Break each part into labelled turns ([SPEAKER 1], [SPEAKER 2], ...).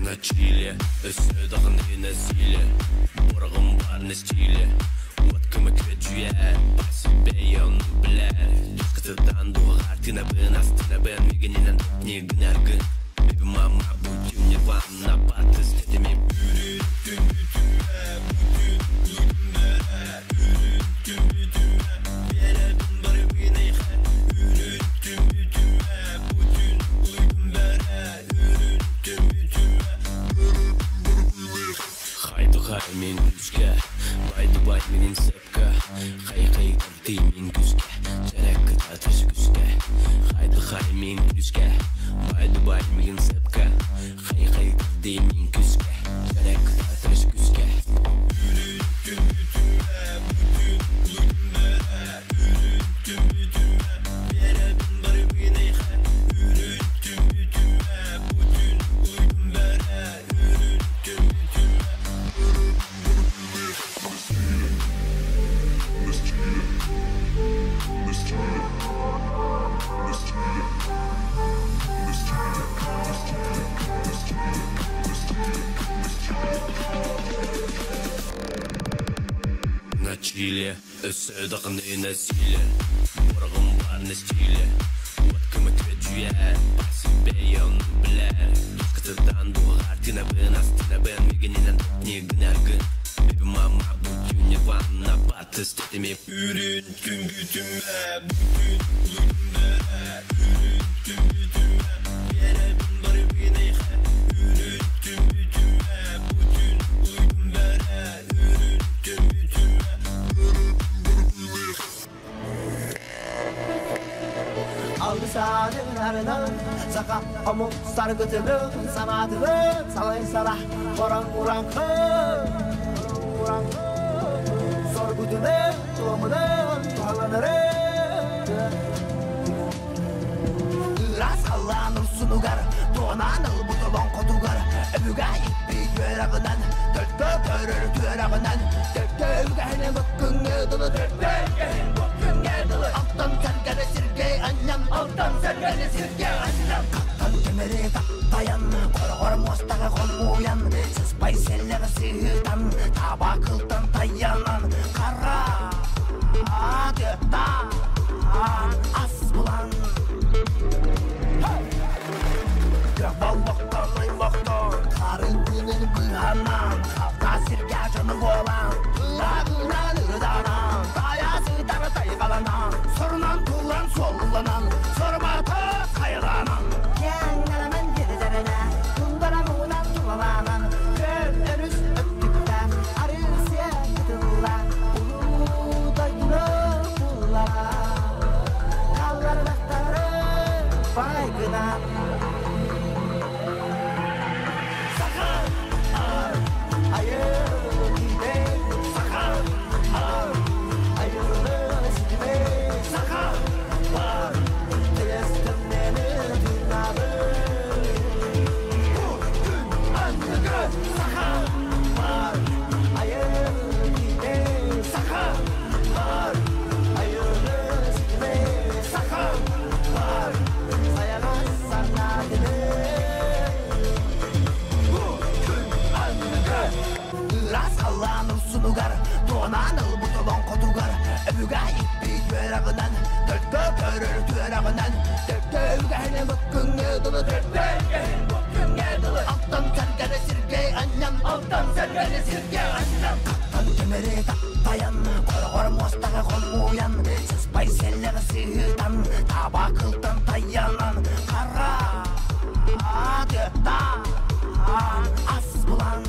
[SPEAKER 1] На чиле, өссө даҕаны насилие Бораҕым баар на стиле Уоткама күөдьүйэ По себе он бля Кытыдан дуоҕар тынабын астынабын Мигининэн не гынаргын Бэби мама будь нирвана Батыс тетеми Хай мен күзге Байды бай менен сепка Хай хай тартый мен күзге Чәрәк кытатыр күзге Хайды хай мен күзге Байды бай мен сепка Хай хай тартый мен күзге Чәрәк кытатыр күзге На чиле, өссө даҕаны насилие Бораҕым баар на стиле Уоткама күөдьүйэ По себе он бля Кытыдан дуоҕар тынабын астынабын Мигининэн не гынаргын Бэби мама будь нирвана Батыс тетеми
[SPEAKER 2] Алгысаадын саха омук саргытынын санаатынын салай сара корон уранкы соргутунун туомунун туһаланырын Ырас халлаан урсунугар туонан ылбыт олоҥхотугар өбүгэ иппи үөрэҕинэн төлкө көрөр түөрэҕинэн төлкө үгэһинэ быккыҥҥы дылы төлкө үгэһин быккыҥҥы дылы алтан сэргэни сиргэ анньан алтан сэргэни сиргэ анньан хаттан тимири таптайан хороҕор муостаҕа хомуйан сыспай сэллэҕи сыһыытан таба кылтан тайанан хара тыаттан ас булан Баллақтан аймақтан қарын күнін быһанан халта сиргэ дьону буолан ырагынан ырданан таясытар тайгаланан сорунан тулан суолланан сорбата хайаланан Кэҥҥэламан кирдэринэ тундарамунан тулаланан көл өрүс өттүктэн арыысыа кытылла улуу дойдуну буллара халларбахтары байгынан Саха айы Көрөр түөрэҕинэн Төптө үгэһини быккыҥҥы дылы Төптө үгэһин быккыҥҥы дылы Алтан сэргэни сиргэ анньан Алтан сэргэни сиргэ анньан Таттан тимири таптайан Хороҕор муостаҕы хомуйан Сыспай сэллэҕи сыһыытан Таба кылтан тайанан Хара тыаттан ас булан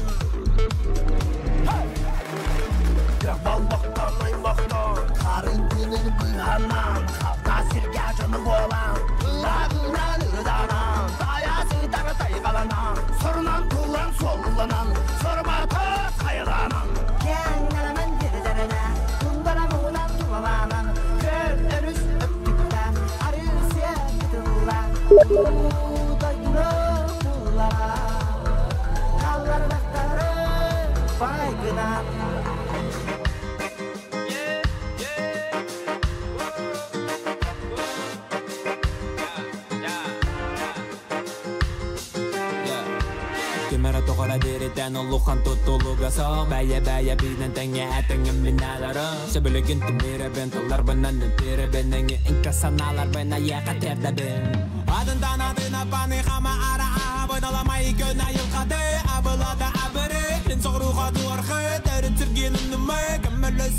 [SPEAKER 2] Көх болбохтон аймохтон Харын тыынын быыһанан Халта сиргэ дьону буолан Ырааҕынан ырыданан Тайа сытара тайҕаланан Сорунан туллан суолланан Сорумата хайаланан Кэҥнэлэмэн тирдэринэ Тундара муҥунан тулалаанан Көл өрүс өттүктэн Арыы сиэ кытылла Уу дойдуну туллара Халларбахтары байгынан.
[SPEAKER 3] Кимера тоҕора диэритэн улухан тутулуга суох бэйэ-бэйэ биинэн тэҥҥэ тэҥҥэ миналары сөбүлүгүн тимирэбин тылларбынан үтүрэбин эҥи иҥкэ санааларбын айыаха тиэрдэбин Адынтан адына паны хама ара аха көн айылхады абылада абыры Лин соғруға туархы тәрі түрген үннімі кәммәліс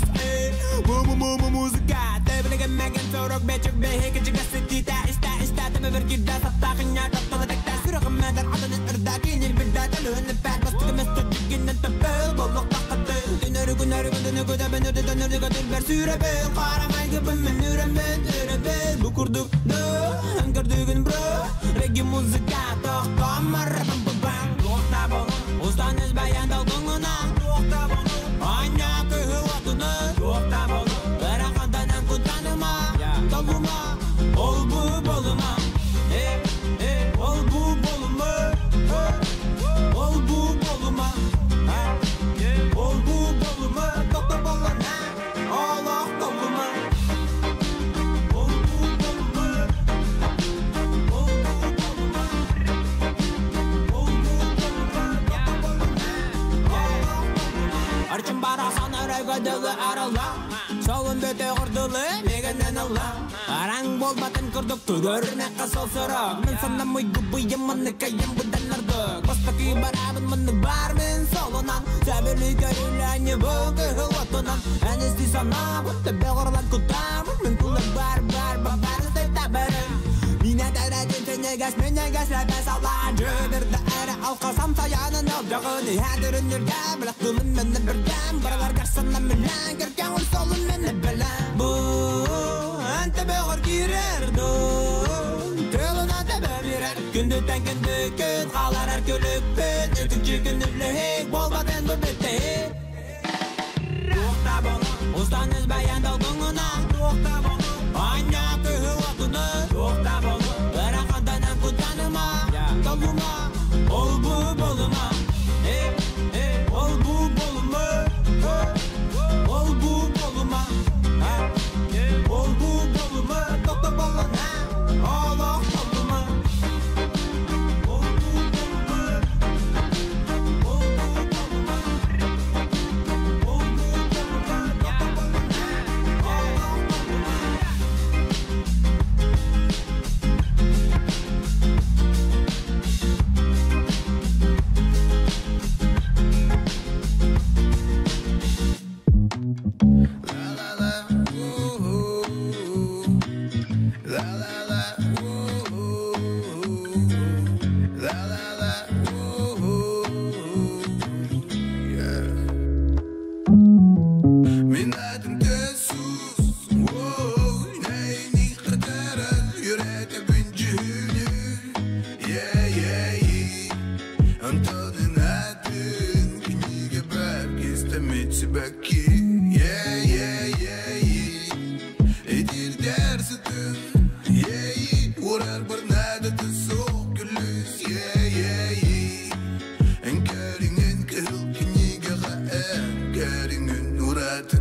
[SPEAKER 3] Му музыка Тэбілеген мәген сорок бечек бехе кечігесі тита иста иста тәмі бір кирда саттақыня тапталы тәкта сүріғім мәдір адыны ырда келер бірда тәлуін бәт бастығы мәсті түгінен тәпіл болық тақыты Түнөрі күнөрі күндіні көтәбін өрді төнөрді көтір бәр сүрәбін Қарамай кепін мен үрәмін үрәбін Бу курдук ды әңгірдігін бро Регги музыка тоқтамар бам Тоқта болу Устан үзбәйән долгуңуна Тоқта болу Айна кыһыл отуну Тоқта болу Ыраханданан куттаныма Толума Ол бу болума Э, э, ол бу болума Ол бу болума Ол бу болума Тоқта болана Олох толума Ол бу болума Ол бу болума Ол бу болума Тоқта болана Олох толума Арчын барасан өрөгөдөлү арыла Солун бөтө курдулу мегенен ыла Араң болбатын курдук көрүнөккө сол сорок Мен санам уйгу буйым кайым будан ардык Бастакы барабын мыны бар мен солунан Сәбили көрүләне бу кыһыл отунан Әнести санабын төбө горлан кутамын Мен кулы бар бар бар табарым Мине тәрәтін тенегес менегес ләбәс алан Жөбірді әрі алқасам саянын алдығын Хәдірін үрге білік тылым мені бірген Баралар гарсана мүлән Кірген ол солын мені білән Бу әнті бөғір кирерді Тылына төбе берер Күндүтен күндү күн қалар әр көлікпен Өтінші күн үліхек болбадын бұл бітті Тоқта болу Устан үзбәйән долгуңуна Тоқта болу Айна кыһыл отуну Тоқта болу Ыраханданан куттаныма Толума Ол бу болума Э, э, ол бу болума Ол бу болума Ол бу болума Тоқта болана Олох толума Ол бу болума Ол бу болума Ол бу болума Тоқта болана Олох толума.
[SPEAKER 4] Min adım Sus, neyni kataran yüreğe bincihünü. Yeah, yeah, yeah. Антонын атын книга бабки стамит баки. Yeah, yeah, yeah, yeah. Эдир дәрсітін, yeah, yeah. Урар барнада соқ күліс, yeah, yeah, yeah. Энкәріңін кіл книгаға әнкәріңін ураты.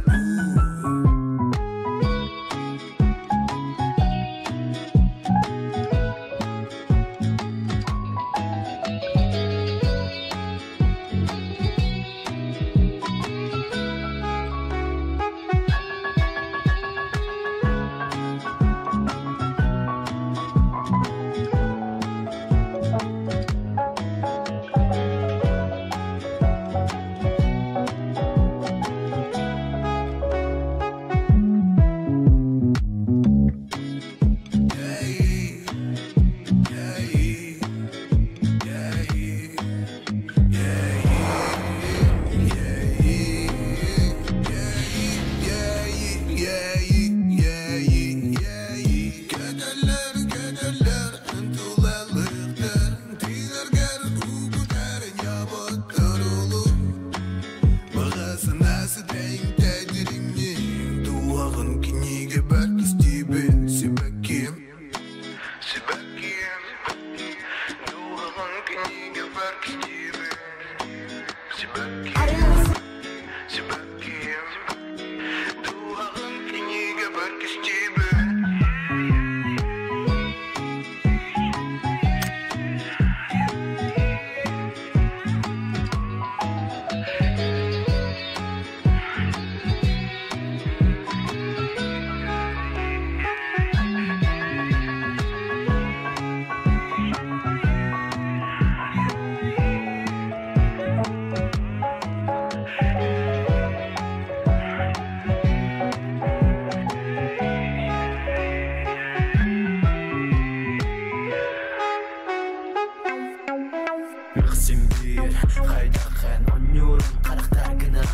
[SPEAKER 2] Мөхсүн биир хайдахын онньуурун харахтаргынан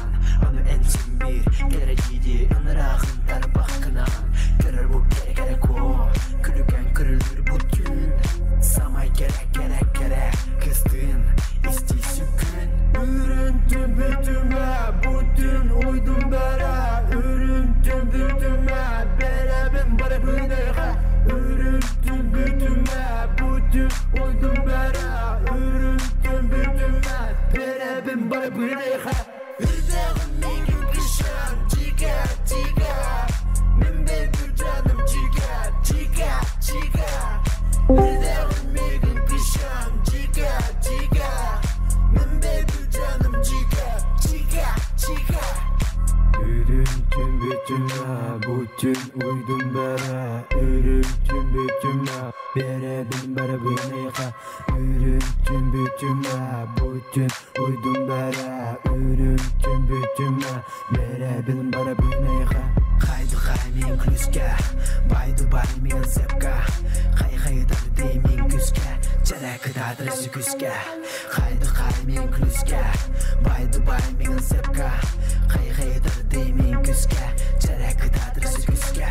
[SPEAKER 2] Ону эн син биир кэлэрэ дии ынырааҕын тарбахкынан Көрөр бу кэрэ кэрэ куо күлүгэн көрүлүр бу түүн Самай кэрэ кэрэ кэрэ кыстыын истии сүкүн Үрүntүм бүтүмэ бүтүн уйдум бэрэ Үрүntүм бүтүмэ бэрэбин барыбыныга Үрүntүм бүтүмэ бүтүн уйдум бэрэ Үрүntүм бүтүмэ бэрэбин барыбыныга Үрдәгім мигин кышан чига чига Мен бебір жаным чига чига чига Үрдәгім мигин кышан чига чига Мен бебір жаным чига чига чига
[SPEAKER 5] Үрүntүм бүтүмэ бүтүн уйдум бэрэ Үрүntүм бүтүмэ бэрэбин барыбыныга Үрүntүм бүтүмэ бүтүн уйдум бэрэ Үрүntүм бүтүмэ бэрэбин барыбыныга
[SPEAKER 2] Хайдыхай мен күлүскэ Бай Дубай мен зепка Хай хайдар деймин күскэ Чэрэ кытаатыр сүкүскэ Хайдыхай мен күлүскэ Бай Дубай мен зепка Хай хайдар деймин күскэ Чэрэ кытаатыр сүкүскэ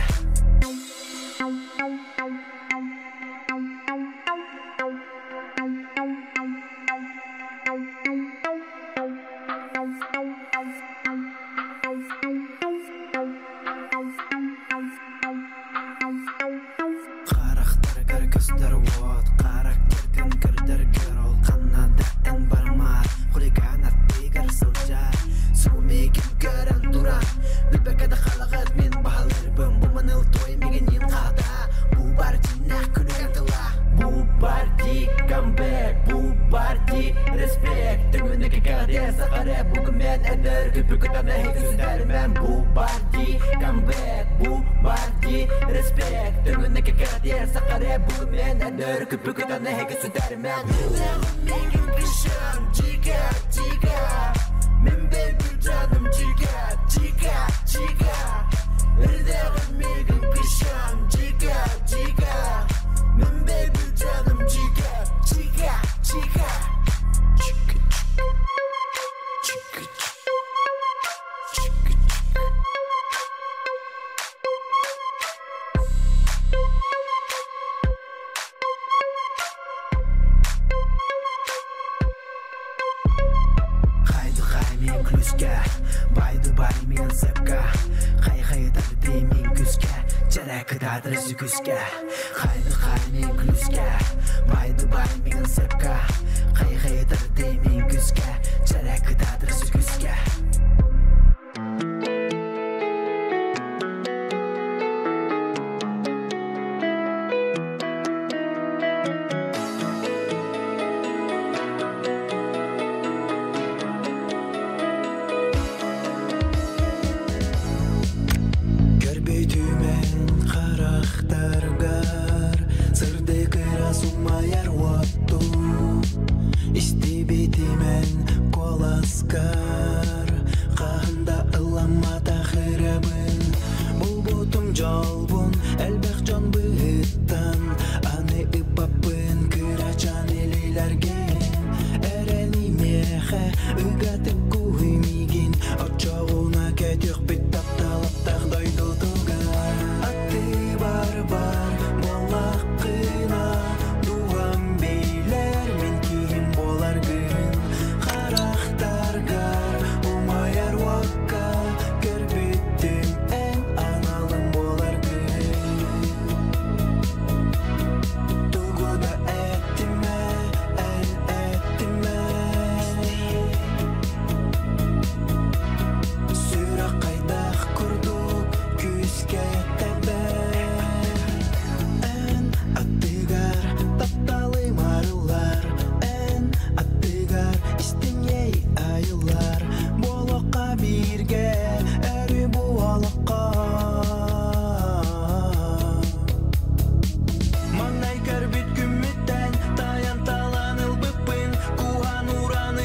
[SPEAKER 2] Харахтаргар көстөр уот Характерден көрдөр көр Ол ханна да эн бармар Хулиган аттыгар сылдьар Сумигин көрөн туран Билбэккэ да халагат мин баһалырбын Бу маныл той мигинин хата Бу бар дьиннээх күлүгэн тыла
[SPEAKER 5] Бу парти камбэк, бу парти респект Төҥүнүкэ кэҕэтиэ сахарэ бүгүн мен эдэр Күпү күтэн эһиги сүтэрмэн Бу парти камбэк, бу парти респект Төҥүнүкэ кэҕэтиэ сахарэ бүгүн мен эдэр Күпү күтэн эһиги сүтэрмэн
[SPEAKER 2] Мигин кышан чига чига Мен бебір жаным чига чига чига Үрдәгім мигин кышан чига чига Мен бебір жаным чига чига чига Хайдыхай мен күлүскэ Бай Дубай мен зепка Хай хайдар деймин күскэ Чэрэ кытаатыр сүкүскэ Хайдыхай мен күлүскэ Бай Дубай мен зепка Хай хайдар деймин күскэ Чэрэ кытаатыр сүкүскэ
[SPEAKER 5] Көрбөйтүмэн харахтаргар Сырдык ыра сумайар уотту Истибитимен коласкар Хаһында ыламмата хырабын Булбутум жолбун элбэх дьон быһыттан Аны ыппаппын кырачан илилэрген Эрэнимиэхэ ыгатык куһуй мигин Оччоҕуна кэтиэхпит тапталаптах дойдутугар Аты бар бар буоллаххына Дуһам билэр мин киһим буоларгын Харахтаргар умайар уокка Көрбүттүм эн аналым буоларгын Тугу да эттиме эн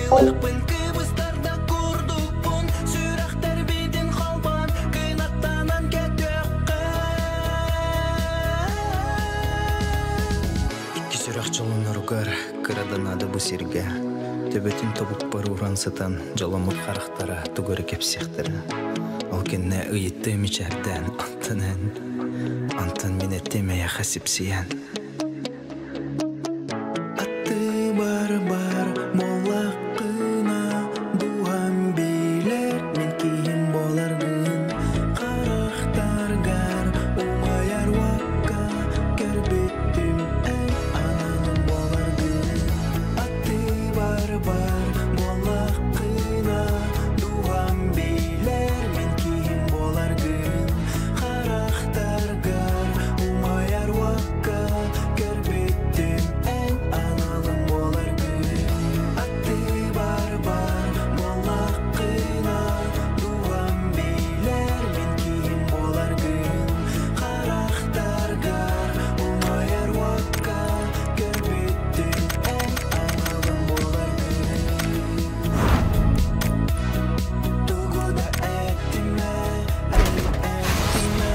[SPEAKER 1] Быһыылахпын кыбыстарда курдукпун Сүрэхтэрбитин холбоон кынаттанан көтүөххэ
[SPEAKER 6] Икки сүрэх дьоллоноругар кыра да наада бу сиргэ төбөтүн тобукпар ууран сытан дьоломмут харахтара тугу эрэ кэпсиэхтэрэ. Ол кэннэ ыйытта мичээрдээн онтон эн, онтон мин эттим эйиэхэ сипсийэн. Аттыбар бар буоллаххына дууһам билэр мин киһим буоларгын харахтаргар умайар уокка көрбүттүм эн ананым буоларгын аттыбар бар буоллаххына дууһам билэр мин киһим буоларгын харахтаргар умайар уокка көрбүттүм эн аналым буоларгын аттыбар бар буоллаххына дууһам билэр мин киһим буоларгын харахтаргар умайар уокка көрбүттүм эн аналым буоларгын тугу да эттимэ эн эттимэ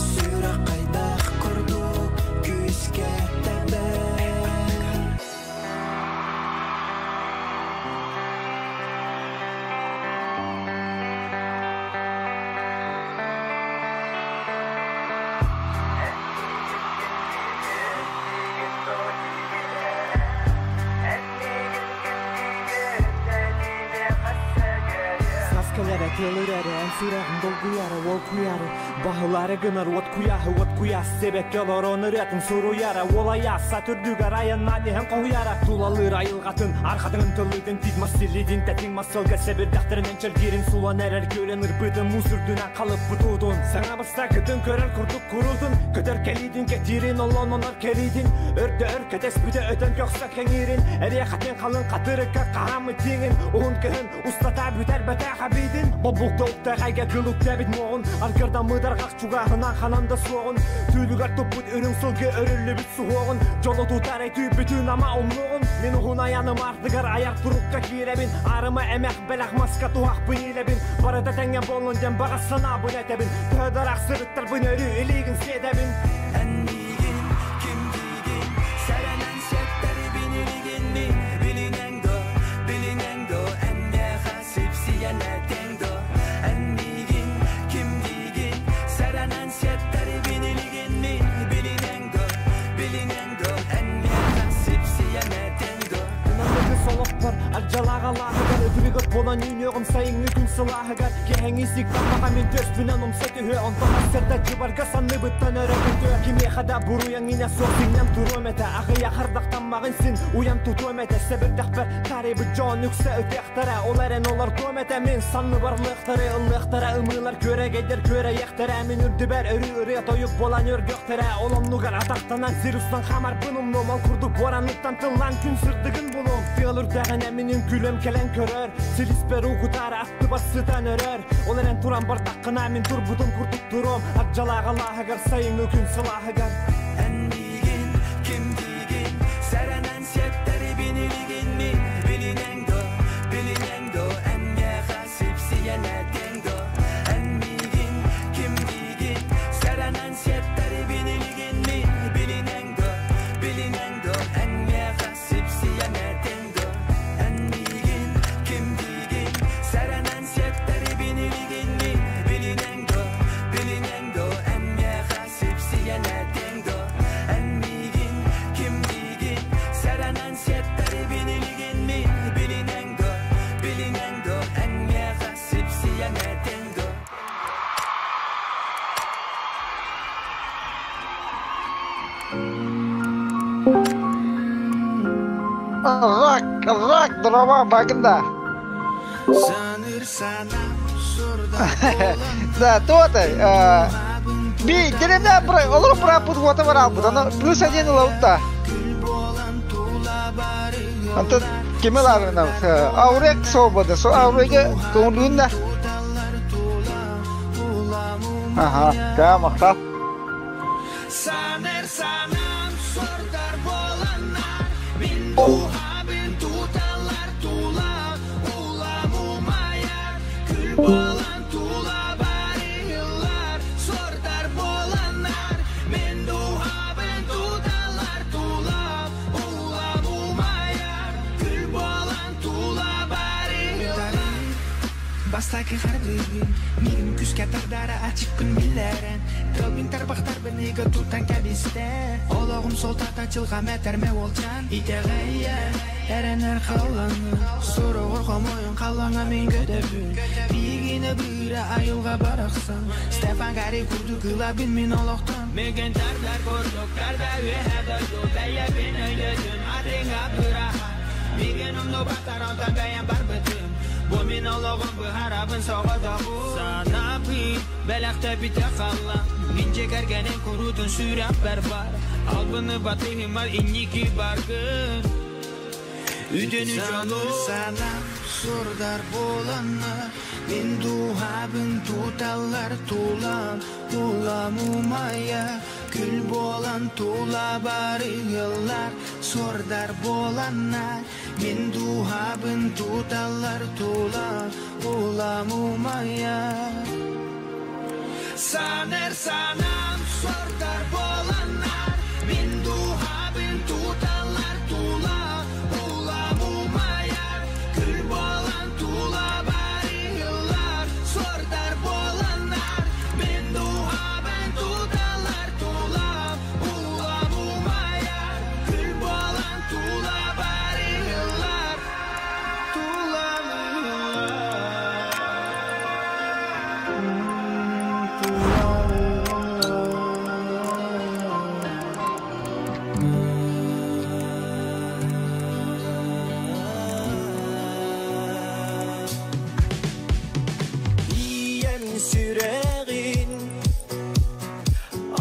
[SPEAKER 6] сүрэх хайдах курдук күүскэ тэбэр
[SPEAKER 3] Саскалара тыалырара, эн сүрэҕиҥ долгуйара, уол куйаары Баһылаары гынар уот куйааһы, уот куйаас Себекке олорон ырыатын суруйара, уол айаасса түрдүгэр айаннаан иһэн хоһуйара Тулалыыр айылҕатын, арҕатын тыллыытын, тиит мас силлиитин, тэтиҥ мас сылга сэбирдэхтэринэн чэлгиирин сулан эрэр күөлэн ырбыытын, муус үрдүнэн халыппыт уутун Саҥа бастакытын көрөр курдук куруутун, көтөр кэлиитин кэтиирин, оллононор кэриитин, өрдө өр кэтэспитэ өтөн көхсө кэҥиирин, эриэхэтин халыҥ хатырыкка хааммыт тииҥин, уһун кыһын устата бүтэрбэтэх эбиитин, бобукта уктаҕайга кыл үктэбит муоҕун, аргырдаммыт арҕах чугаһынан ханан да суоҕун, түүлүгэр туппут үрүҥ сылгы өрүллүбүт суһуоҕун, дьолу тутар өтүүбүтүн ама умнуоҕун, мин уһун айаным ардыгар аяр турукка киирэбин, арыма эмэх бэлэх маска туһахпын иилэбин, барыта тэҥҥэ буоллун диэн баҕа санаабын этэбин, төһө сырыттарбын өрүү илиигин сиэтэбин.
[SPEAKER 1] Эн миигин ким диигин Сэрэнэн сиэттэрибин илигин мин Билинэн до, билинэн до Эн миэхэ сипсийэн этиҥ до Эн миигин ким диигин Сэрэнэн сиэттэрибин илигин мин Билинэн до, билинэн до Эн миэхэ сипсийэн этиҥ до
[SPEAKER 3] Намыгы солохпор ардьалааҕалааһыгар өтүрүгэр буолан үүнүөҕүм сайыҥҥы күн сылааһыгар киэһэҥи сиктаммаҕа мин төспүнэн умса түһүө онтон ассырда дьыбарга санныбыттан өрө көтүө кимиэхэ да буруйаҥ иҥэ суох сиҥнэн туруом этэ аҕыйах ардахтаммаҕын син уйан тутуом этэ сэбирдэхпэр таарыйбыт дьон үксэ ытыахтара ол эрэн олордуом этэ мин санныбар лыахтары ыллыахтара ымыылар күөрэгэйдэр күөрэйиэхтэрэ мин үрдүбэр өрүү ырыа тойук буолан өргүөхтэрэ ол оннугар атахтанан сир устан хаамарбын умнуом ол курдук буоранныттан тыллаан күн сырдыгын булуом тыал үрдэҕинэ мин үҥкүүлүөм кэлэн көрөр силиспэр угутаары аттыбар сытан өрөр ол эрэн туран бардаххына мин турбутум курдук туруом ардьалааҕалааһыгар сайыҥҥы күн сылааһыгар
[SPEAKER 1] Эн миигин ким диигин Сэрэнэн сиэттэрибин илигин мин Билинэн до, билинэн до Эн миэхэ сипсийэн этиҥ до Эн миигин ким диигин Сэрэнэн сиэттэрибин илигин мин Билинэн до, билинэн до Эн миэхэ сипсийэн этиҥ до Эн миигин ким диигин Сэрэнэн сиэттэрибин илигин мин Билинэн до, билинэн до Эн миэхэ сипсийэн этиҥ до Эн миигин ким диигин Сэрэнэн сиэттэрибин илигин мин Билинэн до, билинэн до Эн миэхэ сипсийэн этиҥ до
[SPEAKER 7] Рак, рак, дрова, багында. Да, то-то. Би, деревня олор быраппыт уота баралбыт. Аны плюс один ылабыт. Антон кими ларына аурек свобода. Со ауреге көңүлүн да. Ага, да, мактал.
[SPEAKER 1] Саныр санам сордар болан
[SPEAKER 3] Дууһабын туталлар тула Улам умайар Күл буолан тула барыыллар Сордар буоланнар Мин дууһабын туталлар тула Улам умайар Күл буолан тула барыыллар.
[SPEAKER 8] Бастакы хардыыбын Миигин күүскэ тардаары ачыкпын биллэрэн Тылбын тарбахтарбын ыга тутан кэбистэ Олоҕум суолтата дьылҕам этэр уолчаан Итэҕэйэр эрэнэр халлааҥҥа Сороҕор хомойон халлааҥҥа мин көтөбүн Биһигини быыра айылҕа барахсан Стефан Гарри курдук ылабын мин олохтон
[SPEAKER 3] Миигин тардар курдук тарда үөһэ дойду Бэйэбин өйдөтүм атыҥҥа быраҕан Миигин умнубаттар онтон бэйэм барбытым Бу мин олоҕум быһаарабын соҕотоҕун Санаабын бэлэхтээбитэ халлаан Мин дьиэ кэргэним куруутун сүрэхпэр баар Албыны батыһыма инники баргын Үтүөнү дьону
[SPEAKER 8] Санаам сордар буоланнар Мин дууһабын туталлар тулам Улам умайар Күл буолан тула барыыллар Сордар буоланнар Мин дууһабын туталлар тулам Улам умайар
[SPEAKER 3] Саныыр санаам сордар буоланнар Мин дууһабын туталлар тула Улам умайар Күл буолан тула барыыллар Сордар буоланнар Мин дууһабын туталлар тула Улам умайар Күл буолан тула барыыллар Тулалыыллар. Тулалыыллар.
[SPEAKER 1] Ийэм сүрэҕин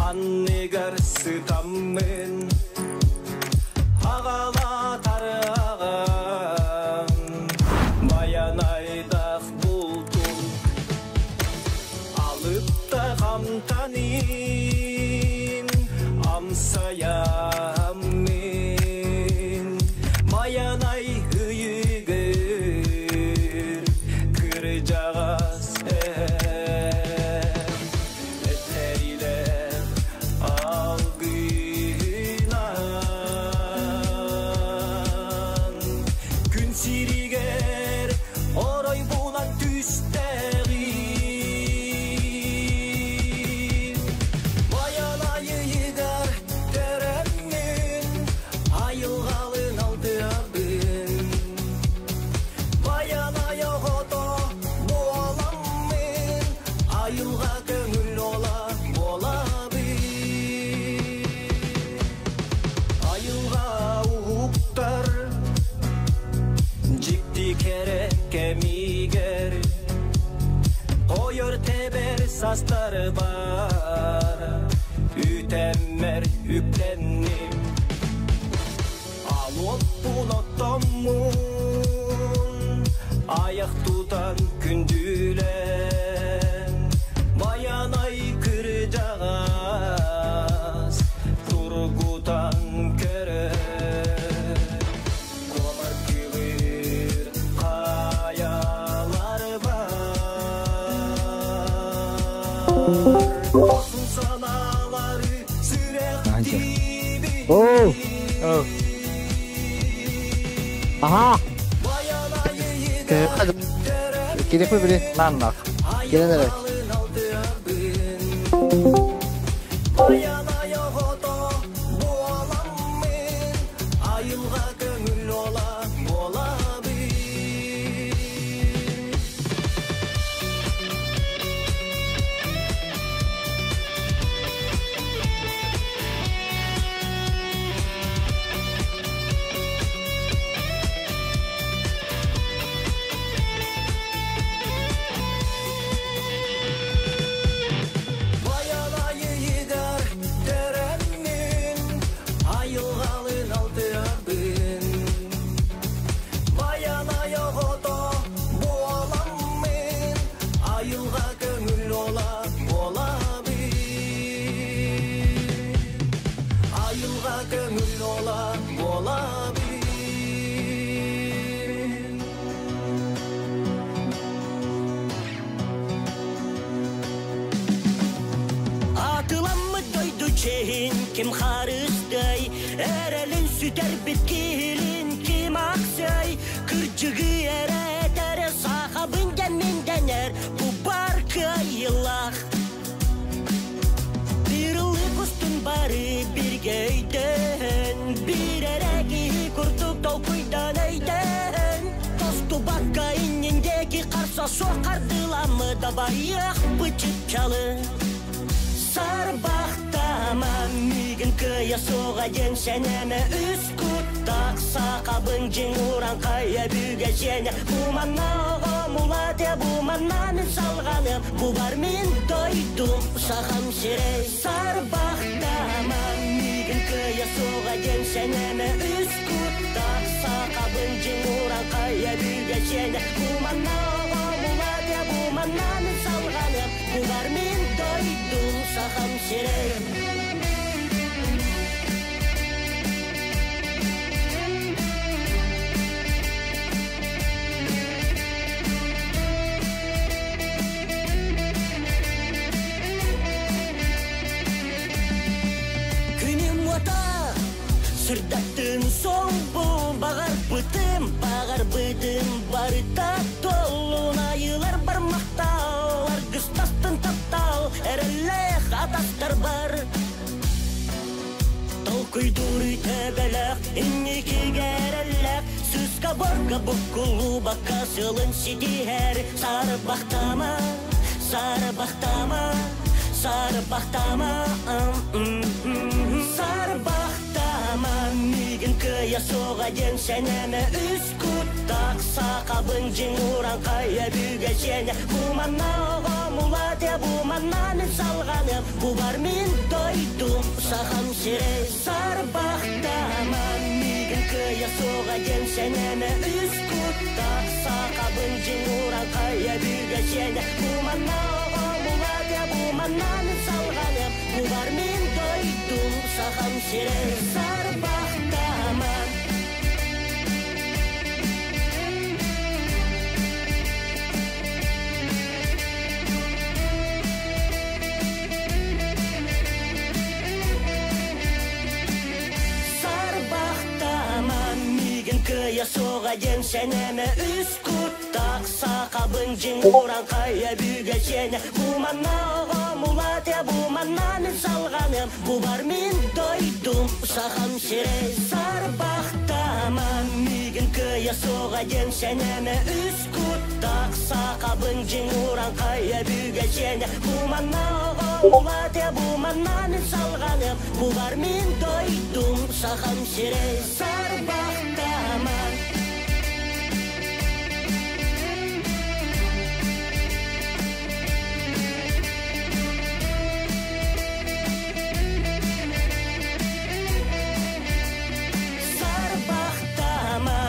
[SPEAKER 1] анныгар сытаммын Аҕалаатар аҕам Байанайдаах бултун Алыпта хамтанын Амсайаммын Байанай ыйыгыр Кырдьаҕас эһэм Этэрилэр алгыһынан Күн сиригэр оройбунан түстэҕин Байанай ыйыгар төрөммүн Айылҕалыын алтыһабын Байанай оҕото буоламмын Айылҕа көҥүл ола буолабын Айылҕа уһуктар Дьикти кэрэ кэмигэр Хойор тэбэр састарбар Үтэммэр үктэнним Алуоппун оттоммун Аяқ тутан күндүлэн Байанай кырдьаҕас Тургутан көрөр Куомар кыбыр хайалар бар Хорсун санаалары
[SPEAKER 7] Анча.
[SPEAKER 1] сүрэхтиибин
[SPEAKER 7] Оо. Аха.
[SPEAKER 1] Байанай ыйыгар
[SPEAKER 7] Кириэхпит били.
[SPEAKER 1] төрөммүн
[SPEAKER 7] Наннах. Кэлэн эрэ.
[SPEAKER 1] Айылҕалыын алтыһабын Байанай оҕото буоламмын Айылҕа көҥүл ола буолабын. Байанай ыйыгар төрөммүн Айылҕалыын алтыһабын Байанай оҕото буоламмын Айылҕа көҥүл ола буолабын Айылҕа көҥүл ола буолабын. Эрэлин сүтэрбит киһилин ким ахсыай Кырдьыгы эрэ этэрэ сахабын дэммин дэнэр Бу бар кыайыылаах Бирылык устун бары биргэ өйдөөн Биир эрэ киһи курдук толкуйдан өйдөөн Тостубакка иннин диэки харса суох хардыыламмы Дабайыахпыт чыпчалы Сарбахтама миигин кыайа суоҕа диэн сэнэмэ Үс куттаах сахабын дьиҥ уран хайа бүгэ сиэнэ Бу манна оҕом улаатыа, бу манна мин салҕаныам Бу бар мин дойдум сахам сирэ Сарбахтама миигин кыайа суоҕа диэн сэнэмэ Үс куттаах сахабын дьиҥ уран хайа бүгэ сиэнэ Бу манна оҕом улаатыа, бу манна мин салҕаныам Бу бар мин дойдум сахам сирэ Күнүм уота сырдаттын солбу Баҕарбытым, баҕарбытым барыта толлун Айылар бармахтал, аргыстастын таптал Эрэллээх атастар бар Толкуйдуур төбөлөөх, инникигэ эрэллээх Сыыска борга буккуллубакка сылын ситиһэр Сарбахтама, сарбахтама, сарбахтама Сарбахтама, миигин кыайа суоҕа диэн сэнэмэ Үс куттаах сахабын дьиҥ уран хайа бүгэ сиэнэ Бу манна оҕом улаатыа, бу манна мин салҕаныам Бу бар мин дойдум сахам сирэ Сарбахтама, миигин кыайа суоҕа диэн сэнэмэ Үс куттаах сахабын дьиҥ уран хайа бүгэ сиэнэ Бу манна оҕом улаатыа, бу манна мин салҕаныам Бу бар мин дойдум сахам сирэ Сарбахтама Сарбахтама миигин кыайа суоҕа диэн сэнэмэ Үс куттаах сахабын дьиҥ уран хайа бүгэ сиэнэ Бу манна оҕом улаатыа, бу манна мин салҕаныам Бу бар мин дойдум сахам сирэ Сарбахтама миигин кыайа суоҕа диэн сэнэмэ Үс куттаах сахабын дьиҥ уран хайа бүгэ сиэнэ Бу манна оҕом улаатыа, бу манна мин салҕаныам Бу бар мин дойдум сахам сирэ Сарбахтама Сарбахтама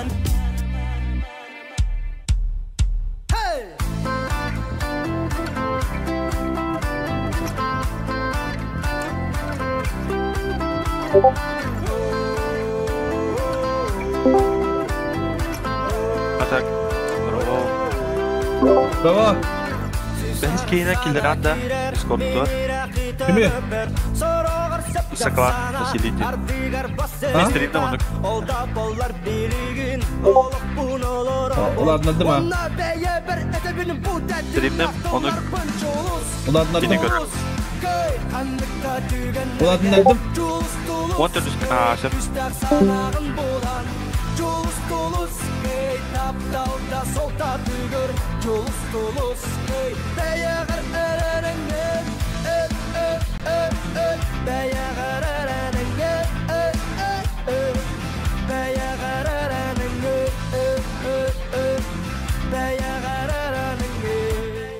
[SPEAKER 9] Атак. Браво.
[SPEAKER 10] Браво.
[SPEAKER 9] Бэһис киһинэ киллэрэн да Дискордтугар.
[SPEAKER 10] Кими?
[SPEAKER 9] Саклар Василий диэн. Мистерийтэн оннук.
[SPEAKER 10] Улаатыннардым а?
[SPEAKER 9] Стримнем оннук
[SPEAKER 10] Улаатыннардым.
[SPEAKER 9] кини көр.
[SPEAKER 10] Улаатыннардым.
[SPEAKER 9] Уон төрдүс аа сөп.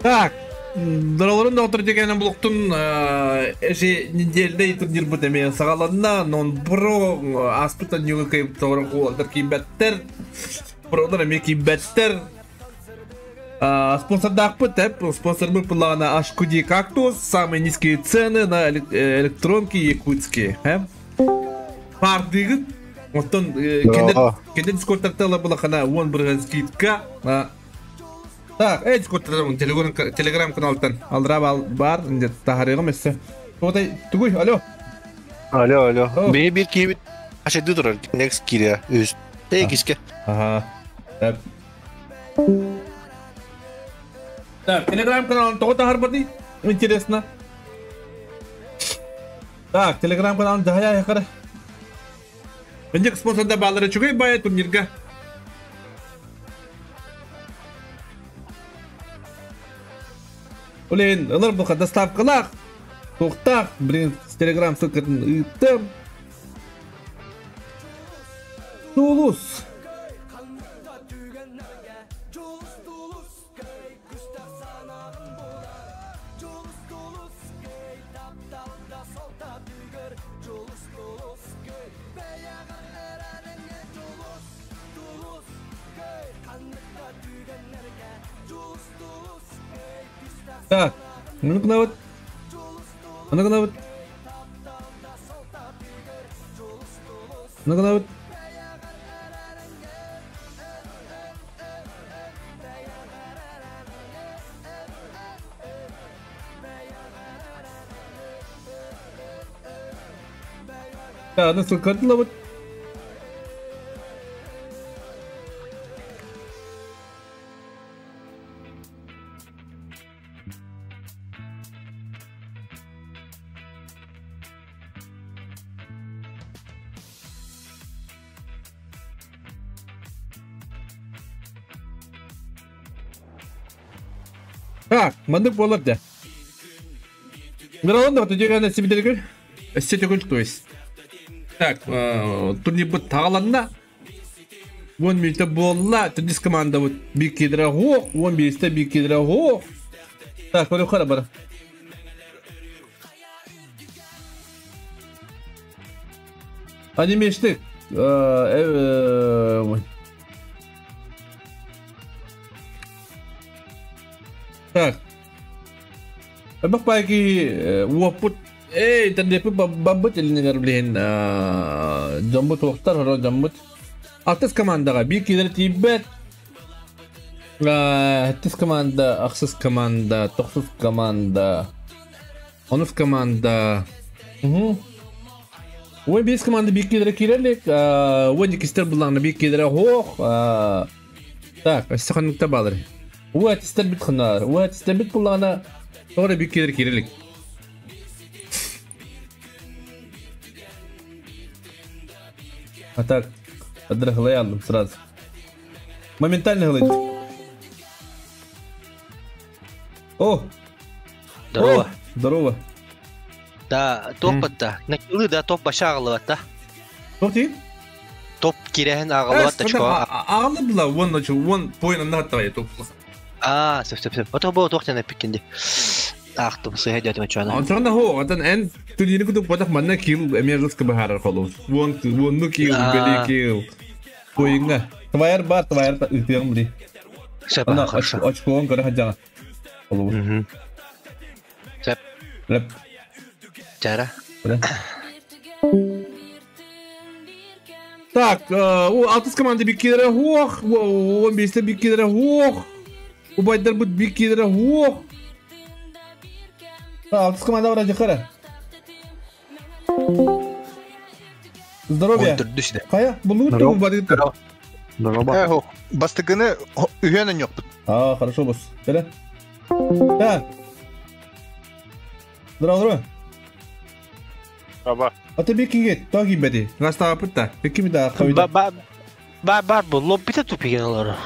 [SPEAKER 10] Так, доролорун доктор дегенен булуктун эши неделде турнир бут эме сагаланна, нон бро аспыта нюга кайып тоғран куалдар кийбеттер. Пролар эме кийбеттер. Спонсордаахпыт эп, спонсор мы плана HQD Кактус, самые низкие цены на электронки якутские. Пардыгыт, оттон кендер дискордтар была хана он бір скидка. Так, дискордтар телеграм каналтан алдыра бар, инде тахарыгым эссе. Тотай, тугуй, алло.
[SPEAKER 11] Алло, алло. Бейі бір кейбіт Хачайды турар next киирэ үс. Иккиске.
[SPEAKER 10] Ага. Так. Так, телеграм-каналын тоҕо таһарбатый? Интересно. Так, телеграм-каналын дьаһайа айхара. Инник спонсорда баалары үчүгэй баайа турнирга. Блин, ылар бука доставкалаах, туохтаах, блин, телеграм ссылкатын ыыттым. Тулус. Так, ну гынабыт. Аны гынабыт. Аны гынабыт. Аны ссылкатын Так, маннык буолар да. Миралан да түдегәне сибидергер. Өссө төгүл, то есть. Так, турнирбыт таҕаланна. 10 мүнүүтэ буолла. Төрдүс командабыт биир киирэ хоох, 11-те биир киирэ хоох. Так, көрүөххэ бара. Анимешник. Так. Бак байки уоппут эй тендепи баббыт илинигер билин дьоммут уохтар хоро дьоммут алтыс командаға биир киилер тиийбэт Сэттис команда, ахсыс команда, тохсус команда, онус команда. Ой, бес команда биир киилere киирелик, уон иккистер буллаҕына биир киилere хоох. Так, өссө ханныкта баалар. Уа тистер бит ханаар, уа тистер бит буллаҕына тоҕо биир киилere киирелик. А так, адрахлай алдым сразу. Моментально говорит. О!
[SPEAKER 12] Здорово.
[SPEAKER 10] О, здорово.
[SPEAKER 12] Да, топ да. Накилы да топ баша ағылыбат да.
[SPEAKER 10] Топ ти?
[SPEAKER 12] Топ кирәһин ағылыбат да чко.
[SPEAKER 10] Ағылы була, вон начал, вон поин анна твоя топ.
[SPEAKER 12] А, сөп сөп сөп. Ото бу тоқтан эпиккенди. Ахтым сыһа дятым чуана.
[SPEAKER 10] Онтон хо, отон эн турниры кутуп батах манна кил эмиэ жестко бахарар холу. Вон вон ну кил, бели кил. Поинга. Твояр бар, твояр ытыам бли.
[SPEAKER 12] Сөп,
[SPEAKER 10] Ана
[SPEAKER 12] хорошо.
[SPEAKER 10] очкоон көрө хаджага. Холу.
[SPEAKER 12] Сөп.
[SPEAKER 10] Леп.
[SPEAKER 12] Чара.
[SPEAKER 10] Так, алтыс команда биккилere хоох, 15-те биккилere хоох. Убайдар бут биккилere хоох. Алтыс команда бар жакара. Здоровья. Кая, булур ту бар гитте.
[SPEAKER 11] Здорово. Бастыгыны үһөнөн ёкпут.
[SPEAKER 10] А, хорошо, босс. Келе. Так. Здорово, здорово.
[SPEAKER 9] Аба.
[SPEAKER 10] А ты бикки то гибеди. Наста пытта. Бикки ми да хавида.
[SPEAKER 12] Ба ба бар бу лоббита тупиген олар.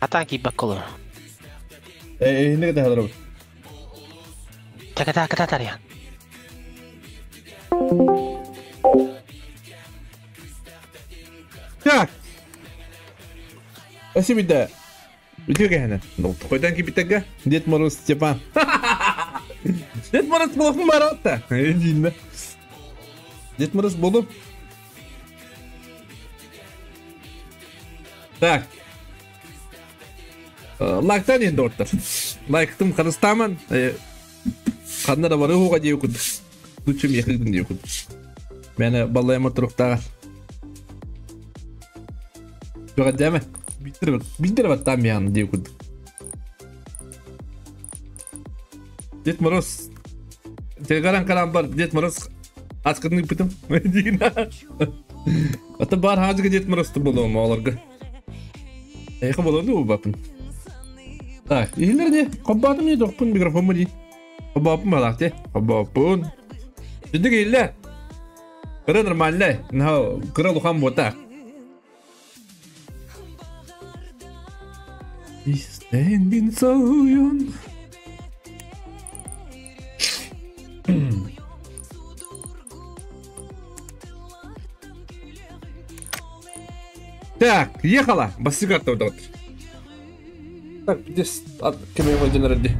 [SPEAKER 12] Атан ки баколор.
[SPEAKER 10] Э, не да хадро.
[SPEAKER 12] Така така татария.
[SPEAKER 10] Так. Спасибо, да. Үтүө кэһэнэ. Қойдан кипитеге Дед Мороз Степан. Дед Мороз болуп баратта. Деймин Дед Мороз болуп. Так. Лайктан енді ортар. Лайктым қарыстаман. Қанна да бары хуға дейу күд. Дучум екілдім дейу күд. Мені балайма тұрықтағар. Жоға дәме. Билдир баттам ян дейу күд. Дед Мороз. Телеграм канал бар. Дед Мороз. Аскытын ыппытым. Ата бар хаазыга диэт мырасты болуом оҕолорго. Эйхэ болуону убаппын. Так, иһиллэр не? Хоббаатым не дохпун микрофомму дии. Хоббааппын балаах те. Хоббааппын. Сүдүк иһиллэ. Кыра нормальный. Наһаа кыра улахан буота. Истэҥҥин соһуйан. Так, ехала. Бассыгар вот. Так, здесь кем его день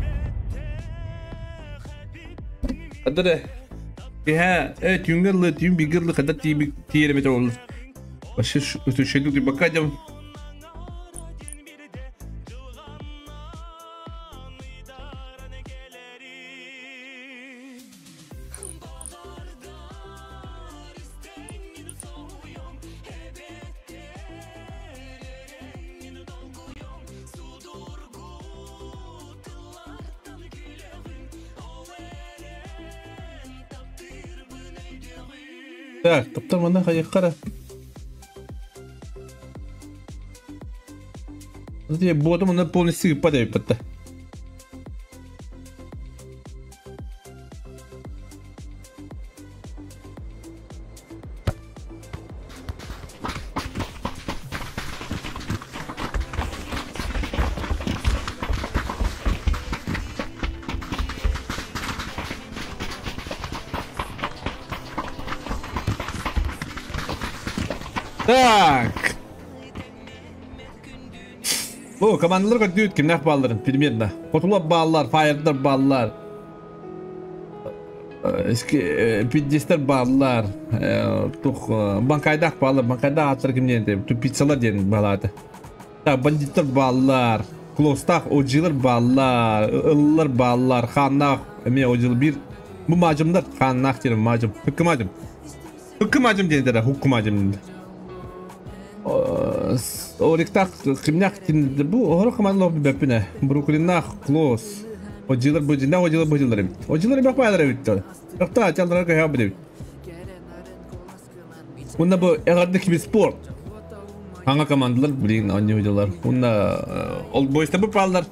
[SPEAKER 10] Адары. Иһэ, түүҥҥэ түүн бигирлы хада тиэрэмэтэ ол. Вообще, өтөшөйдүк бакадем. Так, топтор манна хайыккара. Ботом она полностью падает под. Так. Бу командалар көрдүүт кимнэх баалларын примерно. Хотула бааллар, фаердар бааллар. Эски пиддистер бааллар. Тух банкайдах бааллар, банкайдах аттар кимнен тупицалар диэн баалааты. Так, бандиттар бааллар, клостах ожилар бааллар, ыллар бааллар, ханнах эме ожил бир. Бу мажымдар ханнах диэн мажым, хыккы мажым. Хыккы мажым диэн дера, хукку мажым. Ориктах кимнях бу оһоро командалар бэппине. Бруклиннах клосс. Ожилар бу дьиннэх ожилар бу дьыллар эбит. Ожилар бэх баалар эбит. Тохта чаллара кыһа бу эбит. Уна бу эҕэрдэ кими спорт. Аңа командалар блин онньу дьыллар. Уна ол бойста бу пааллар.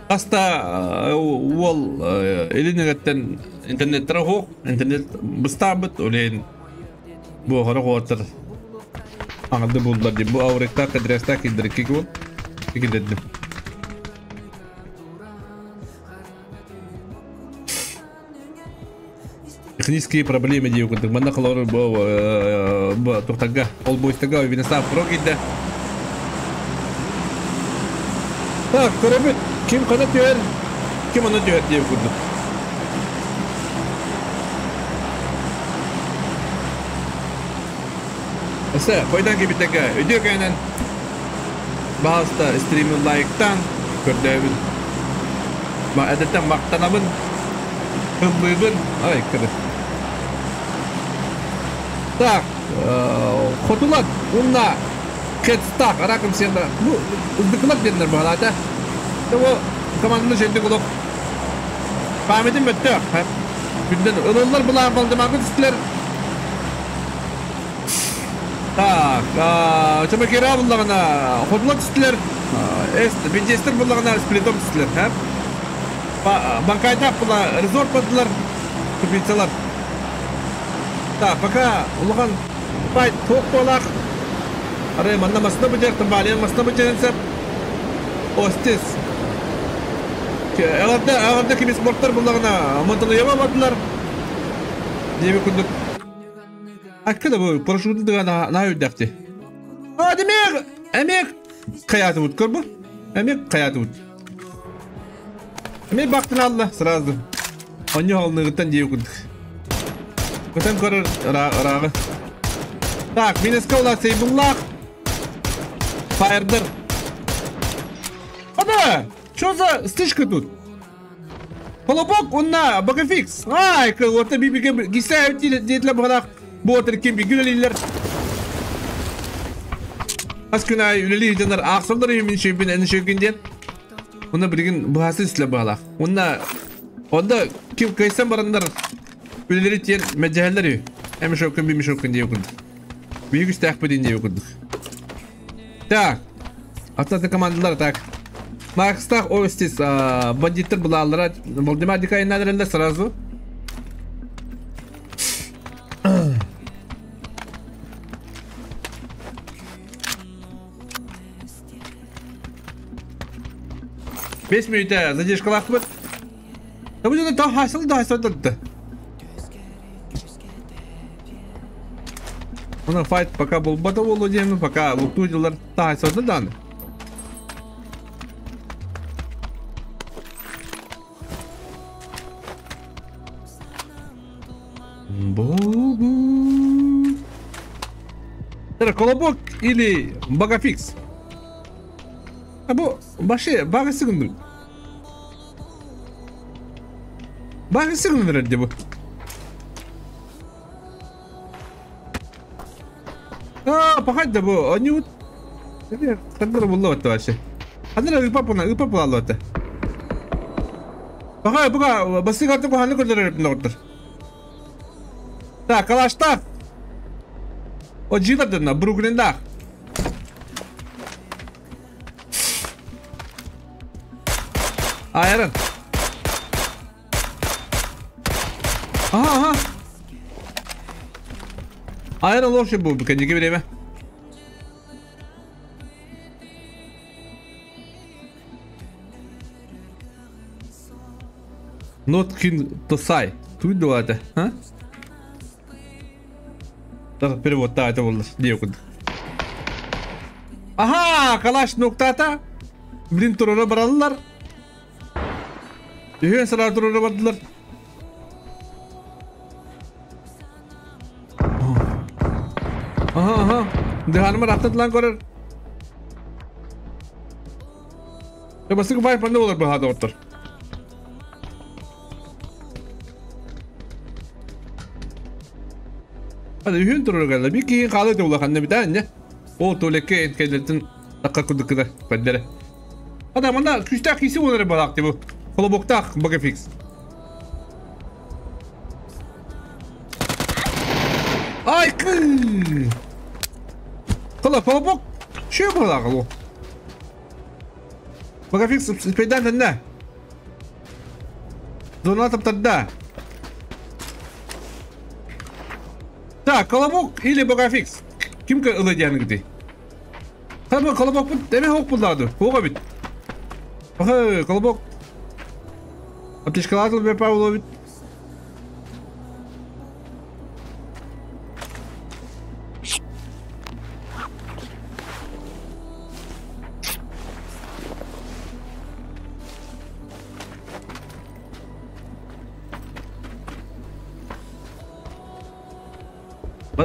[SPEAKER 10] Аста уол илинегеттен интернеттер хоқ, интернет быстабыт, олен бу хора хоортар аңды булдар ди. Бу ауректа кадреста кидер кик бол. Кидедим. Технические проблемы дейу кудык. Манда кылор бу тухтага, ол бойстага винеса прогидде. Так, көрөбүт. Ким кана түөр, ким аны түөр дейу кудык. Эсе, койдан кибитеге, өйдө кэнен баһаста стримин лайктан көрдөбүн. Ма әдеттен мактанабын, хыллыыбын, ай кыры. Так, хотулат, унна кетстак, аракым сенда, бу ыздыкылак дедилер баһалата. Того команданы жендик олох. Памятим өттө. Күнден ылылар булар балдымагы түстүлөр. Так, чамакера буллагана хотулат түстүлөр. Эст, бенжестер буллагана сплитом түстүлөр, ха? Банкайда була резорт бадылар, тупицалар. Так, пока улахан пайт ток болак. Аре манна масна бужар тамбален масна бужаренсеп. Остис. Аларда, аларда кимис спорттар буллагана монтаны яма бадылар. Деби күндүк. Аккада бу парашютты дыга на өйдәкти. А, демек, эмек каяты бут көрбү? Эмек каяты бут. Эмек бактын алла сразу. Оньо алныгыттан деби күндүк. Көтөн көрөр рагы. Так, минеска ула сейбуллах. Фаердер. Ада! Что за стычка тут? Колобок, он на багафикс. Ай, орта бибиге гисәп диетле багак. Бу отыр кем бигүлелер. Хас күн аайы үлэлии сылдьаннар аахсаллар үһү мин үчүгэйбин эн үчүгэйгин диэн. Уонна билигин быһаасы үслэ баалаах. Уонна онно ким кыайсан бараннар үлэлэри тиэн мэлдьэһэллэр үһү. Эм үчүгэйкин бим үчүгэйкин диэ курдук. Биһиги үстээхпит диэ курдук. Так. Аттата командалар так. Макстах Остис бандиттар булааллара Валдемар Дикайнадарында сразу. Бес мүнүүтэ задержкалаахпыт. Бу дьоно таһаасыл да Онон файт пока булбата буолуо диэммин пока луктуу дьыллар таһаасылда даҕаны. Бу-бу. Это колобок или багафикс? А бу башы багасы гынды. Багасы гынды бу. А, пахать да бу. Они вот Ханнара булла батта вообще. Ханнара ыпа пуна, ыпа пулалла батта. Пока, пока, басты карты куханы көрдөрөр доҕоттор. Так, калаштаах. О, дьиилардына, Бруклиндаах. Айрон. Ага, ага. Айрон лошадь был, кэнники время. Ноткин Тосай. Тут дуата, а? Так, перевод, да, это был некуда. Ага, калаш ноктата. Блин, турора бараллар. Үһүөн сарар турора бардылар. Ага, ага. Дыханыма рахтатылан көрөр. Басык бай панды болар баһа доҕоттор. Hadi үһүн турар кэллэ. Бир киһи хаалыы да улахан битаан дьэ. Ол туалекке кэллэртин такка курдук кыда көрдөрө. Хада манна күүстээх киси буолар балаак бу. Холобуктаах багафикс. Ай кы! Кола холобук шө буолаах ол. Багафикс спейдан тэннэ. Зона таптарда. Так, колобок или багафикс? Ким ылы диэн гити? Хаба колобок бут эме хок буллады. Хога бит. Ага, колобок. Аптечкалатыл бе Павло бит.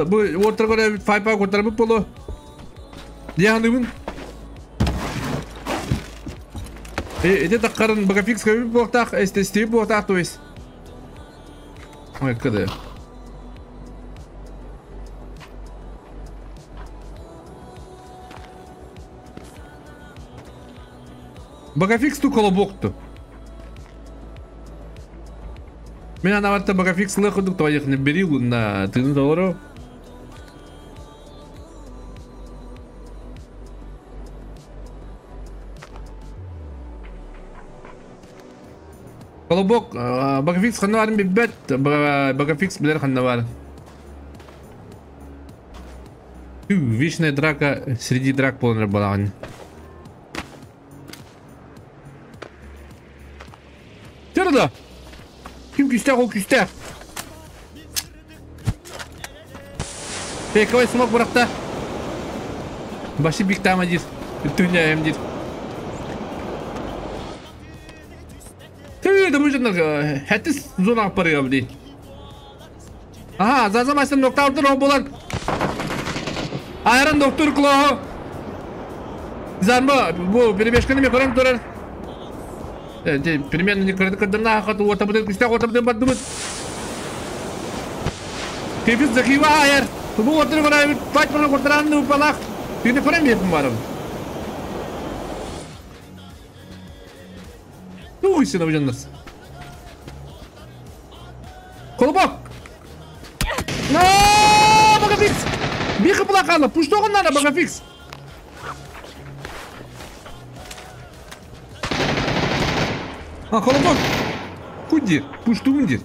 [SPEAKER 10] Бу уоттар файпа куттар бу боло. Яханыбын. Эти таккарын багафикс көбү буохтаах, эстести буохтаах то есть. Ой, кыды. Багафикс ту колобокту. Мен анаварта багафикс лыхудук твоих не берил на тыны долларов. Колобок, багафикс ханна барын биббет, багафикс билер ханна барын. Вечная драка среди драк полный балаган. Терда! Ким күстәк, ол күстәк. Фейковый смок быракта. Башы бик тама дир. Түнә эм дир. Ты да мужик хәтис зона апарыга бди. Ага, заза масым нокаутыр ол болан. Айрон доктор Кло. Зарма, бу перебежканы мен көрөм турар. Примерно не көрдүк көрдүм хату ота бу күстә ота бу бадды. Кефис захива айр. Бу отыр көрөм, пат менен куртаран палак. Тыны көрөн биэппин барым. Тугу истин бу дьоннор? Колобок! Но, Багафикс! Бир кыпыла хаалла, пуштоҕун надо, Багафикс! А, Колобок! Кудир, пуштугун дир.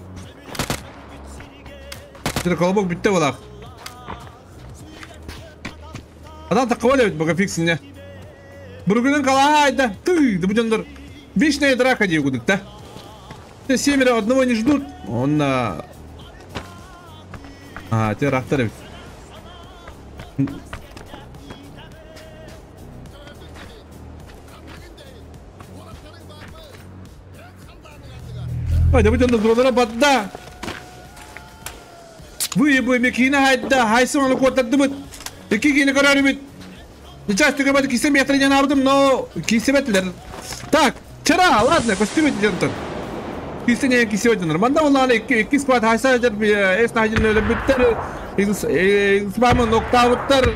[SPEAKER 10] Колобок бүтте булах. Адам такова эбит Багафикс не. Бургунун калаайда. Ты, да будем Вечная драка диегудык, да? Семеро одного не ждут. Он на... А, те рахтар ведь. Ой, да будем дронера бадда. Вы мекина хайда, хайсы оны куоттардыбыт. Ики кини көрөрүбүт. Сейчас түгөбөт кисе метр алдым, но кисебетлер. Так, вчера, ладно, костюм идет. Кисе не кисе өтөнөр. Манда уланы ики склад хайса жер эс нахжин өлөбүттер. Спамы ноктавыттар.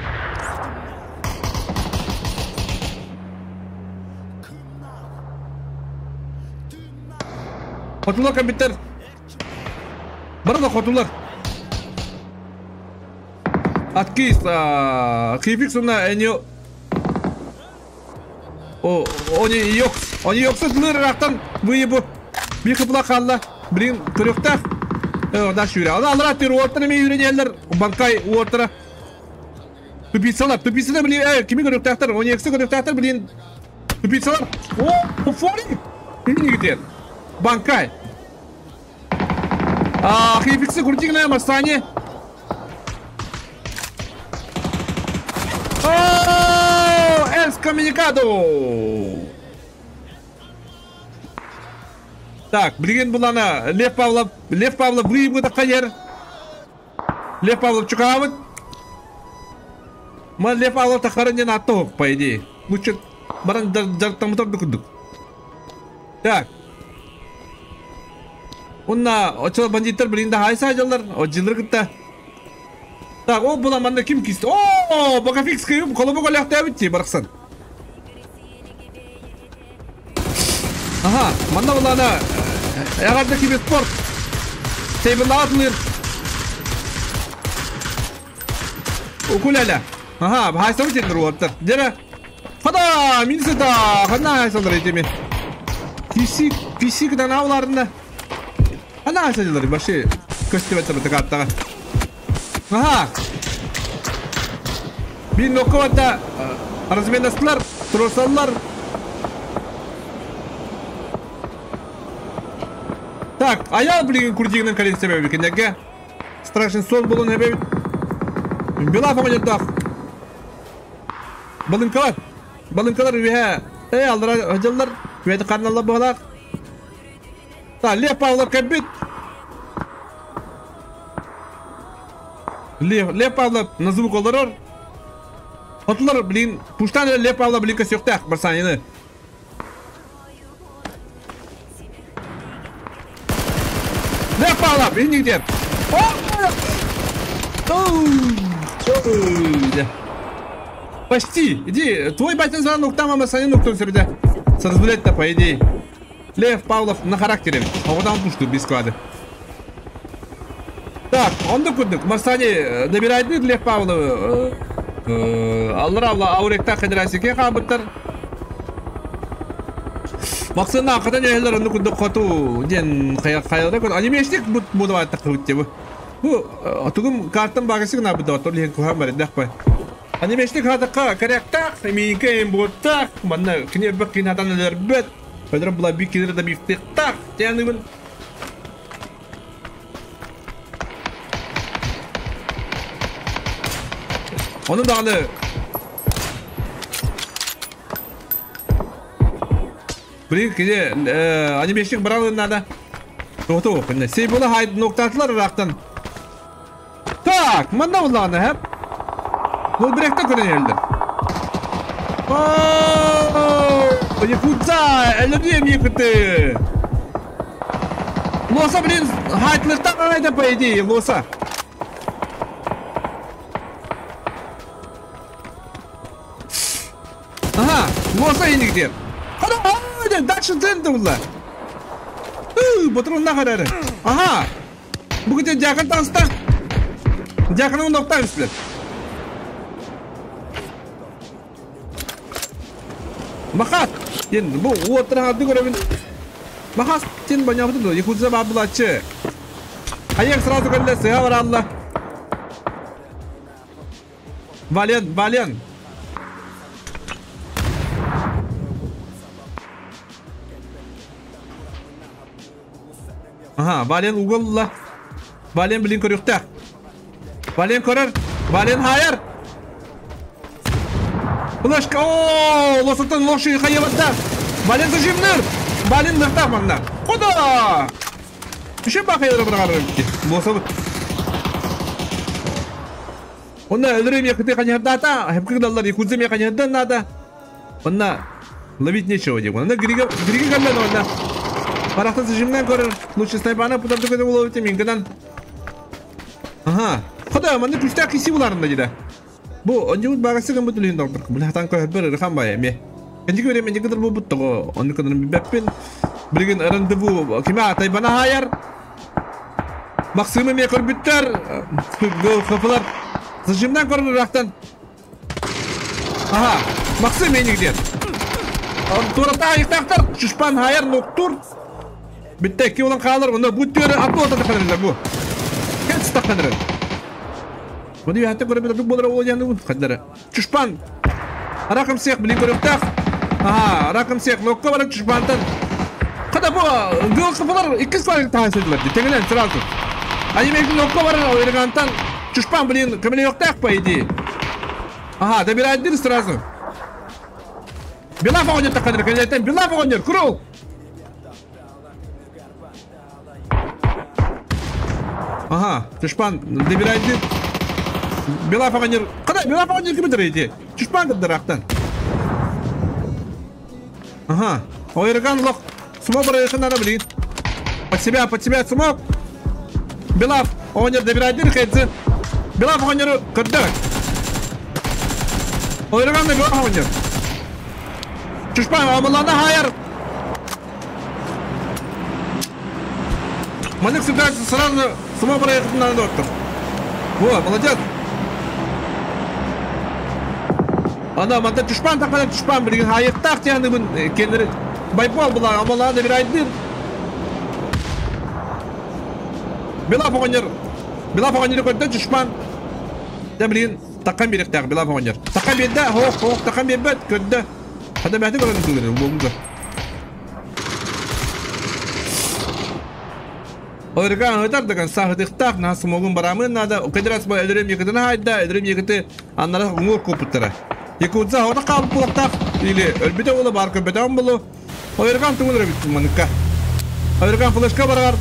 [SPEAKER 10] Хотулар компьютер. Барда хотулар. Откис, хификс уна эньо. О, они йокс. Они йокс лырактан выебу. Bir kıpla kalла. Блин, көрөктах. Да шүрә. Ана алра тир уоттара ми үйренелер. Банкай уоттара. Тупицалар, тупицалар, блин, кими көрөктахтар? Они ексе көрөктахтар, блин. Тупицалар. О, фори. Не где? Банкай. А, хификсы крутигна масане. О, экскоммуникадо. Так, блин, булана Лев Павлов, Лев Павлов выебут хайер. Лев Павлов чукавыт. Ма Лев Павлов тахарынен аттық, по идее. Лучше баран жартамытар дукудук. Так. Онна очол бандиттер блин да хайса жаллар, о жылыр кытта. Так, о була манда ким кисти? О, Багафикс кыйып, колобок оляхта битти бараксан. Ага, манда булана ягарды киберспорт. Сейбл атлыр. Укуляля. Ага, хайса битендер уоттар. Дера. Хада, минсета, хана хайсалар этеме. Киси, киси кыдан авларына. Хана хайсалар башы көстөбөттөр бытык Ага. Бин ноккаватта размендаслар, тросаллар. Так, а я, блин, курдигнен колен себе викендеге. Страшен сон был он эбе. Бела фамилия Балынкалар. Балынкалар ве. Эй, алдыра хажаллар. Ве карналар баглар. Так, Лев Павлов кабит. Лев Павлов на звук олорор. Хотлар, блин, пуштан Лев Павлов блин косёктах барсанины. Лев Павлов, и нигде. Почти, иди, твой батя звонок там, а мы санину кто себе. Сразблять-то, по идее. Лев Павлов на характере. А вот там пушку без склада. Так, он докудык. Марсани набирает Лев Павлов. Аллар алла ауректа хедрасике хабыттар. Максына катан эллер ону кудык хоту ден хаялда код анимешник бут будават такыт бу. Бу тугум картам багасы гына бу доктор лен кухам бар дәк Анимешник хатакка корректак, минке буттак, манна кине бак кин хатан эллер бет. Федор була бик кидер да бифтек тяны Onu da alı. Блин, где анимешник брал надо. Тоқту, сей була хайд ноктатлар рақтан. Так, манда буланы хәп. Бул биректе көрөнелдер. О, Якудза, әлі мекіті. Лоса, блин, хайтлықтан айда, по идее, лоса. Лоса инигдер. Хада, дальше центр була. Ботурун нахарары. Ага. Бүгүн дьаакан таҕыста. Дьааканы ноктаан үстүлэр. Махат! Диэн бу уоттара харды көрөбүн. Махас тин банябытын до. Якудза бар булаччы. Хайак сразу кэллэ сыһа баралла. Вален, Вален. Ага, Вален уголла. Вален билин көрүөхтээх. Вален көрөр. Вален хайар. Флешка. О, лосоттан лоши хайабатта. Вален зажимныр. Вален лыхтах манна. Куда? Түшен бақайыр бір Лосабыт. Онна өлөрөм якыты каньярдата, хепкы даллар якудзем яканьярдан надо. Онна ловить нечего деп. Онна грига грига галлан онна. Парахта зажимнан көрөр. Лучше снайпаны путап көтө болот мингынан. Ага. Хода, манны күстә киси буларында диде. Бу онжут багасы кем бутул хин доктор. Бу хатан кө бер рахам бай ме. Кенди көрө мен кыдыр бу буттого. Онны кыдыр беппин. Билген рандеву кима тайбана хайар. Максимы ме көрбүттер. Гол хапылар. Зажимнан көрөр рахтан. Ага, Максим менигдер. Турата айыктактар, Чушпан хайар ноктур. Битте ки улан калыр, онда бу төрө атты ота таханыр бу. Хец таханыр. Буны хатта көрөп бит болор ол яны хаддара. Чушпан. Ракым сех билин көрөптак. Ага, ракым сех нокко барып Чушпантан. Када бу гол кыпылар икки свайк тахасыдылар. Теңелен сразу. Они меки нокко барып элегантан Чушпан блин кемле yoктак по идее. Ага, добирает сразу. Белав огонь таханыр, конечно, Белав огонь, крул. Ага, Чушпан добирает. Белав огонь. Када Белав огонь ким идти? Чушпан кыдырактан. Ага, Ойрган лох. Смог надо, блин. Под себя смог. Белав огонь добирает хайцы. Белав огонь кыдыр. Ойрган да Белав огонь. Чушпан амалана хайар. Маник собирается сразу само проехать на доктор. Во, молодец. Ана, манта чушпан тақпада чушпан білген хайықтақ тяны бұн кенері байпол бұла, амалана бір айдыр. Бела фоғанер. Бела фоғанер көтті чушпан. Да білген таққан беректақ бела фоғанер. Таққан берді, хоқ, хоқ, таққан бербет, көтті. Хада мәті көрін түгілер, болыңды. Ойрган өтер деген сахыдықтақ, на смогун барамын надо. Кедерас бо элдерем екітіні хайда, элдерем екіті аннара уңур көпіттірі. Якудза орда қалып бұлақтақ, или өлбіте олы бар көпіте он бұлы. Ойрган түңілір біттің маныққа. Ойрган флешка барғар.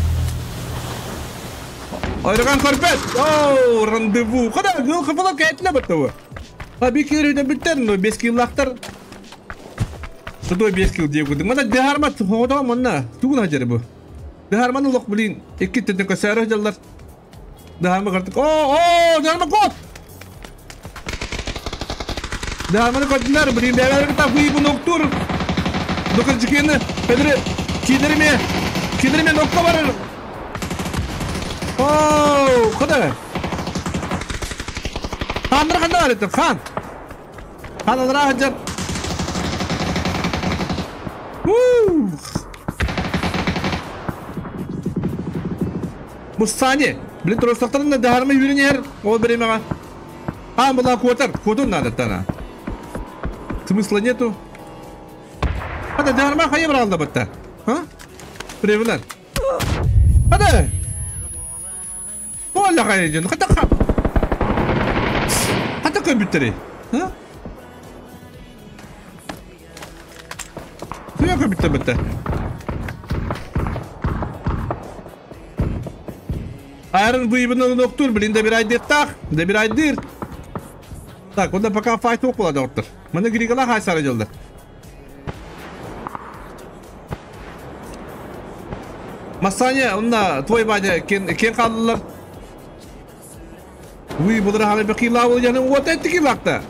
[SPEAKER 10] Ойрган көрпет. Оу, рандеву. Қада, гыл қыпылап кәйтілі бітті. А bir kilo da biter no 5 kilo Что 5 кило деп Мана дехарма хода манна. Тугун хажар бу. Дехарманы лок блин. Эки төтөн көсөрө жаллар. Дехарма картык. О, о, дехарма кот. Дехарманы көтүлөр блин. Бәләр та буй бу ноктур. Докыр жикени педре кидерме. Кидерме нокка барыр. О, куда? Хандар хандар это хан. Хан алра хажар. Мустани, блин, тростактарында дәһәрме юринер, ол беремега. А, была квотер, квотер надо тана. Смысла нету. Хада дәһәрме хайы бралда битте. А? Привет. Хада. Бола хайы, хата ха. Хата компьютери. А? Суя компьютер битте. Айрон выебанный ноктур, блин, добирай дыр так, добирай дыр. Так, онда пока файт около доктор. Мы на Григала хайсара делали. Масаня, онда твой бадя, кен қалдылар. Уй, бұлар халы бақила ол яны вот это килакта.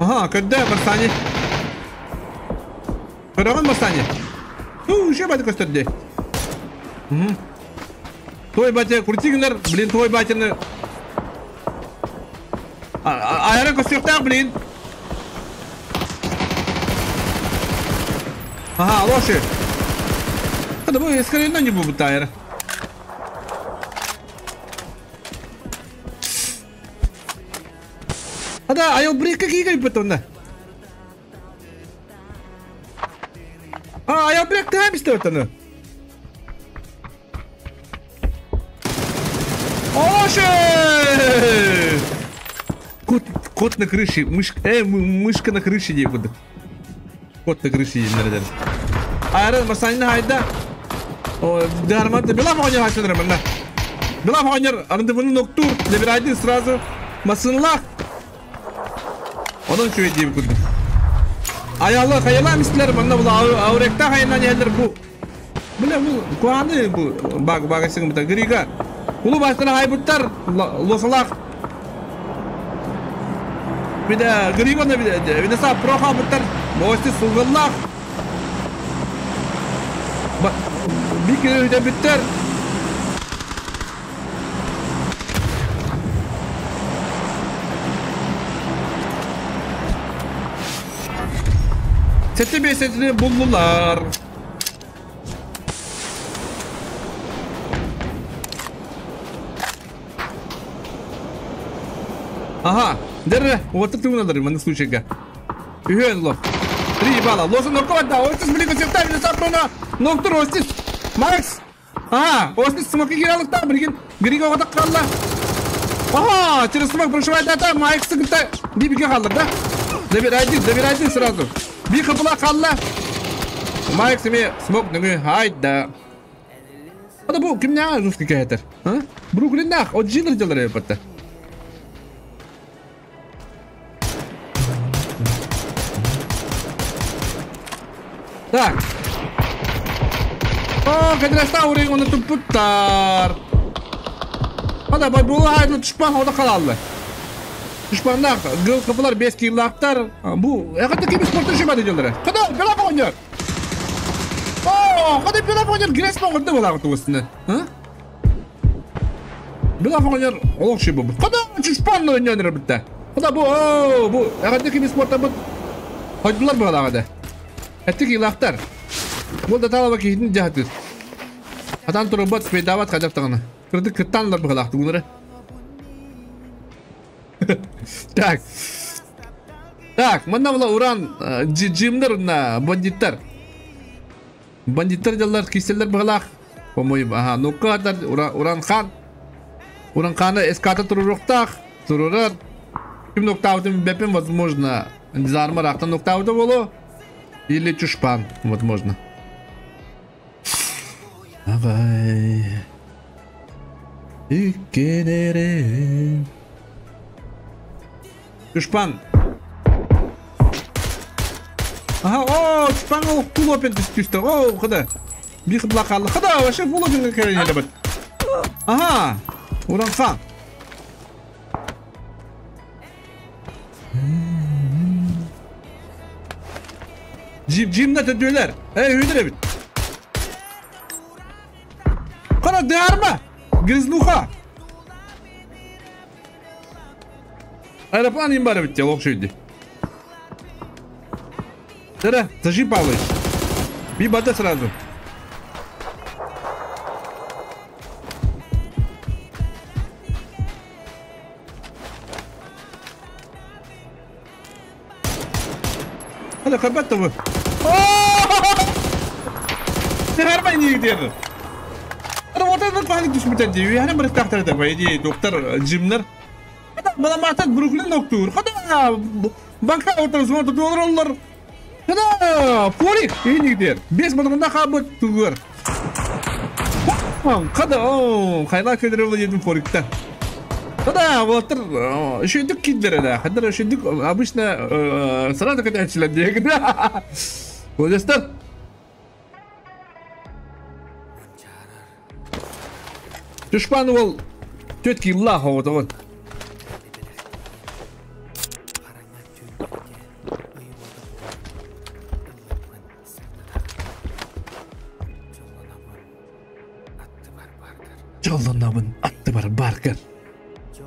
[SPEAKER 10] Ага, когда Масаня? Көрөҕүн бастаани. Уу, еще бати көстөрдө. Той батя, крутигнер, блин, той батяны. Айара көстүөхтээх, блин. Ага, лоши. Это бу эскалейна не будет айара. Ада, айыл брейка кийгей бутонна. А, айыл брейк тәмісті өтіні. Лоши! Кот, кот на крыше, мышка, мышка на крыше не буду. Кот на крыше не наверное. Айран, масанина хайда. О, дарманта, бела фонер хачыныр мында. Бела фонер, арынды бұны ноктур, набирайды сразу. Масынлах. Onun şöyle diyeyim kurdum. Ayalı, kayala misler, bana bu avrekta hayından yerler bu. Bu ne bu? Kuanı bu. Bak, bak, sıkıntı bu da. Griga. Ulu başlarına haybutlar, losalak. Bir de Grigo da bir de sağ proha butlar. Boştu sulgınlak. Bak, bir kere öde bitler. Seti bir setini buldular. Ага, держи, вот это ты в случае. Юхен 3 балла. Лоса нокот, да, Остис блин, сектами сапрона. Ноктур Остис. Макс. Ага, Остис смоки гиралык там, прикинь. Григо вот так қалла. Ага, через смок прошивает дата, Макс сыгыта. Бибиге қалдыр, да? Забирай сразу. Би қыпыла қалла. Макс еме смок нүгі, хайда. Ада бұл кімне русский кәйтер? А? Бруклиннах, от жинер делар епатта. Так. О, кадраста урын оны тупуттар. Ада бай бұл айлы түшпан ода қалалды. Түшпаннақ, гыл қыпылар 5 килақтар. Бұл, әқатты кемі спорты жемады делдері. Қада, бела фонер. О, қада бела фонер грес боңырды болағы туысыны. Бела фонер олық ши бұл. Қада, түшпанны өнер бітті. Қада бұл, о, бұл, әқатты кемі спорты бұд. Қойдылар бұғалағады. Әттік илақтар. Бұл да талаба кейтін жағатыр. Атан тұры бұд, спейдават қажаптағаны. Кірді кіттанлар бұғалақты бұныры. Так. Так, мына бұла уран джимдер на бандиттар. Бандиттар жаллар киселер бұғалақ. По-моему, ага, ну-ка, уран хан. Уран ханы эската тұрырықтақ, тұрырыр. Кім ноктауты бәпім, возможно, зармарақтан ноктауты болу. Или чушпан, возможно. Давай. Иккенере. Чушпан. Ага, о, чушпан ол фулопен түсті. О, қыда. Bir қыдла қалды. Қыда, вообще фулопен керен бит. Ага, уранхан. Jim'de tödüler. Hey, hüdre bit. Kara değerme. Grizluha. Аэроплан им бары битте, лох шүйді. Дара, зажи Павлович. Би бата сразу. Hadi kapat da bu. Her ben gidiyorum. Ana ortadan panik düşmüşler diyor. Yani bir tahtada по идее доктор Джимнер. Bana mahtat Бруклин доктор. Хада банка ortasına tutuyorlar onlar. Хада Форик iyi gidiyor. 5 мыңда хабы тугыр. Хада о хайла көдөрө едим Форикта. Хада вот шүйдүк киддер да. Хада шүйдүк обычно сразу катачылар деген. Достар. Түшпан ол төт килла хоғыты вот. Дьоллонобун аттыбар баргар.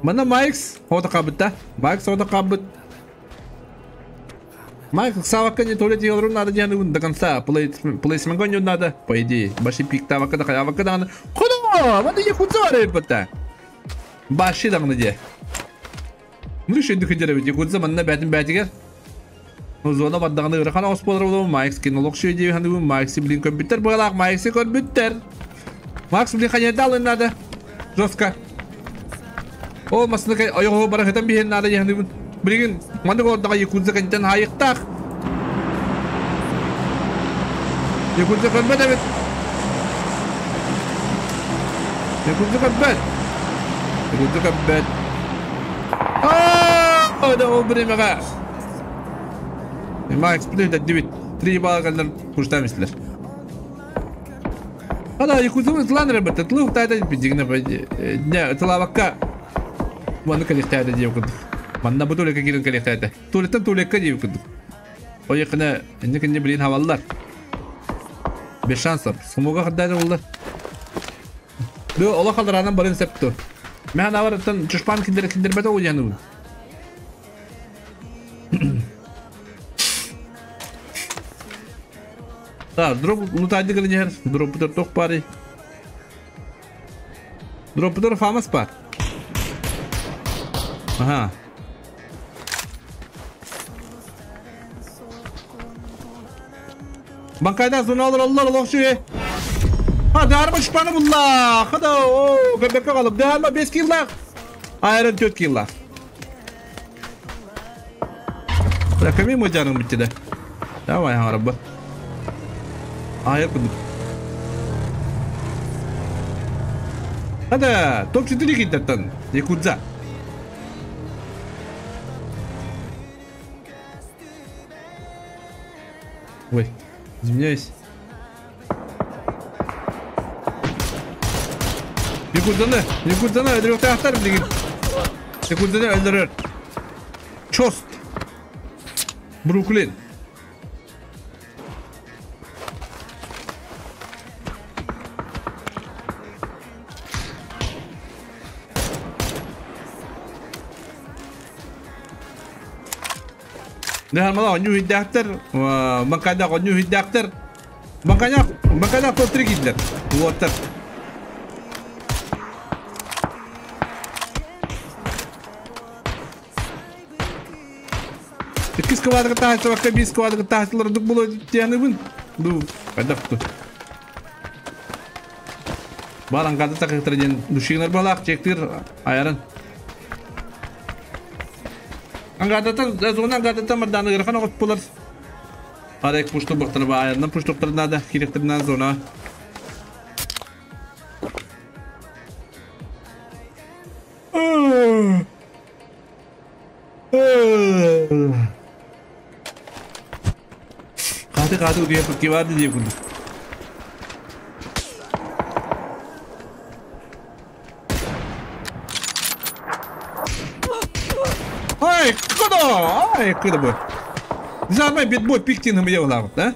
[SPEAKER 10] Манна Майкс ота кабыт да. Майкс ота кабыт. Майк савакка не туалет елрун надо диэн до конца. Плейсмент не надо, по идее. Баши пик тавакка да хаявакка да. Куда? Вот я худзары бата. Баши да где. Ну еще дыхадер ведь якудза манна бәтин бәтигер. Ну зона бардаганы ырхан осполар болу Майкс кинолог шөй дип ханды Майкс блин компьютер балак Майкс компьютер. Макс блин хаядал надо. Жестко. О масныка айого барахатан биһен надо яхны. Блин, манды гордага якудза кантан хайыктак. Якудза компьютер бит. Якудза компьютер. Якудза компьютер. А, да ол бремега. Макс, блин, да дебит. 3 балла калдар куштамислер. Ада якудза тлан ребята, тлу тайда бидигне не тлавакка. Маны коллективда дип кудук. Манна бу тулекке кирен коллективда. Тулеттен тулекке дип кудук. О якына инне блин хаваллар. Без шансов. Сумуга хаддады булды. Ду ола халдаранан барын септу. Мен авараттан чушпан киндер киндер бета уяну. Так, дроп лутайды гылынер, дроп тор тох пари. Дроп тор фамас пар. Ага. Банкайда зона алыр аллар аллах шуе. Ha, darma чушпаны булла. Хада, о, көбекке калып. Дарма 5 киллах. Айрын 4 киллах. Раками мой жаным битти да. Давай, харабба. Айыр кудук. Хада, топ-4 киттен. Якудза. Ой, извиняюсь. Якудзаны, Якудзаны öldürüyor деген. Якудзаны öldürür. Çost. Бруклин. Нехар мала оню хиддахтар, макада оню хиддахтар. Маканя, макада топ-3 кидлер. Вот так. Икки квадрат тахтар, бис квадрат тахтар, дук було тяны Ду, кадак ту. Баран кады такыктыр ден душигнер балак чектир айрын. Ангадата зона ангадата марданы гырхан огот булар. Арек пушту бактыр ба айрын пуштуктыр нада киректир на зона. Каты каты удия киварды деп күндүк. Ай, куда? Ай, куда бы? Замай битбой пиктингом я да?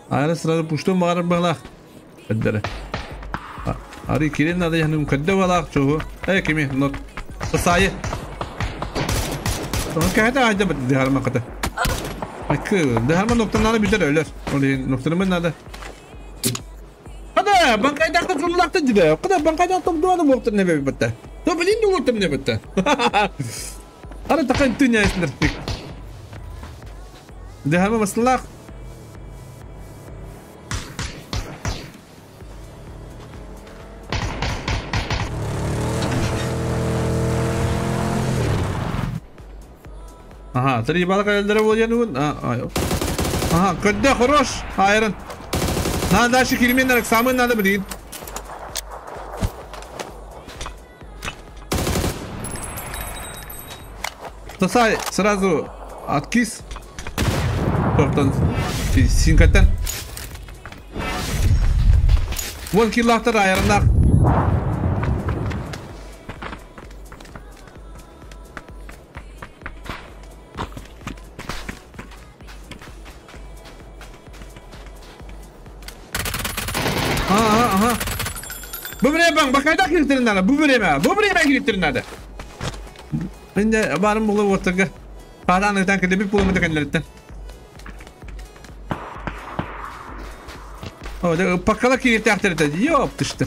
[SPEAKER 10] Ара сразу пушту мар балах. Беддere. Ари кирен надо я не кадда балах чого. Эй, кими, нот. Сасайы. Кахата айда бит дихарма ката. Акы, дихарма ноктананы битер өлөр. Оли ноктаны надо. Када банкайда туллакты диде. Када банкайда топ-2 боктур не битте. Топ-1 боктур не битте. Ара такай түня эсиндер. Дихарма маслах. Ага, три балка элдер болген. Ага, когда хорош, айрон. Надо дальше кирмен, самый надо, блин. Тасай, сразу откис. Тортан, синкаттан. Вон киллахтар айроннар. Bu время бакайда кириктерин надо. Bu время, bu время кириктерин надо. Şimdi barım bulu ortaga. Padan öten kede bir bulamadı kendilerinden. O da pakala kirikti aktardı. Yok düştü.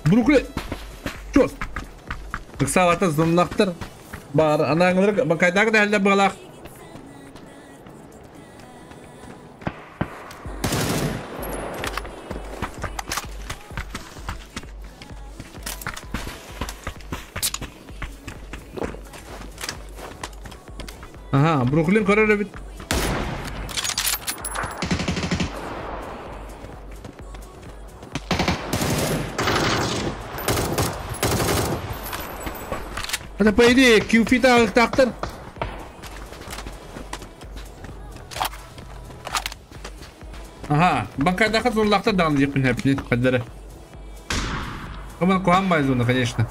[SPEAKER 10] Brooklyn. Чос. Ыксалата зонлактыр. Бар анаңлар бакайдагы да әлдә балак. Ага, Бруклин көрөр бит. Это по идее кьюфита тактыр. Ага, банкайдаха зонлахта дан депин хепни кадары. Коман куам зона, конечно.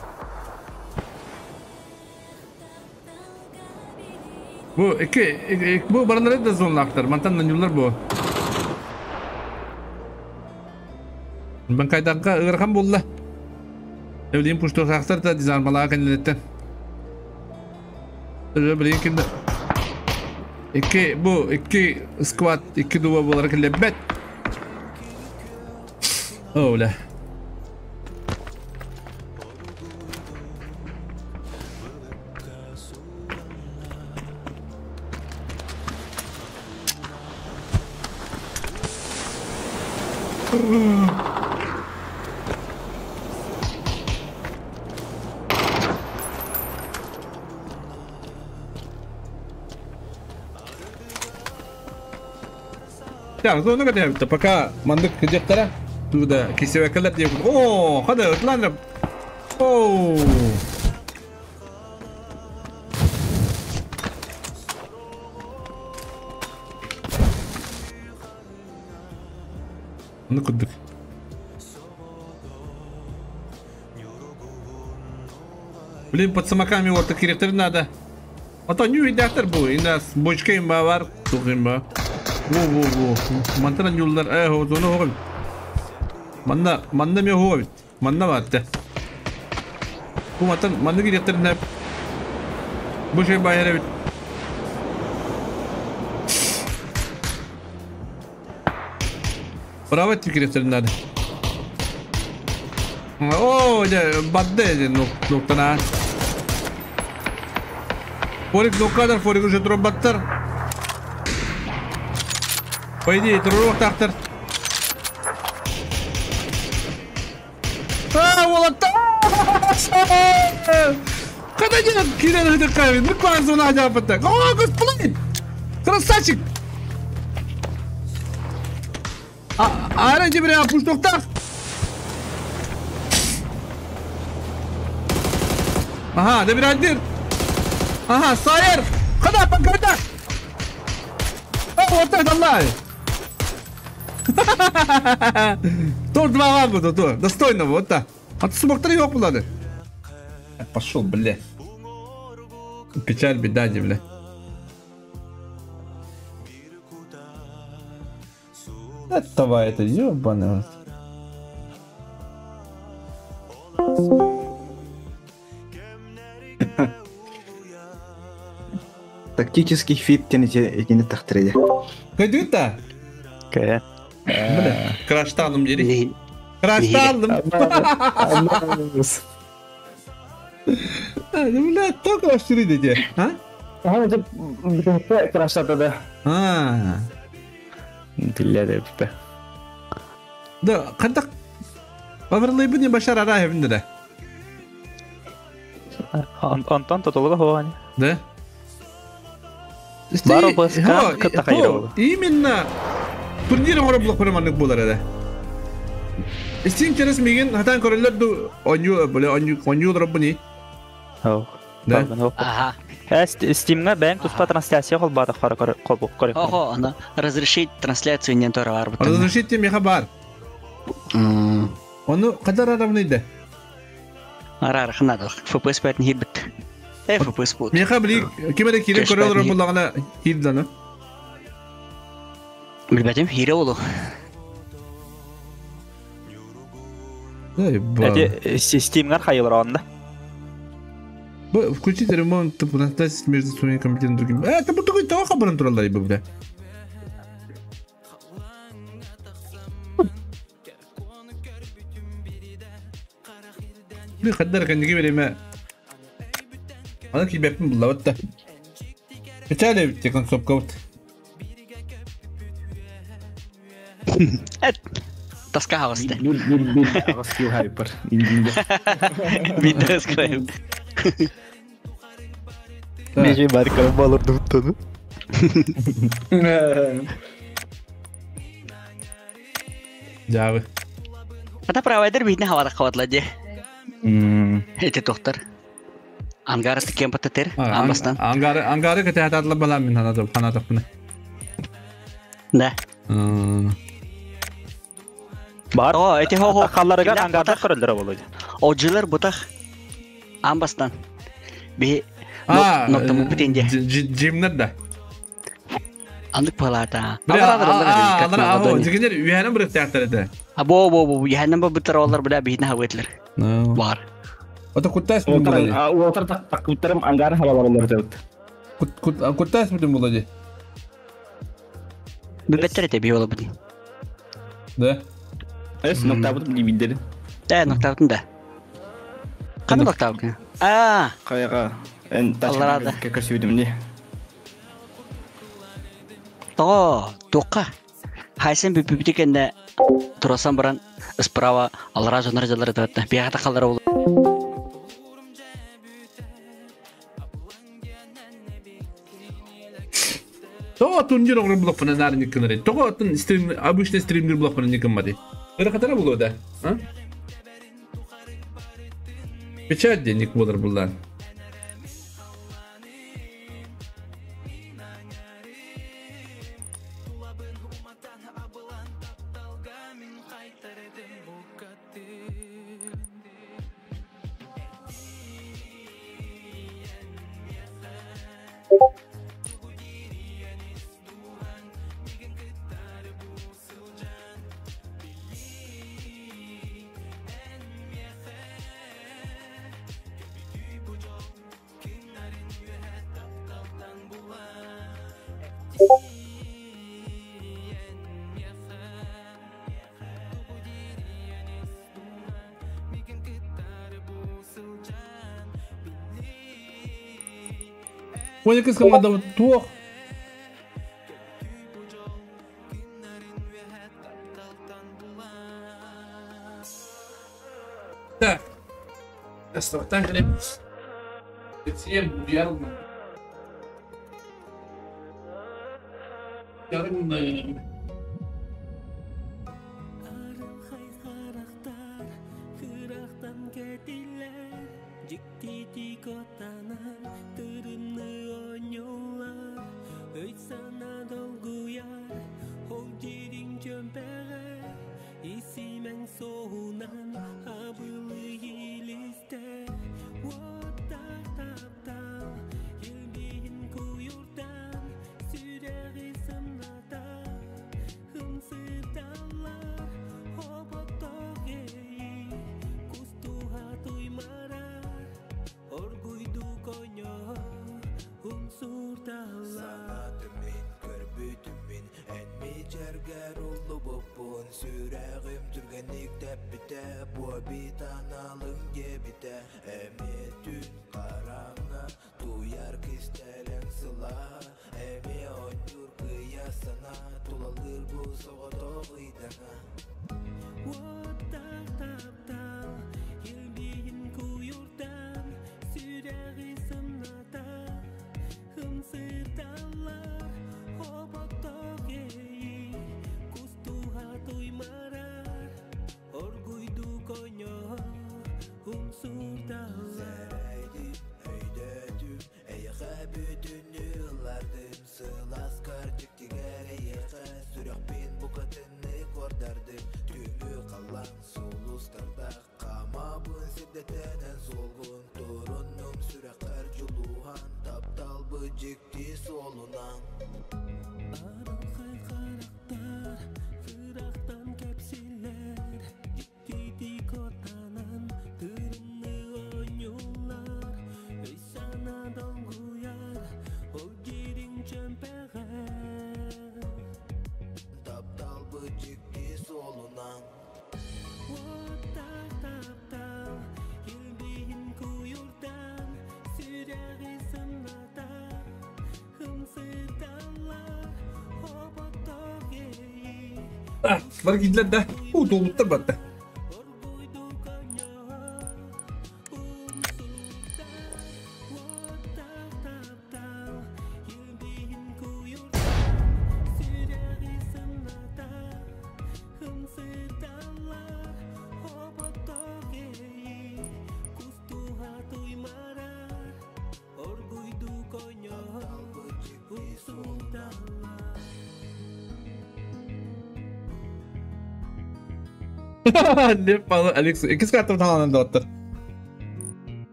[SPEAKER 10] Bu iki bu barınları da zonlaktır. Mantan yıllar bu. Банкайдаха ырхан булла. Evliyim puştu saktır da dizarmalığa kendiletten. Bileyim kimde. İki bu iki squat iki duva olarak lebet. Öyle. Так, ну ну пока мандык где-то туда кисевекалар деп. О, хада ытланып. О. Ну кудык. Блин, под самоками вот такие надо. А то не видят бу, и нас бочка им бар, тухим ба. Во-во-во. Мантана юллар, зона хоғым. Манна, манна ме хоғым. Манна батты. Bu matan, manna giriyetlerin hep. Bu şey bayara bit. Bravo ettik giriyetlerin hadi. Oo, battı noktana. Forik nokkadır, forik уже дробаттар. По идее, трурок тахтар. А, вот Когда нет, кидает этот камень, ну куда зона так? О, господи! Красавчик! А, тебе пуштухтах! Ага, добирай. Ага, Сайер! Хода, покажи! А, вот это лай! Тоже два августа, то, достойно, вот так. А ты смог три опыта. Пошел, бля. Печаль, беда, не, бля. Давай это, ёбаный.
[SPEAKER 6] Тактический фит тяните тахтреде.
[SPEAKER 10] Кайдута?
[SPEAKER 9] Кая.
[SPEAKER 10] Бля, краштаном дери. Краштаном. Бля, то краштыры а?
[SPEAKER 13] Ага, это краштата, да.
[SPEAKER 10] А.
[SPEAKER 9] Бля, да.
[SPEAKER 10] Да, кантак. Баварлы башар араев да.
[SPEAKER 9] Антон тотолога хоани.
[SPEAKER 10] Да? Именно турнир оңоро булак болар эде. Steam через мигин хатан көрөлөр ду оню бля оню оню дробни.
[SPEAKER 9] Хау.
[SPEAKER 10] Да.
[SPEAKER 14] Ага.
[SPEAKER 9] Steam'га бәң туспа трансляция холбата хара кол кор.
[SPEAKER 14] Ого, она разрешить трансляцию не тора арбата.
[SPEAKER 10] Разрешить меха бар. Оны кадар арамныйды.
[SPEAKER 14] Арар хнадах. FPS 5 не бит. FPS бут.
[SPEAKER 10] Меха били ким эрэ киирэн көрө олорор буоллаҕына киирданы.
[SPEAKER 14] Билбэтим, хире болу.
[SPEAKER 9] Эти системгар хайылар онда.
[SPEAKER 10] Бу включить ремонт трансляции между своими компьютером и другими. Это бу такой того хабаран тураллар бу бля. Би хаддар кэнниги бириме. Аны кийбэппин буллабыт да. Печаль эбит концовкабыт.
[SPEAKER 14] Эт. Таска хаҕыста.
[SPEAKER 13] Бир бир бир аҕыс кил хайпер. Индинде.
[SPEAKER 14] Бир таска.
[SPEAKER 11] Межи бар карам алырды буттаны.
[SPEAKER 10] Жабы.
[SPEAKER 14] Ата провайдер биитне хавата хаватла де. Эти тохтар. Ангара тиккен пататер, амбастан.
[SPEAKER 10] Ангары ангары кете хататла балам мин ханатып ханатып.
[SPEAKER 14] Да.
[SPEAKER 9] Бар.
[SPEAKER 14] О, эти хо-хо.
[SPEAKER 9] Халларыгар ангарда көрөлдөр болду.
[SPEAKER 14] Ожилер бутах. Амбастан. Би
[SPEAKER 10] А,
[SPEAKER 14] ноктаму битенде.
[SPEAKER 10] Жимнер да.
[SPEAKER 14] Андык палата.
[SPEAKER 10] Алар дигенер үйәнен бир театр эте.
[SPEAKER 14] А бо бо бо яһаннан бу битер олар била битне хаветлер. Бар.
[SPEAKER 10] Ата куттас бүтүн булады.
[SPEAKER 13] Уотар такуттарым ангар хабалар олар деп.
[SPEAKER 10] Куттас бүтүн булады.
[SPEAKER 14] Бибеттер эте би ола бүтүн.
[SPEAKER 10] Да.
[SPEAKER 13] Эс ноктабыт бибидер.
[SPEAKER 14] Да, ноктабытын да. Кандай ноктабытын? А.
[SPEAKER 13] Кайга эн
[SPEAKER 14] Алларада.
[SPEAKER 13] тачка көрсөйдүм не.
[SPEAKER 14] То, тока. Хайсен бүпүбүтекенде турасан баран справа алара жонор жалар этебетте. Биягата калдар болу.
[SPEAKER 10] Того турнир огрым блок фана нар никнери. Того атын стрим обычный стримдер блок фана никамади. Это хатара было да? А? Печать денег болар булар. Ой, кыз команда туох. Так. Астартан глеб. Всем верно. Ярым.
[SPEAKER 4] Камабын сирдетенен солгун Торуннум сүрәккәр жулу
[SPEAKER 10] Бары киирдилэр да. Уу, туолбуттар барда. Алекс, иккис картам таһаанан доҕоттор.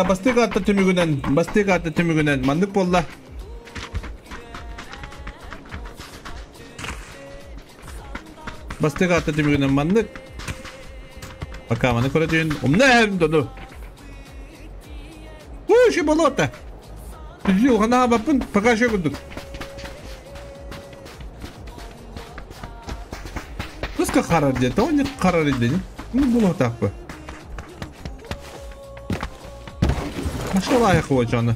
[SPEAKER 10] Бастык атта түмүгүнэн, бастык атта түмүгүнэн маннык буолла. Бастык атта түмүгүнэн маннык. Пока маны көрөтүн. Умна эһэм дону. Уу, ши болота. Жил хана баппын, пока шо курдук. Кыска харар деді, он не харар деді. Ну, болотақпы. Машалайық о жаны.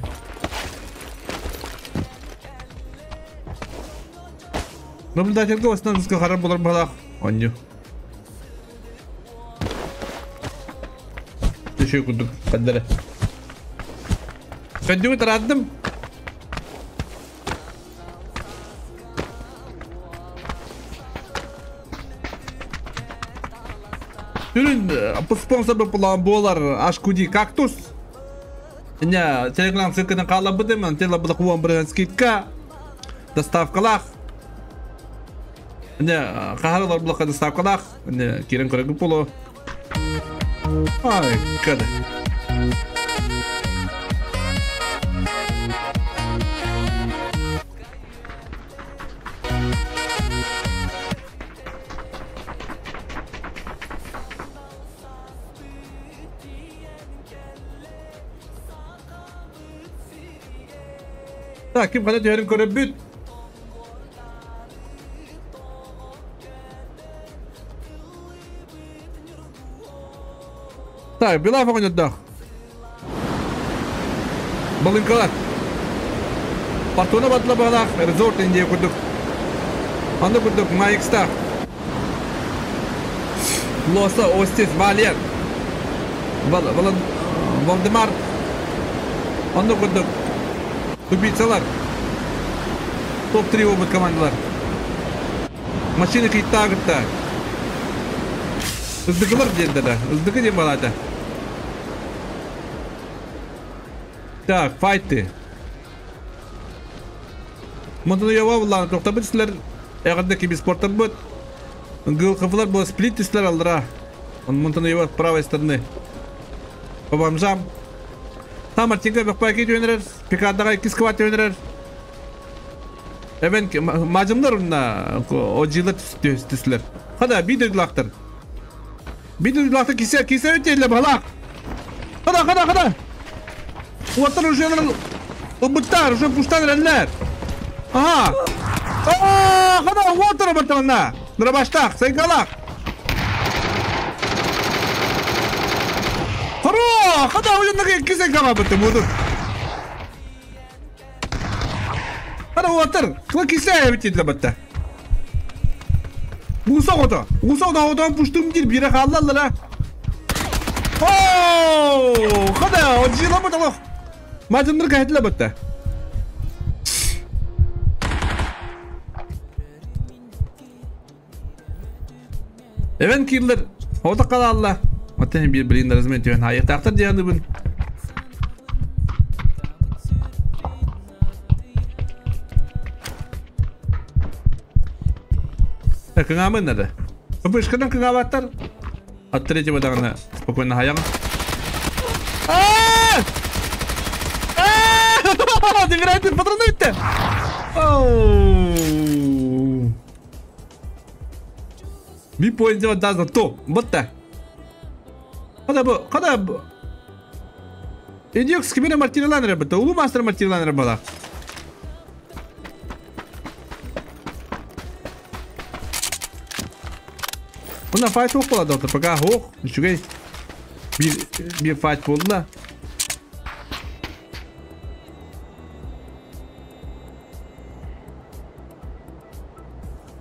[SPEAKER 10] Наблюдательге осынан кыска харар болар балақ. Оню. Төшей курдук, каддары. Каддюгу тараддым. Түрін спонсор болар Ашкуди кактус. Не, телеграм ссылканы қала бұдымын, теле бұда қуан бір скидка. Доставкалах. Не, қахарлар бұлаққа доставкалах. Не, керен көрегі болу. Ай, кәді. Так, ким қана түйерін көріп бүт. Так, Белав оғынеддақ. Балынкалар. Фортуна батла бағалақ, резорт индия күрдік. Анда күрдік, Майкстар. Лоса, Остис, Валер. Валдемар. Анда күрдік. Тупицалар. Топ-3 обыт командалар. Машина хитта гытта. Ыздыкылар деді да. Ыздыкы дем балады. Так, файты. Мынтыны ява булланы тоқтабыт сілер. Әғырды кеби спорттар бұд. Гыл қыфылар бұл сплит сілер алдыра. Мынтыны ява правой стороны. По бомжам. Там Мартинка бақпай өнерер, Пикардаға 2 скват өнерер. Эбен мажымдар мына ожилар түслер. Хада бидер лақтыр. Бидер лақтыр кисе кисе өтелі балақ. Хада хада хада. Уаттар уже ұбыттар, уже пуштан рәлләр. Ага. Аа, хада уаттар бартамна. Дұрабаштақ, сайгалақ. Хоро, хада ойындағы кисе кама бітті, бұдыр. Хана уотар, кыла кисе битиле батта. Муса ота, Муса ота ота пуштум дир бире халлалла. О, хана, отжила баталох. Мадынныр кайтла батта. Even killer. Ота калалла. Отен bir блин размен түйен айықтақтар дияны бұн. Кыңамын надо. Вышкадан кыңабаттар. От третьего дағына спокойно хаяң. Добирайте патроны бітті. Би поинт да то. Ботта. Қада бу, қада бу. Идиокс кимере мартиралан ребята, улу мастер мартиралан ребята. Мына файт ох болады, доктор, пока ох, ничего. Bir fight болды да.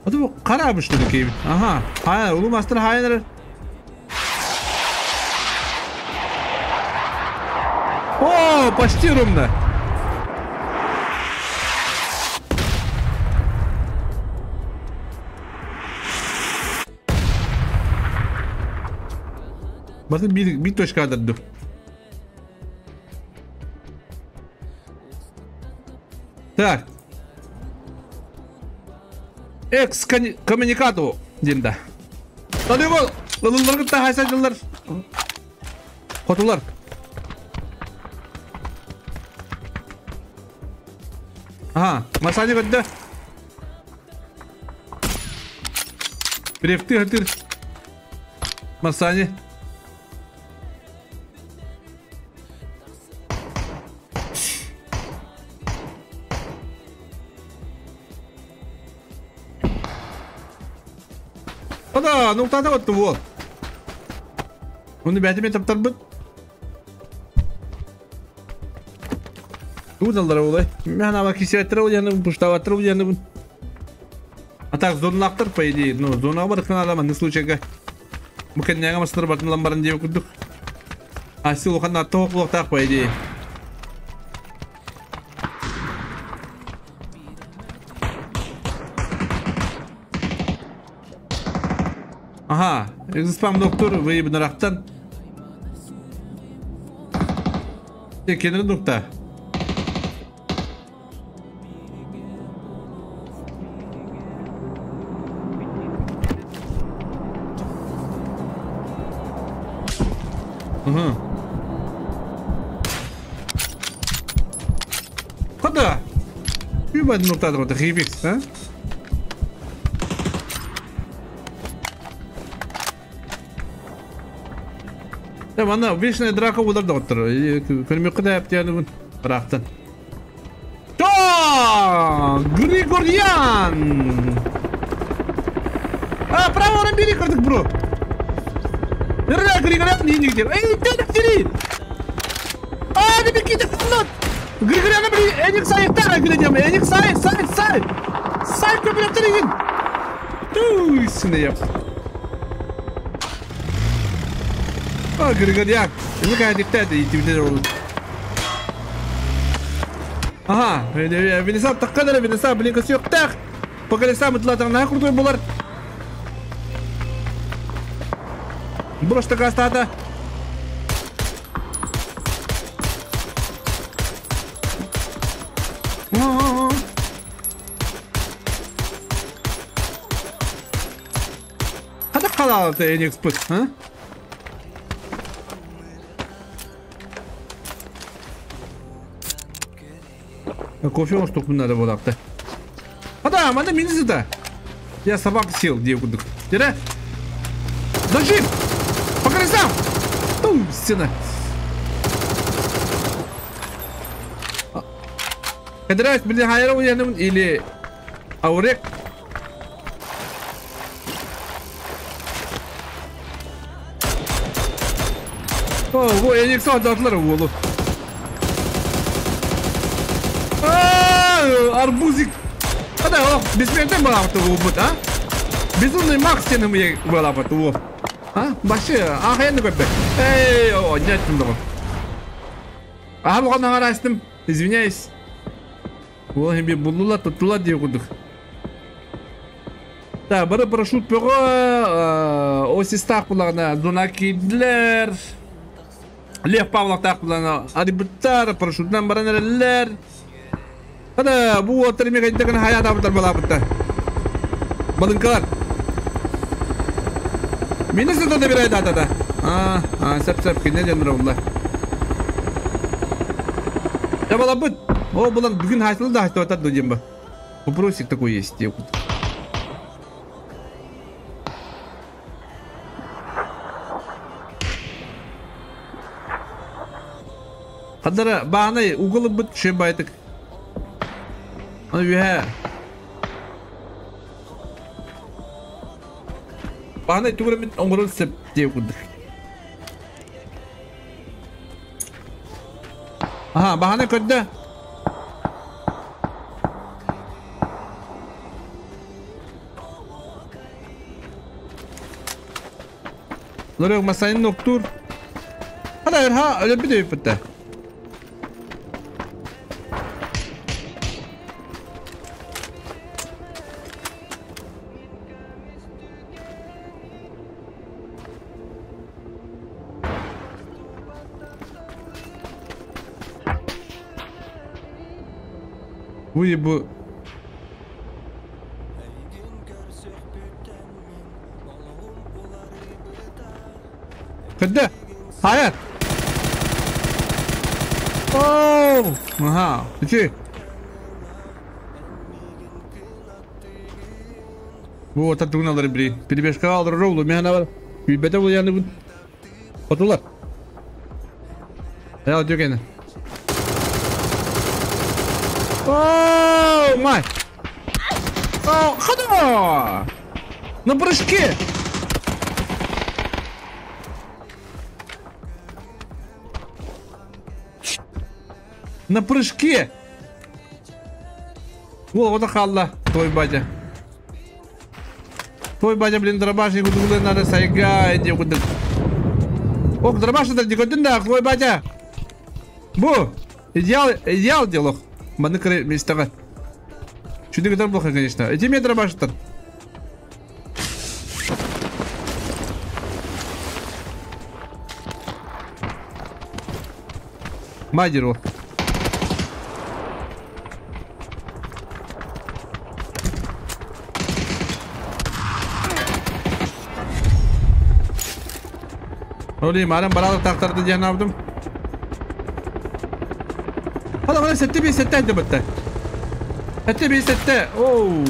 [SPEAKER 10] Hadi bu kara dedi ki. Aha. Hayır, ulu master hayır. О, почти ровно. Bakın bir точка adırdı. Так. Экс-коммуникату динда. Талыгол, лылылар хайсадылар. Хотулар. Ага, масани бәдді. Префты хатыр. Масани. Да, ну тогда вот вот. Он 5 метров торбыт. Удалдар олай. Мен ама кисеттір ол яны, пуштаваттыр ол яны. А так зонлақтыр, по идее. Ну, зона бар кына на случайга. Мүкен няга мастыр батын ламбарын деп күдік. А сил оқанна тоқ лоқтақ, по идее. Ага, экзоспам доктор, выебан рақтан. Кенер нукта. Угу. Куда? Юбан нукта, вот хибикс, а? Ана вечная драка удар доктор. Көрмек куда яптияны рақтан. То! Григорьян! А, право орын бери кырдык, бро. Ра, Григорьян не нигде. Эй, ты дери! А, ты беги, ты Григорьян, блин, эник сай, тара, глядим, эник сай, сай, сай. Сай, көбілеп тереген. Туй, сыны яп. А, Григорьян, ну-ка, диктаты, идти в Ага, Венесап таққадыр, Венесап, блин, косёк тақ. По колесам ытлатың, крутой булар. Брош такая стата. Қада қалалы Эникс пыт, а? Кофе он штук надо было так. А да, манда минзита. Я собаку съел, где кудык. Дере. Зажим! По колесам! Ту, стена. Кадрас, блин, хайру или аурек. О, во, я не сам датлар волу. Арбузик. Хада, о, бессмертный балапты убыт, а? Безумный Макс сені мы балапты, о. А? Башы, ағайын көппе. Эй, о, не айттым дұғы. Аха, бұған ағара астым. Извиняюсь. Ол хембе бұлыла, тұттыла деп күдік. Так, бары парашют пөҕө, осистаах булаҕына зона киирдилэр. Лев Павловтаах булаҕына арыйбыттар, парашютынан баран эрэллэр. Хата, бу уоттар эмиэ кайда гына хайаатаабыттар балаабыттар. Балыҥкалар. Мини сыта да бирай датата. А, а, сеп-сеп, кине ден булла. Я балабыт. О, булан бүгүн хайтылы да хайтылы да диэн ба. Вопросик такой есть, деп. Хадара баанай угылыбыт шөй байтык. Аны үһэ. Баанай тугурамит оңорон сеп деп курдук. Аха, баанай көрдө. Лорек масайын ноктур. Хада ха, өлө бит өйпүттэ. Уй бу. Кыдды. Hayır. Oh. Aha. İki. Bu ota тугналары бiri. Перебежка алыр ролу мена бар. Бете бул яны бу. Отулар. Я дүкен. Oh my. Oh, хода! На прыжке. На прыжке! О, вот ахалла, твой батя. Твой батя, блин, дробашник, надо сайга, иди куда. Ох, дробаш это не годен, да, твой батя. Бу, идеал, идеал делох. Маны местага. Чуть не плохо, конечно. Иди мне дробаш -то. Мадеру. Olayım, arам баралык тактарды диэн алдым. Hala bana sette bir sette hadi bitti. Sette bir sette. Oo.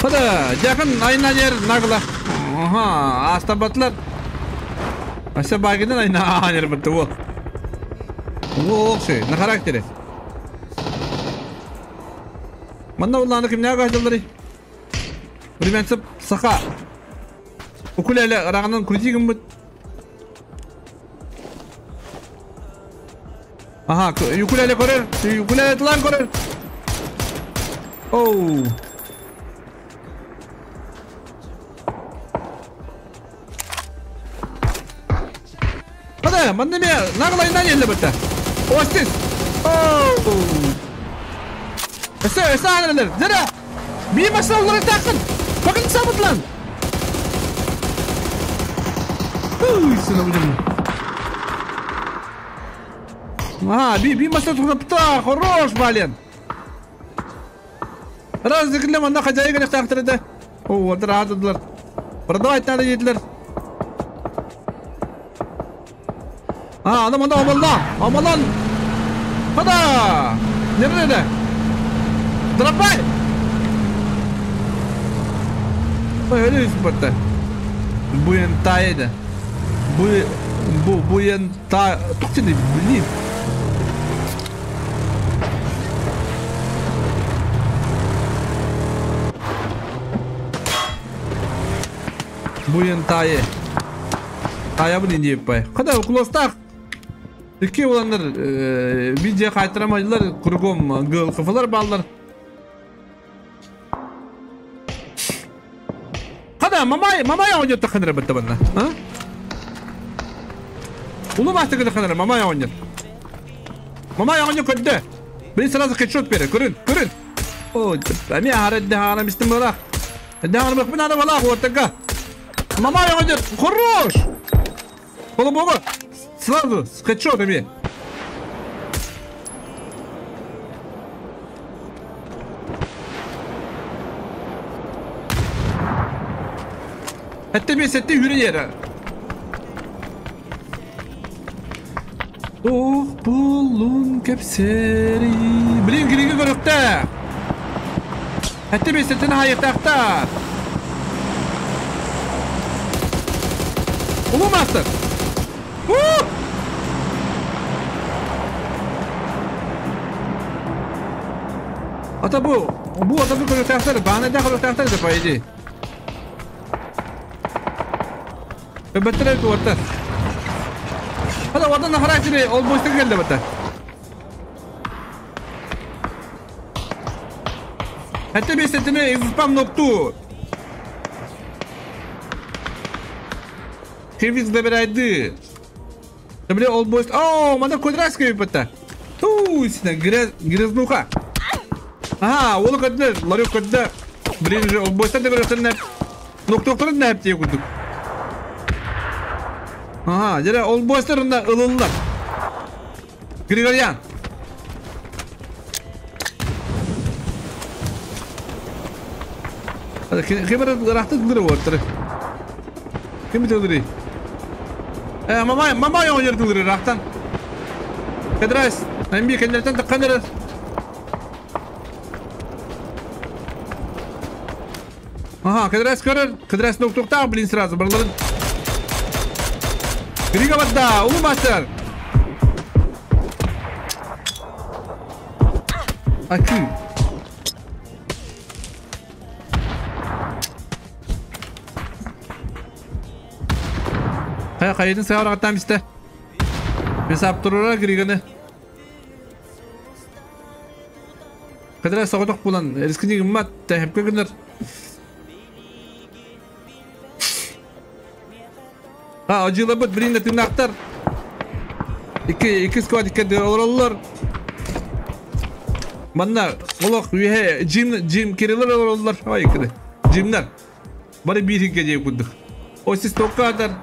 [SPEAKER 10] Hadi yakın ayna yer nagla. Aha, astabatlar. Aşağı bagiden ayna yer bitti o. O şey, ne karakteri? Manna ulanı kim ne kaçtılar? Rimenсip саха. Укулеле рағынан крутигім бұт. Ага, укулеле көрер, укулеле тылан көрер. Оу. Hadi, manna me нағылайынан елі бітті. Остис. Оу. Эсе, эсе анылар. Зара. Би машина олары тақын. Bakın sabit lan. Уй, будем. Ага, би машина пта, хорош, блин. Раз зиклем, она хозяйка не тақтырды. О, радыдылар. Продавать надо dediler. А, адам анда амалла, амалан. Хада! Nerede? Дропай! Öyle üstü Буентайда. Буентай. Тухтины, блин. Буентайы. Тая блин не пай. Когда клостах? Икки уланнар видео кайтарамайлар кругом гылкыфылар баллар. Хада мамай мамай оонньор таханара бытта банна. А? Улу мастыгы таханара мамай оонньор. Мамай оонньор көрдө. Били сразу хедшот бере. Көрүн, көрүн. О, эми ахара дехана мистим була. Дехана бакпын ана бала ортага. Мамай оонньор хорош. Полубога. Сразу с хедшотами. Этте бес этте үрі ері. Ох, булун кепсери. Блин, кириге көрөктө. Этте бес эттен хайыктактар. Улуу мастер. Ата бу, бу ата бу көрөктөр, бааны да көрөктөр да по идее. Бөттөрө туорта. Hadi oradan da karakteri ol boşta geldi bata. Hatta bir setini spam noktu. Хевиз забирайды. Добре, ол бойст. О, мана квадратская бата. Тусь, грязь, грязнуха. Ага, ол кадды, ларек кадды. Блин же, ол бойста да көрөсөн ноктоктор нәп дие кудук. Ага, жere ол бойстарында ылылар. Григорян. Кемер рахты гыры оттыр. Ким тылдыры? Мамай, мамай ойнер тылдыры рахтан. Кедрас, әмби кендертен таққаныр. Ага, кедрас көрір, кедрас ноктоқта, блин, сразу, барларын. Грига бадда, улу мастер. Аки. Кайдын сағыр аттан бісті. Бесап тұрура Григаны. Кадра соғдық болан, рискini гыммат, тәхіпке гыныр. А, ажыла бұт, бірінде тыңнақтар. Екі сквад екі олар. Манна, олақ, үйе, джим, керелер олар. Ай, кірі. Джимнар. Бары бір хикке жеп күдік. Осис тоққадар.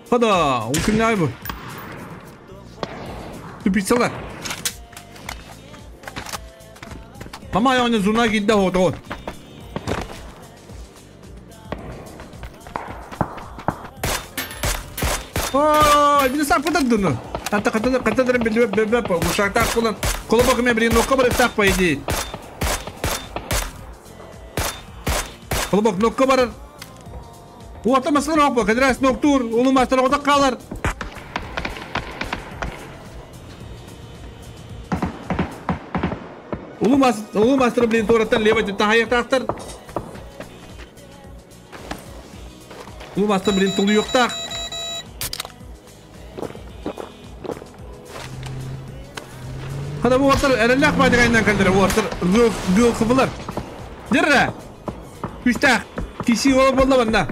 [SPEAKER 10] Хада, ол кімне ай бұл? Тупицалар. Мама аяғына зуна кейді ходы ғой. Ой, бini сап кытыр Ата кытыр кытыр билбеп бебеп ушактак кулан. Колобок мен бирин нокка барып так по идее. Колобок нокка барар. Уата масыр опа, кадрас ноктур, улу мастер ода калар. Улу мастер блин тораттан лево деп тахаяктактыр. Улу мастер блин тулу юктак. Хада бу ортар эреллах байды кайнан калдыр, бу ортар гыл кыбылар. Дирре. Күстак киши болуп болду банда.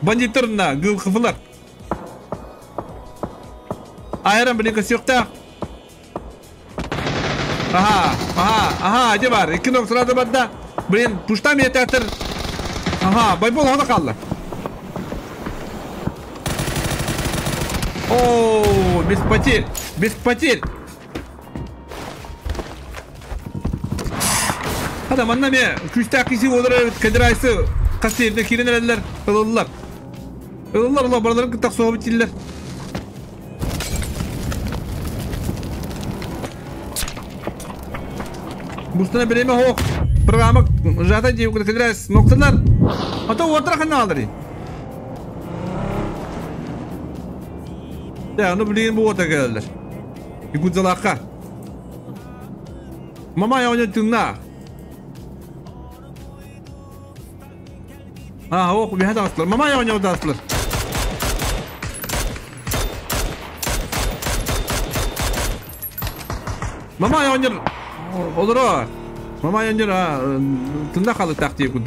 [SPEAKER 10] Бандиттарына гыл кыбылар. Айран билин көсөктак. Ага, ага, ага, же бар. Эки нок сразу банда. Блин, пуштам етектер. Ага, байбол хада калды. О, без потерь, без потерь. Хада манна ме күстак киши олар кадрайсы кастерне киренелер, ылылар. Ылылар ула барларын кытак соғып тиллер. Бустана биреме хок. Программа жата жеп кадрайс нокталар. Ата отра хана алдыры. Я, ну блин, бу ота келдер. Игудзалакка. Мама я ойнап тыңна. А, ох, бихат аслар. Мама я ойнап аслар. Мама ойныр олоро. Мама ойныр тында халы тахтия куд.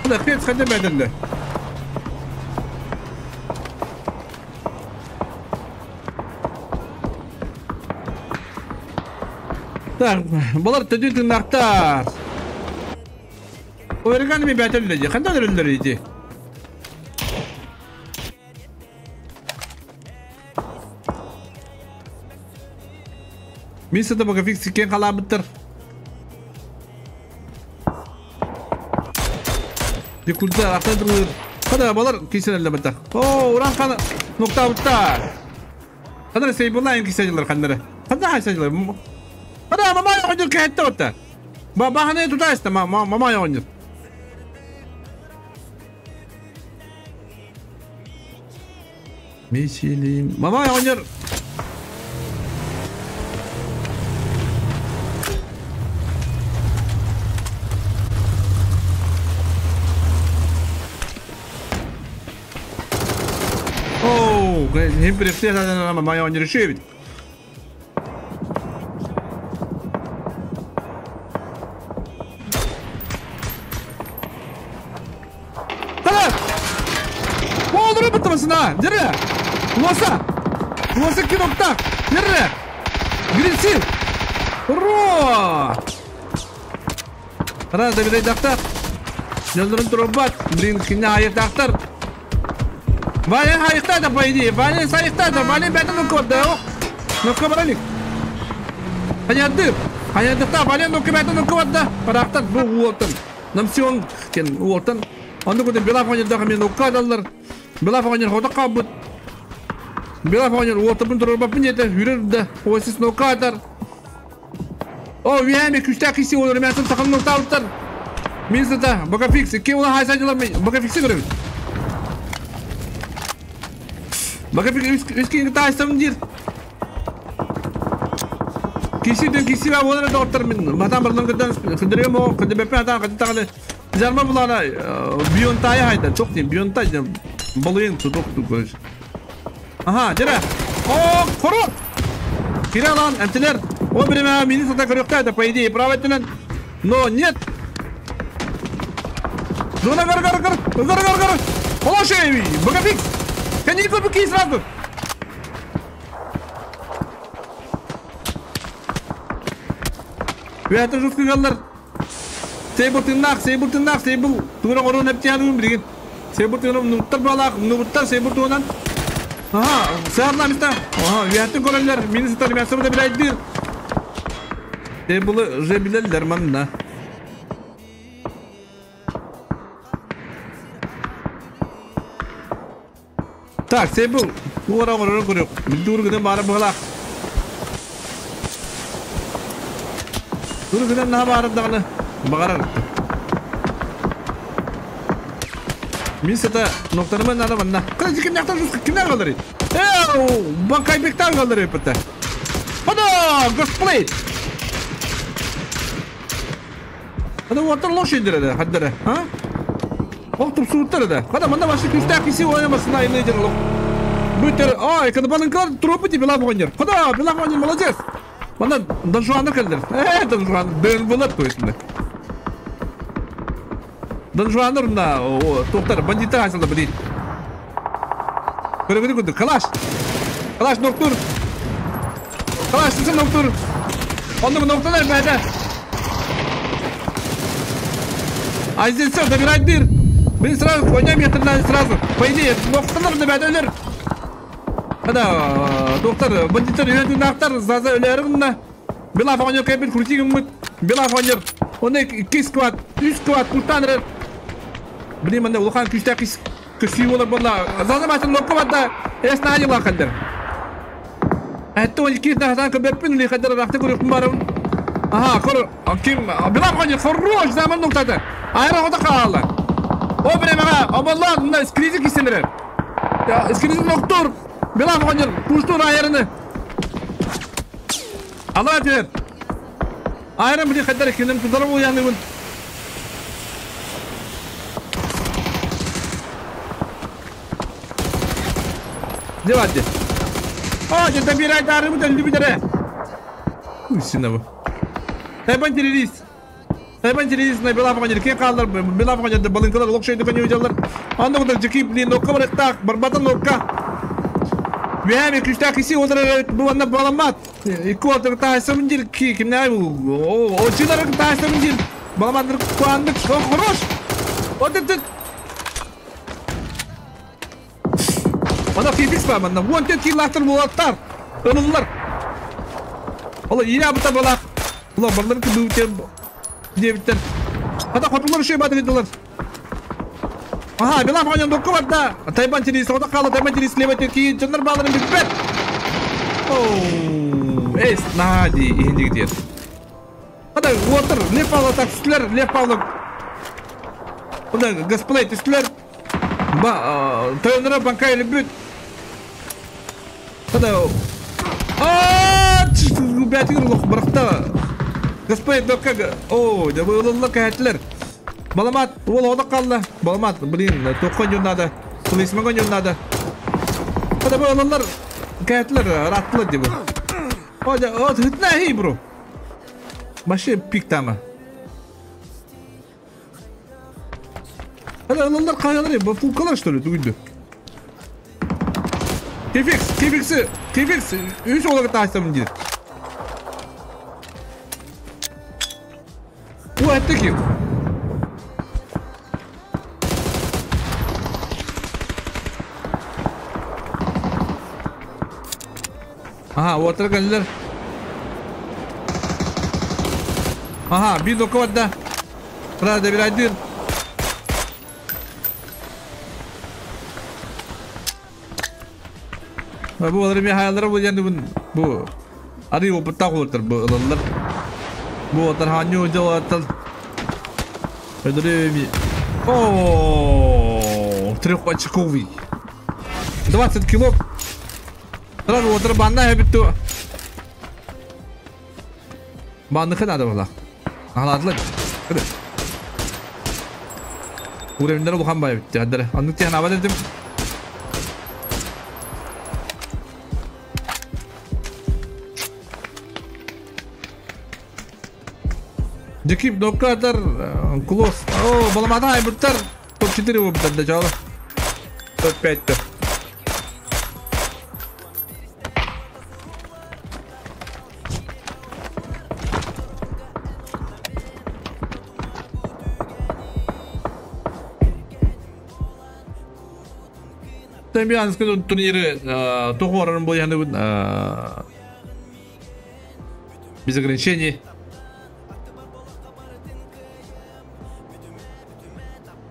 [SPEAKER 10] Хада хет хада бәдәлле. Так, балар төдүн тыңнақтар. Оригами ми бәтелле, ханда дөрөллөр иди. Мисада бага фикс кен қалабыттыр. Дикулда ақтадыр. Хада балар кисенелле бата. О, уран кана нокта бутта. Хада сейбулла ин киседилер хандары. Хада хайсадилер. Хада мама ойныр кәтте отта. Ба бахане тутайста ма мама ойныр. Мисилим. Мама ойныр. Оу, hem bir mama oyныр шевит. Дere! Лоса! Лоса кинокта! Дere! Гринсил! Ро! Раз, добирай дактар. Жолдорун турбат. Блин, киня айык дактар. Валя айыкта да, по идее. Валя сайыкта да. Валя бәтін нуккы да. Нуккы баралик. Хаядыр. Хаядыкта Валя нуккы бәтін нуккы да. Барактар бу уолтан. Намсион кен уолтан. Онды күтен белаф ойнырдағы мен нукка даллар. Белаф ойныр хода кабыт. Белаф ойныр уолтан турбат бапын ете. Хүрер да. Осис нукка атар. О, виями күштә киси олар мен сақын нукта алыптар. Мен сата бака фикс. Ке ула хайса жылар мен бака фикси көрөбүз. Бака фикс үс тайсам дир. Киси ден киси ба олар да оттар мен. Батан барлан кыдан кыдырым о кыды бепе ата кыды тагы. Жарма булана бионтай хайда. Чок дим бионтай дим. Балыйын тутук короче. Ага, жара. О, хорот. Киралан, эмтилер. О, время министр так это, по идее, правильно. Но нет. Зона гор гор гор гор гор гор. Положи, богофикс. Канику быки сразу. Это жесткий галлар. Сейбл тыннах, сейбл тыннах, сейбл. Тура горон эптиянын билген. Сейбл тыннах, нуттар балак, нуттар сейбл туынан. Ага, сарла места. Ага, вятын көрөлөр, министр мясо да билайдыр. Сейблы же билелер манна. Так, сейбл. Ура горор көрөк. Дур гыдан бары балак. Дур гыдан на бары дагы. Багарар. Мин сата ноктарыма нада манна. Кара ким яктан жуска кимдер калдыр? Эу, банкай бектар калдыр эпте. Хада, госплей. Хада ватар лошадь да, хаддара, ха? Октуп суттар да. Хада манда башы күстә киси ойнамасын айны дигән лок. Бүтер, ай, када балынкар трупы ти бела богонер. Хада, бела богонер, молодец. Манда Донжуаны калдыр. Э, Донжуан, дөн булат то есть. Донжуаныр на, о, токтар, бандита асылды блин. Көрө көрө калаш. Калаш ноктур. Калаш сен ноктур. Онды нокталар бәдә. А здесь все, добирать дыр. Блин, сразу, коня метр надо сразу. По идее, нокталар да бәдәләр. Хада, доктор, бандиттар үйрәтү нактар, заза өләрен Бела фонер кәбил крутигем мыт. Бела фонер. Он 2 сквад, 3 сквад куртаныр. Блин, манда улахан күстә кис көсүй болар була. Заза машин нокка бадда. Эс на ала калдыр. Әтте он ике нахтан көбәппин ли кадәр рахты күреп барым. Ага, кор ким Бела фонер хорош заман ноктада. Айра хода калды. О бремага, обалла, мында скризи кисенер. Я скризи ноктур. Бела фонер пуштур айрыны. Алла дер. Айрын били кадәр кинем тутарым яныбын. Девайте. О, где добирай дары, мы любит Хуй Тайбан террорист. Тайбан террорист на бела фонде ке қалдар, бела фонде балынкалар локшайды көне өжалар. Анда куда жеки блин нокка барыктак, барбатан нокка. Вями күстә киси одыр бу анда баламат. Ику отыр тайсым дил ки кимнәй бу. О, очилар тайсым дил. Баламат куандык, хорош. Вот это Ана фификс бар манда. Вон тет киллактыр булаттар. Ылылар. Ола ире абыта бала. Ула барлар ки бу дебиттер. Ата хотулар шей бады дилер. Ага, бела фанян докку бар да. Тайбан терис, ода кала тайбан терис лева ки жоннор баларын битпет. Оу, эс нади инди дер. Ата отыр, Лев Павлов так сүтлер, Лев Павлов. Уда гасплей түстүлөр. Ба, тойонора банка или бүт. Ата А, бәтигер лох баракта. Гасплей докка. О, да бу улла кәтлер. Баламат, ул ода калды. Баламат, блин, токкан жон надо. Полисмаган жон надо. Ата бу уллар кәтлер, раттылар дип. О, да, о, хитна хи, бро. Вообще пик тама. Hadi alırlar kayaları. Bu fulkalar что ли түгүндү. Кефикс, кефикс, кефикс. Үч олага тастым диде. Бу этти ки. Ага, отыр келдер. Ага, bir doku да. Правда, bir один. Bu alır bir hayallara bu yani bu arı o pıtak olur bu alırlar. Bu otar hangi hoca otar. Ödürüm. О, трехочковый. 20 кило. Сразу отыр банна битти. Банныкы надо было. Аладылар. Уровеньдер улахан бай битти. Адыр. Аннык тиһэн абат этим. Дикип докатор клосс. О, баламата айбыттар. Топ-4 выбыттар начало. Топ-5-то. Чемпионский турниры тоғорын бұл яны без ограничений.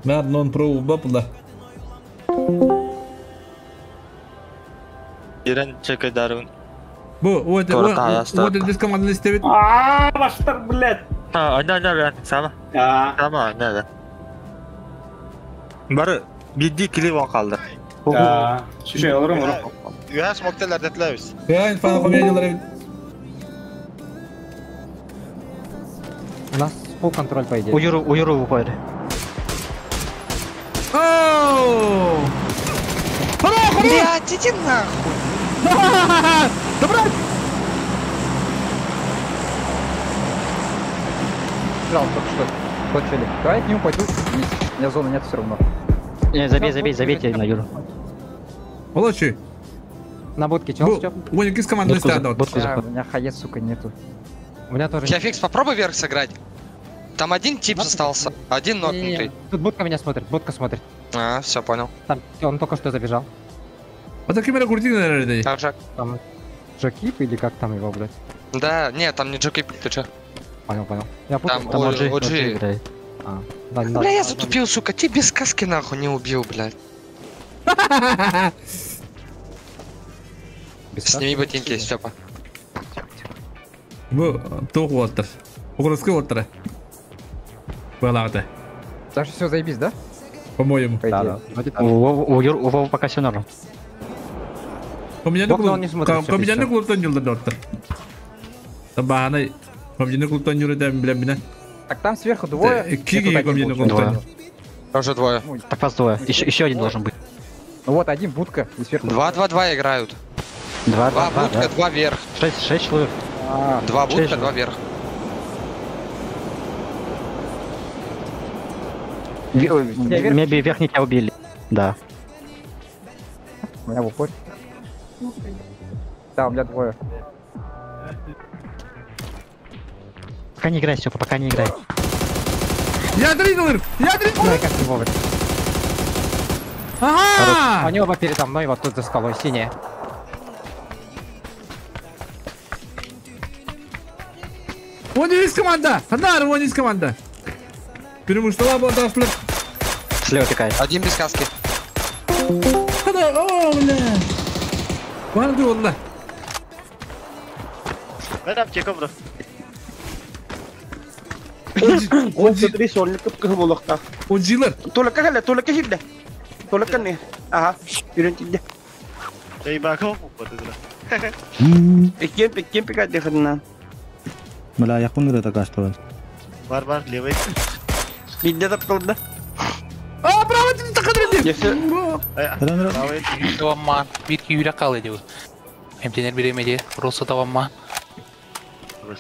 [SPEAKER 10] Мэр нон про бапла.
[SPEAKER 9] Ирен чекайдарун.
[SPEAKER 10] Бу, вот, вот здесь команда ставит.
[SPEAKER 13] А, баштар, блядь.
[SPEAKER 9] А, да, да, да, сама. Сама, да, да. Бары, бидди клип қалды.
[SPEAKER 13] Да, şey alırım onu.
[SPEAKER 7] Ühe smokteler detleriz.
[SPEAKER 10] Ya insan komediyaları.
[SPEAKER 15] У нас full контроль по идее.
[SPEAKER 11] Уюру выпали.
[SPEAKER 10] Оу! Хорош, хорош!
[SPEAKER 7] Блядь, иди нахуй!
[SPEAKER 10] Да брат!
[SPEAKER 15] Играл только что. Кончили. Давай к нему пойду. У меня зоны нет все равно.
[SPEAKER 11] Не, забей, на Юру.
[SPEAKER 10] Молодцы.
[SPEAKER 15] На будке чел, Стёп?
[SPEAKER 10] Вон, из команды стоят.
[SPEAKER 15] У меня хаец, сука, нету. У меня тоже.
[SPEAKER 16] Фикс, попробуй вверх сыграть. Там один тип остался, один нокнутый.
[SPEAKER 15] Тут будка меня смотрит, будка смотрит.
[SPEAKER 16] А, все, понял.
[SPEAKER 15] Там, он только что забежал.
[SPEAKER 10] А так камера крутила, наверное.
[SPEAKER 16] Там Джак.
[SPEAKER 15] Там Джакип или как там его, блядь?
[SPEAKER 16] Да, нет, там не Джакип, ты чё?
[SPEAKER 15] Понял, понял. Я
[SPEAKER 16] там OG
[SPEAKER 11] играет.
[SPEAKER 15] А, да,
[SPEAKER 16] бля, я затупил, сука, ты без каски нахуй не убил, блядь. Сними ботинки, Степа.
[SPEAKER 10] Bu тоқ отыр. Угрозка отыр. Балағды.
[SPEAKER 15] Так что все заебись, да?
[SPEAKER 10] По-моему.
[SPEAKER 15] Да, да.
[SPEAKER 11] У Вовы пока все норм.
[SPEAKER 10] Комедяны клубтан юлдан отыр. Табағаны комедяны клубтан юрыдан білем біне.
[SPEAKER 15] Так там сверху двое.
[SPEAKER 10] Киги комедяны клубтан.
[SPEAKER 16] Тоже двое.
[SPEAKER 11] Так вас двое. Еще один должен быть.
[SPEAKER 15] Ну вот один будка и сверху.
[SPEAKER 16] 2-2-2 играют.
[SPEAKER 11] 2,
[SPEAKER 16] 2 будка, 2 вверх.
[SPEAKER 11] 6 человек.
[SPEAKER 16] 2 будка,
[SPEAKER 11] Шесть.
[SPEAKER 16] 2 вверх.
[SPEAKER 11] Меня верхний тебя убили. Да.
[SPEAKER 15] У меня в упор. Да, у меня двое.
[SPEAKER 11] Пока не играй, Степа, пока не играй.
[SPEAKER 10] Я дринул! Я дринул!
[SPEAKER 17] Да, как не вовремя.
[SPEAKER 10] Ага!
[SPEAKER 17] Они оба передо мной, вот тут за скалой, синяя.
[SPEAKER 10] Вон есть команда! Ханар, вон есть команда! Перемуштала была дашлы.
[SPEAKER 11] Слева пикает.
[SPEAKER 16] Один без каски.
[SPEAKER 10] Ханар, о, бля! Ван ты,
[SPEAKER 9] Ben аптека бро.
[SPEAKER 18] Он три сольник кып болокта.
[SPEAKER 10] Ожилер.
[SPEAKER 18] Толка кэлэ, толка хилдэ. Толка не. Ага, yürüntüldü.
[SPEAKER 9] Ey bak o bu da.
[SPEAKER 18] Иккен иккен пикат дехадна.
[SPEAKER 6] Бля, якун это кастовать.
[SPEAKER 9] Бар бар левый.
[SPEAKER 18] Бидде таптылды.
[SPEAKER 10] А, право ты такадыр.
[SPEAKER 12] Тавамман. Bir ki yürek kaldı diyor. Hemtener bir emedi. Rosa тавамман.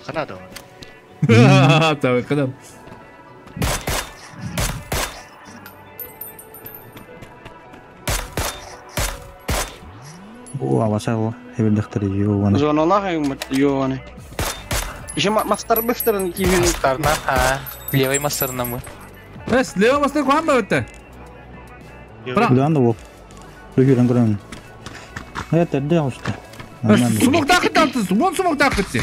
[SPEAKER 9] Канада.
[SPEAKER 10] Давай, кадам.
[SPEAKER 6] О, аваса хебелдехтер йоаны.
[SPEAKER 18] Зоналах йоаны. Еще мастер быстрый кивин.
[SPEAKER 12] Мастерна, а. Левый мастерна мы.
[SPEAKER 10] Эс, левый мастер куан ба өтті?
[SPEAKER 6] Билан да бол. Бүгүрен көрөм. Это де усты.
[SPEAKER 10] Смок тақыт алтыз, он смок тақыт.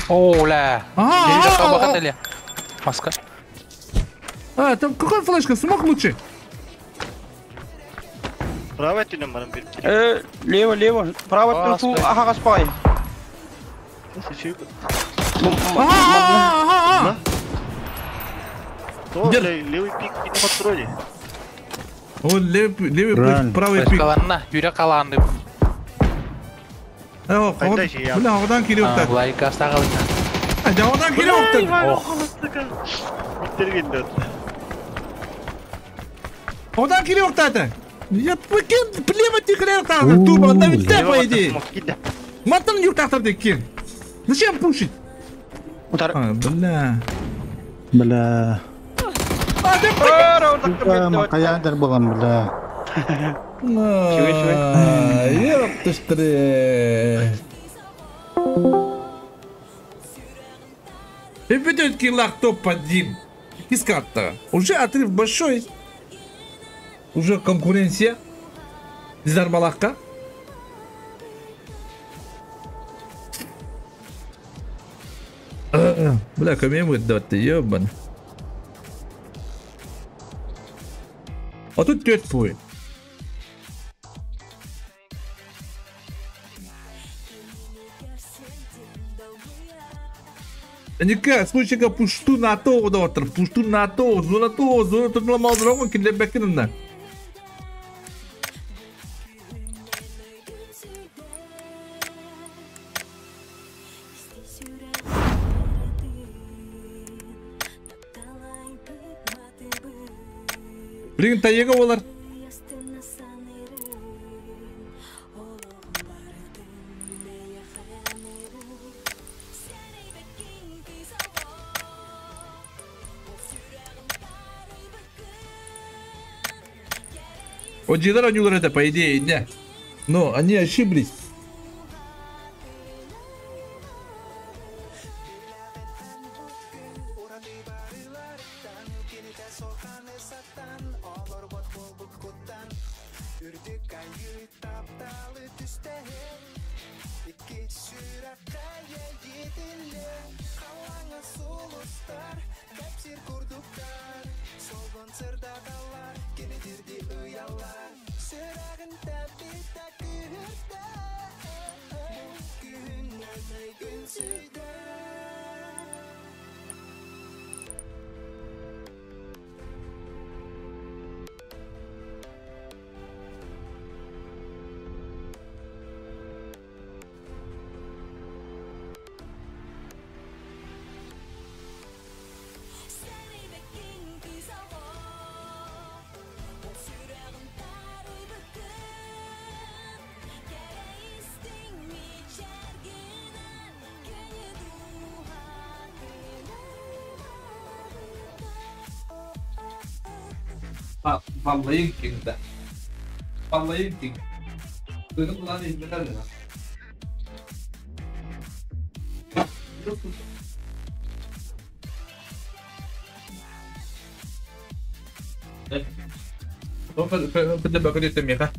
[SPEAKER 12] Оля.
[SPEAKER 10] Ага.
[SPEAKER 12] Маска.
[SPEAKER 10] А, там какая флешка? Смок лучше.
[SPEAKER 9] Право түнем барым бир.
[SPEAKER 18] Лево, лево. Право түнсу, ага гаспай.
[SPEAKER 10] Ага, ага.
[SPEAKER 9] Левый пик не подстроили.
[SPEAKER 10] Он левый, левый правый пик.
[SPEAKER 12] Каланна, юрек каланды.
[SPEAKER 10] Бля, одан кире октак.
[SPEAKER 12] Лайк астагал.
[SPEAKER 10] Одан кире октак. Одан кире октак. Я пакет плева тихрел там, туба, там ведь по идее. Матан юртахтар декин. Зачем пушить?
[SPEAKER 18] Удар.
[SPEAKER 10] А, бля.
[SPEAKER 6] Бля.
[SPEAKER 10] А, ты
[SPEAKER 6] Макаядер булам, бля.
[SPEAKER 10] Ёпта штре. И киллах топ-1. Из карта. Уже отрыв большой. Уже конкуренция. Зармалахка. Бля, кому будет ты ебан. А тут теть будет. Никак, случайно пушту на то, доктор, пушту на то, зона то, зона тут ломал дорогу, кидай бекинна. Блин, таега олар. Вот Динара Нюлер это, по идее, не. Но они ошиблись. Vallahi gittiğinde. Vallahi gittiğinde. Duydum lan İzmir'den ya. Көдө бөкөтү меха.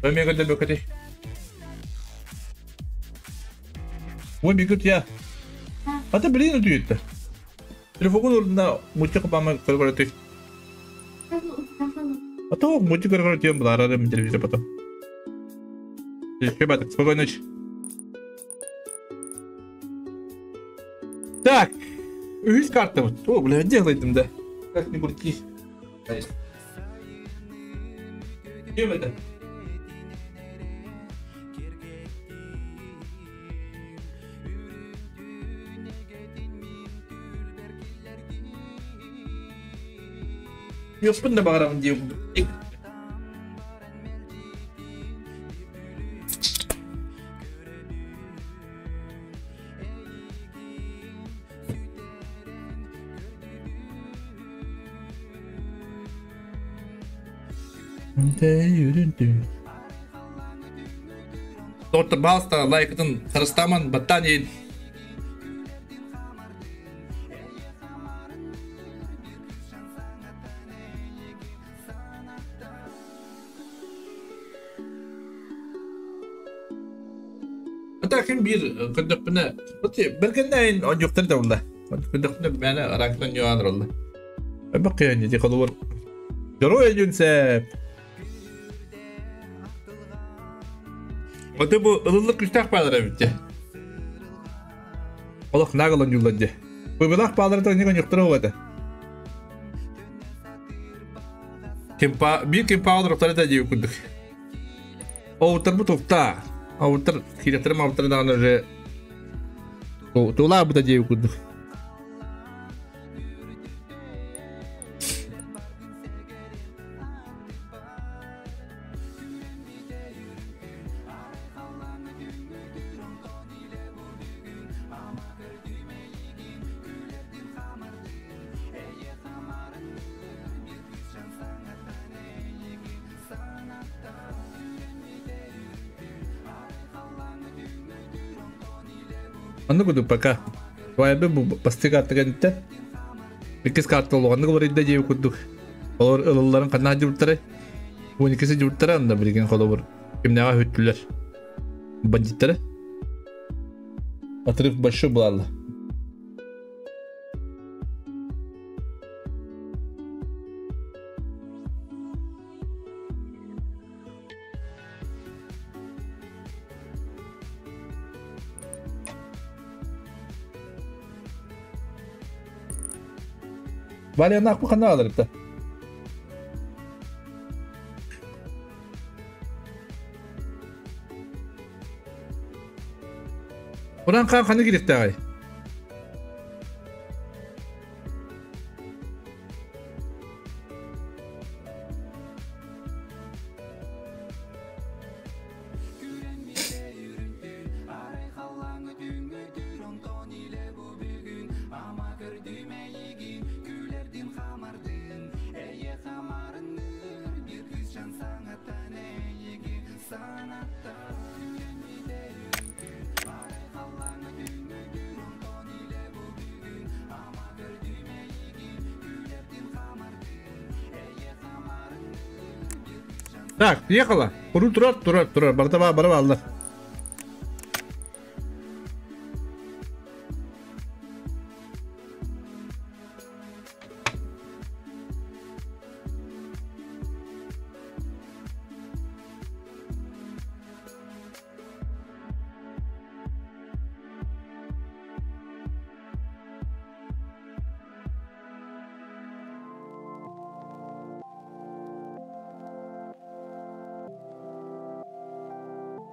[SPEAKER 10] Мега да бөкөтү. Ой, бекөт я. Ата билин өтүйөттө. Телефон ордуна мультик бама көргөрөтү. А то мультик көргөрөтү булар арым телевизор потом. Ребята, спокойной ночи. Так, үс карта вот. О, бля, делай там, да. Как ни крути. Чем это? Yok da bağıramın diye. Доктор Балста лайкытын Харыстаман Баттанин. Ата ким бир көдөкпүнө бергенден онжуктар да булла. Көдөкпүнө мени рангтан юаныр олла. Бак яни ди калур. Здоровье юнсе. Оты бу ылылык күстәк баалар битте. Олох нагалан юллады. Бу булак баалар да неге юктыр ода. Кемпа бир кемпа алыр да дип күндүк. Оутар бу тукта. Оутар киректер мавтар да уже тула бу да дип күндүк. Анны буду пока. Вайбы бу басты карта кентте. Иккис карта олуганны бар идде жеп курдук. Олар ылылларын канна журттары. Бу икиси журттары анда билген коло бар. Кимнега хөттүлөр. Бандиттер. Отрыв большой был. Валя нахуй хана алырыпта. Уран қан қаны керек ағай. Так, приехала. Уру турар, турар, турар. Бартаба, бараба алдар.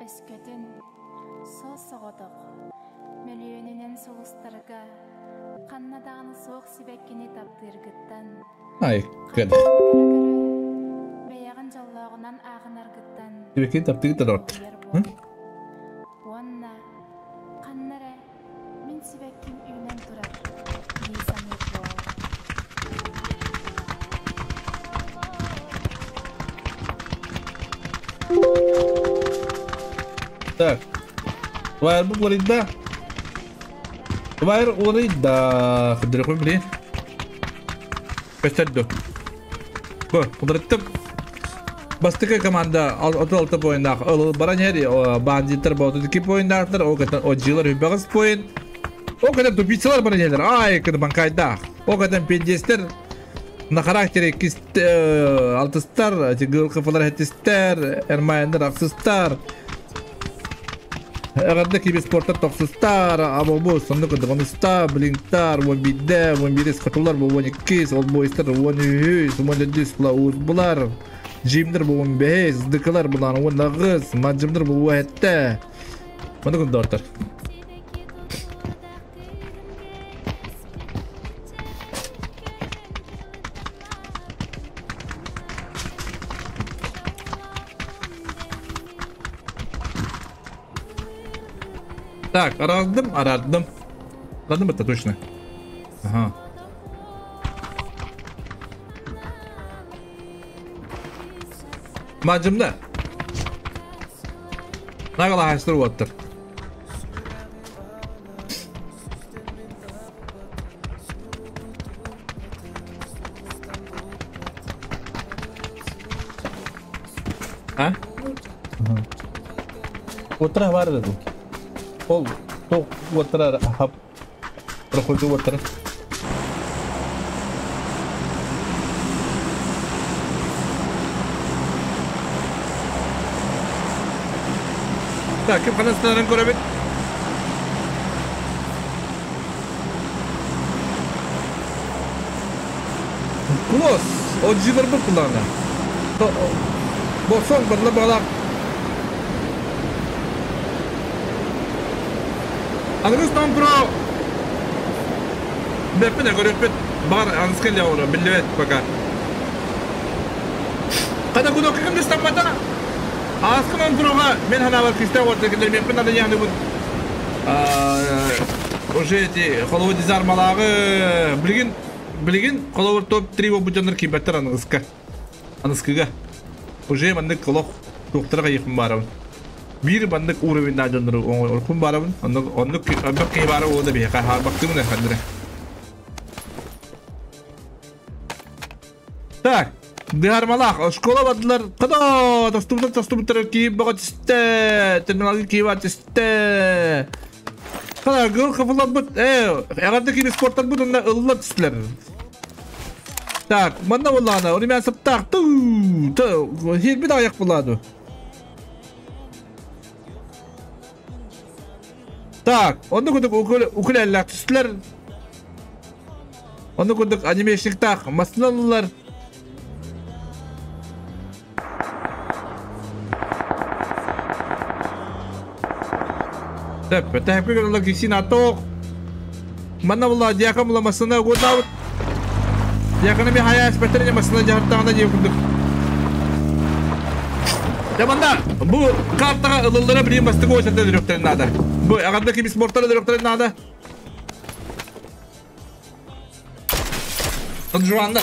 [SPEAKER 19] Өскөтүн, соос-соҕотох, мөлүйүөнүнэн сулустарга, ханна даҕаны суох сибэккини таптыыргыттан,
[SPEAKER 10] Ай, кел.
[SPEAKER 19] бэйэҕин дьоллооҕунан ааҕынаргыттан
[SPEAKER 10] Тибекин таптыгы да дот.
[SPEAKER 19] уонна ханна эрэ мин сибэкким үүнэн турар дии саныыр буол.
[SPEAKER 10] Так. Вайр бу уларыйда. Вайр уларыйда. Кыдырыхпын билин. Көстөрдү. Бу, уларыттым. Бастакы команда 36 поиннаах. Ол баран иһэр бандиттар 32 поиннаахтар, ол кытта оджилар 28 поин. Ол кытта тупицалар баран иһэллэр. Ай, кытта банкайдаах. Ол кытта пиндестер на характере алтыстар, гылкыфалар хеттистер, эрмайындар ахсыстар. Эҕэрдэ киберспорттар тохсустар, абобу сонно кыдыгыныстар, блинктар, 11-де, 11 хотулар, 12, олбойстар, 13, 14 лаурбулар, жимдер бу 15, сдыкылар булан 19, маджимдер бу 7. Маны күндортар. Так, араздым, араздым. Араздым это точно. Ага. Мажымда. Нагала хайстыр оттыр. А? Утра бар деді. Ол тоқ отырар хап. Проходу отырар. Так, ким қанастарын көрөбүт? Клос, оджилар бу кулана. Босон барлы балак. Ангустан про Беппин көрөппүт бар анскел яура билбет пока. Када кудо ким дистаммата? Аскынан прога мен хана бар кристе орта кендер мен пин ада яны бу. Уже эти холодизар малагы билген билген холовор топ 3 бу жандар кибеттер ангыска. Аныскыга. Уже мандык колох доктора якын барабын. Бир бандык уровень жандар оркун барабын. Оннук оннук оннук бары ода бе ха бактым да хандыра. Так, Дыгармалах, школа бадылар. Када, тастубутар тастубутар кийип бага түсте, терминалга кийип түсте. Када, гыл кафалар бут, эгерде кийип спорттар бут, онда ыллар түстүлөр. Так, манда болланы, уну мен сыптак, ту, ту, хербит аяк болады. Так, онда күдүк укулелер түстүлөр. Онда күдүк анимешник так, масыналар. Так, так, логисина ток. Мана була диакам була масына годна. Диаканы ми хая спетерне масына жартагына жеп курдук. Жаманда бу картага ылылдыра бир бастык ойсата жүрөктөрүн нада. Бу аганда ким спорттар жүрөктөрүн нада. Жуанда.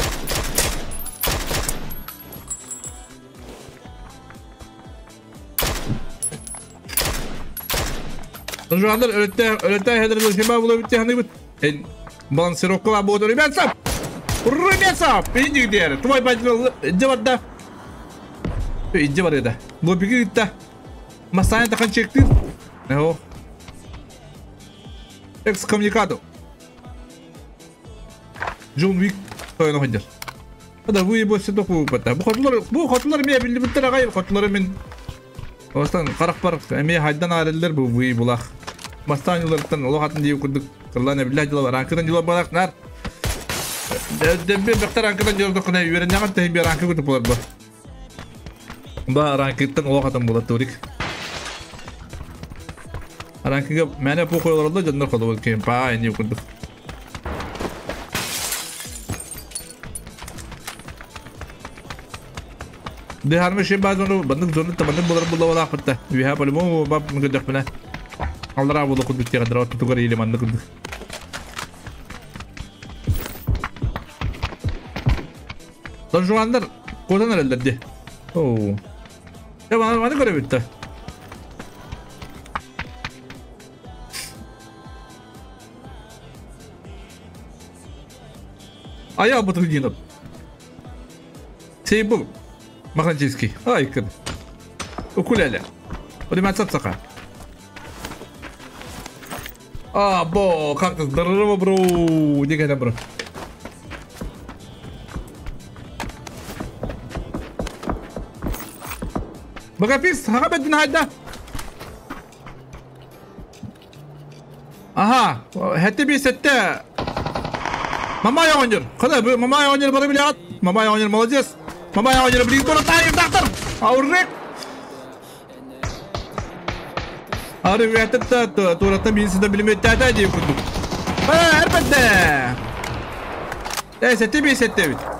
[SPEAKER 10] Жуандар өрөттө өрөттө хедер шеба була битте ханы бит. Балансировка буду ребята. Ребята, иди где? Твой батил иди да. Иди да. Лобики да. Масая тахан чекти. О. Экскоммуникадо. Джон Уик тойно хадер. Да вы его все току бата. Бу хотлар ме билди биттер агай хотлар мен. Остан карак бар эме хайдан ареллер бу вы булах. Мастан юлардан олохатын дип курдук. Кыллана билlah дилар ранкыдан юлар барак нар. Дембе бактар ранкыдан юлар кына үйренген тем бир ранкы күтүп болар бу. Ба ранкыдан олохатын булат турик. Ранкыга мене бу койлорда жандар калып экен. Па эне курдук. Дехарме ши базону бандык зону табандык болар була вала хатта. Виха по-любому баб мгдах бина. Аллара була куд битте гадра тутугар или мандык куд. Донжуандар кодан элдерди. Оу. Я маны маны көрөбүт да. Аял Батрудинов. Сейбул. Маханчийский. Ай, кын. Укулеле. Одиматсап сака. А, бо, как ты здорово, бро. Дикая бро. Бакапис, хабет хайда. Ага, хәтте би сәтте. Мамай оғынер. Қада, мамай оғынер бары билет. Мамай оғынер молодец. Мамай оғынер блин, бары тайыр дақтыр. Ауыррек. Ары вәтіп тураттан бейінсінде білмет тәті деп күндік. Әлбәтте. Ә, сәтте бей сәтте бит.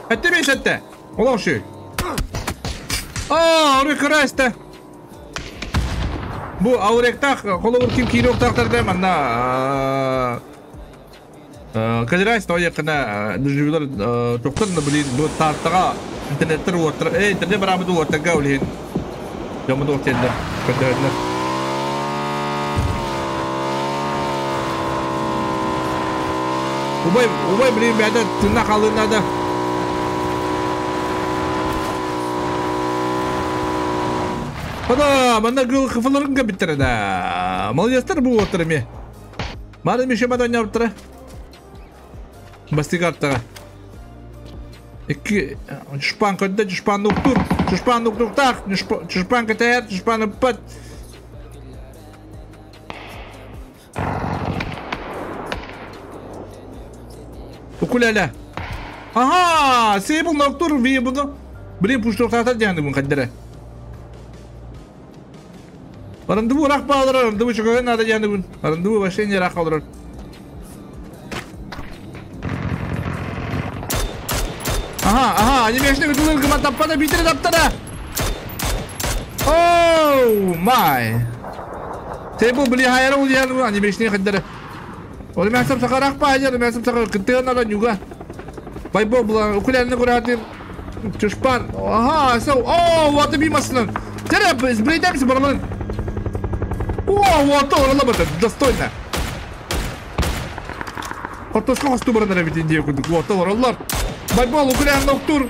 [SPEAKER 10] Сәтте бей сәтте. Олау шүй. А, ауыррек көрәсті. Бу ауырректақ, қолы ким кейрек тақтарды, манна Кадирайс той якына дүжүлөр токтор блин бу тартага интернеттер уоттар интернет барабы уоттарга улин. Жамы уоттенде. Көтөрнө. Убай, убай блин бәдә тына калына да. Ада, манда гыл кыфыларын кабиттер да. Молодецтер бу уоттар ме. Мары меше мада ойнаптыр. Бастигартага. Икки чушпан көддө, чушпан уктур, чушпан уктуктак, чушпан кетер, чушпан ыппат. Укулеле. Ага, сейбул ноктур, ви буну. Блин, пуштуктактар дегенди бун каддere. Арындыбу рах баалар, арындыбу чөкөгөн ада дегенди бун. Арындыбу вообще не рах алыр. Ага, ага, они мешны битулыр кыма таппада, битире таптада. Оу, май. Сейбул били хайра ул дегенди бун, они мешны каддere. Олы мәсәп сакарак па, ажар, мәсәп сакар кыттыган ала нюга. Байбо була, укулелени куратыр. Чушпан. Ага, сау. О, вот и бимасынан. Тере, сбрейдемся, баралын. О, вот он, это достойно. Картошка хосту баранар бит инде күндүк. Вот олар. Байбол укулелени октур.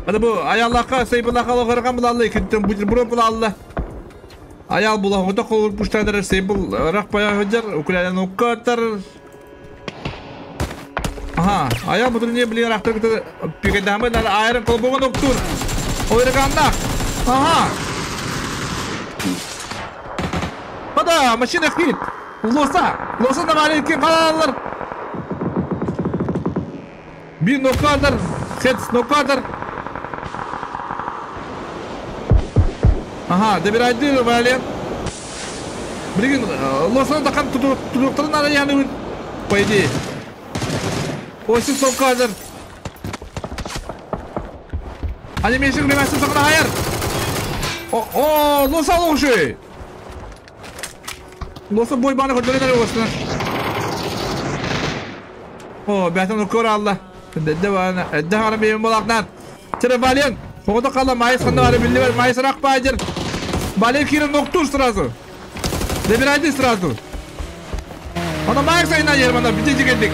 [SPEAKER 10] Ада бу аяллака, сейбулака логарган булаллы, икенче бутерброд булаллы. Аял була хота кол пуштадыр, сейбул рак пая хаджар, укулелени оккатар. Ага, аял бутыр не билер актыр кыты пигедамы нар айрын колбогон октур. Ойрганда. Ага. Ада, машина хит. Лоса, лоса на маленький каналлар. Бин нокадр, хец нокадр. Ага, добирайды вален. Блин, лоса да кан тудуктарын ара яны, по идее. Оси сокадр. Они мешик лемасы сокна хайр. О, о, лоса лоши. Лоса бой баны көтөрөнөр осына. О, бәтен укор алла. Дәдә әдә ара бейм балакнан. Тире вален. Хода кала майыс ханда ары билли бар, майыс рак бажыр. Бален кирен ноктур сразу. Добирайды сразу. Ана майыс айна ер мана бите жигендик.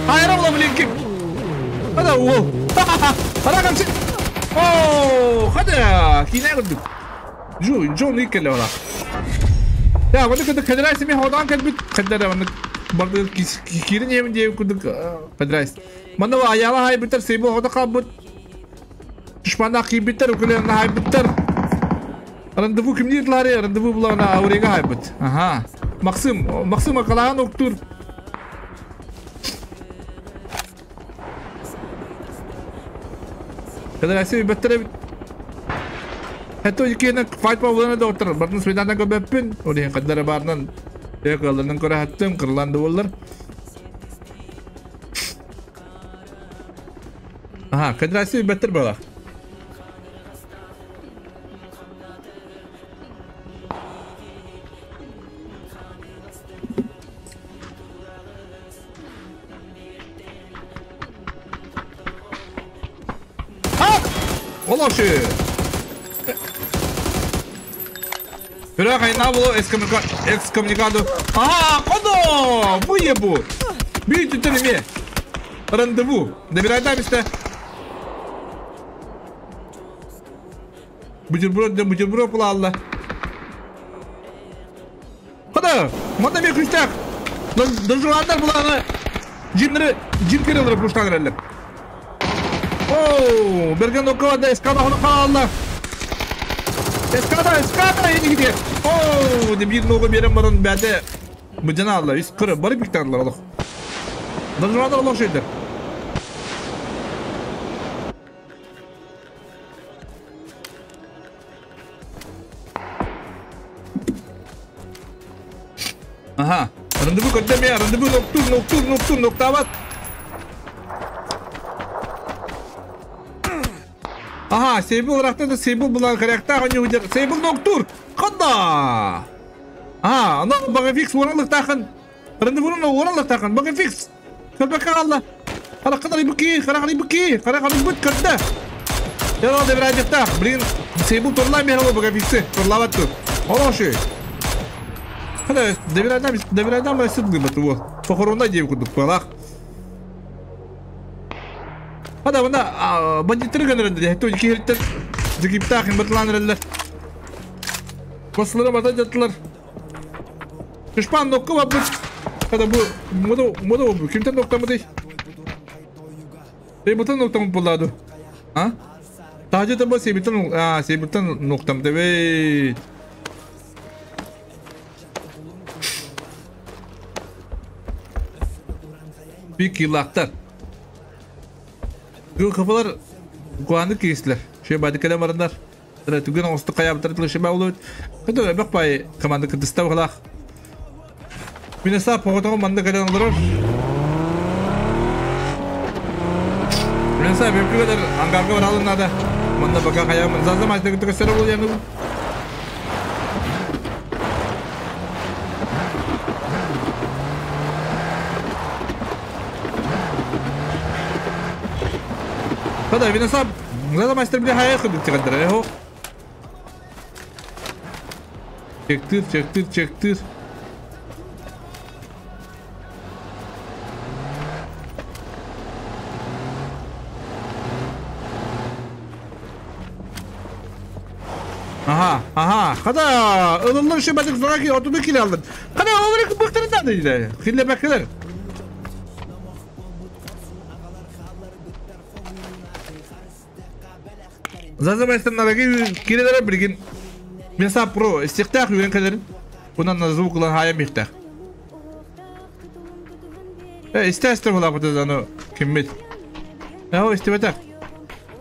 [SPEAKER 10] Хайра була блин ким. Хада уол. Хара камчы. О, хада кине гүдүк. Жу, жу никеле ора. Я, ваны кыды кадрайсы ми ходан кәдбит кадара ваны барды кирин емен деп күдүк кадрайс. Мана аяла хай битер сейбо хода кабыт. Душмана кийбиттер, укулерна хайбиттер. Рандеву кимдир лари, рандеву булана аурега хайбит. Ага. Максим, Максим акалаан октур. Кадрайсы битер. Хәтта икенә файт павлана доктор, барын свиданнан көбәппин, олин кадары барынан якаларынан күрә хаттым, кырланды буллар. Ага, кадрайсы битер бала. Олошы. Бирок айна булу экскоммуникаду. Ага, кодо! Бу ебу. Bir tütün imi. Рандеву. Добирай бисте. Бутерброд да бутерброд була. Када, манда мен күштәк. Дожуандар буланы. Жимнери, жим керелер пуштан эле. Оу, берген окова эскада хону калла. Эскада, эскада эни гиде. Оу, деп бир ногу берем барын бәде. Бу жана алла, үс кыры барып биктарлар алых. Дожуандар алых шейдер. Ага, рандеву көрдем рандеву ноктур, ноктур, ноктур, ноктават. Ага, сейбул рахта сейбул була корректа, они удер. Сейбул ноктур. Канда? А, ана бага фикс оралык тахын. Рандевуны оралык тахын, бага фикс. Көпөккө алла. Кара кадар ибки, кара ибки, кара бут көрдө. Яра да бир Блин, сейбул торлай мехало бага фиксы. Торлават ту. Хороший. Хада, добирайдан басып гыбат вот. Похоронда деп кудук балах. Хада мына бандиттер генеренде, то кихеттер жигиптах батланреллер. Басылары бата жаттылар. Түшпан нокка бабыт. Хада бу мода мода бу кимтен ноктамы дей? Сейбутан ноктамы булады. А? Тажы таба сейбутан, а сейбутан ноктам дебей. Büyük yılaklar. Gül kafalar guanı кейслер. Şey бады калам барындар. Түген оңсты кая бытыртылы шеба олуд. Кыды бак бай команда кытыста булах. Минеса поготого манда кадан олор. Минеса бепкелер ангарга баралын нада. Манда бака кая заза мажда кытык сера бол яны. Хада винасап заза мастер бile хая хыдык чыгардыр эхо. Чектир, чектир, чектир. Ага, ага, хада ылылыр шебадык зораки отуду киле алдын. Хада олар быктырдан дейdi. Хилле бакылар. Заза майстарнараги кирелere birgin Mesela pro istiqtaq yürен калерин. Bundan звук lan haya miqtaq. İstester ola bu da kimmit. Ya istibetaq.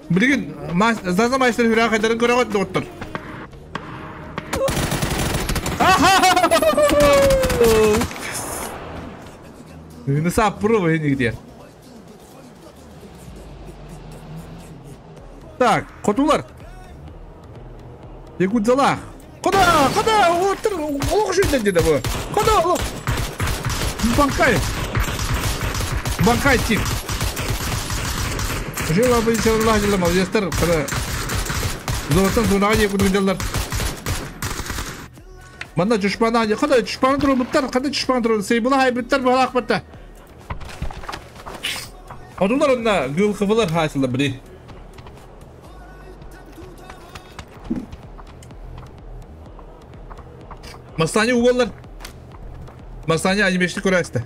[SPEAKER 10] Bilgin Zaza maystar hüra kadarin görəgöt doktor. Mesela pro нигде. Так, котулар. Якудзалах. Куда? Куда? Олох жүнден деді бұл. Куда? Олох. Банкай. Банкай тип. Жила бы иншаллах жила молодецтер. Куда? Золотан зонаға якудзалар. Манда чушпана. Куда чушпана туру буттар? Куда чушпана туру? Сейбула хай буттар балақ батта. Одулар онна гүл кывылар хасылы бири. Масани уголlar. Масани анимешli көрәсті.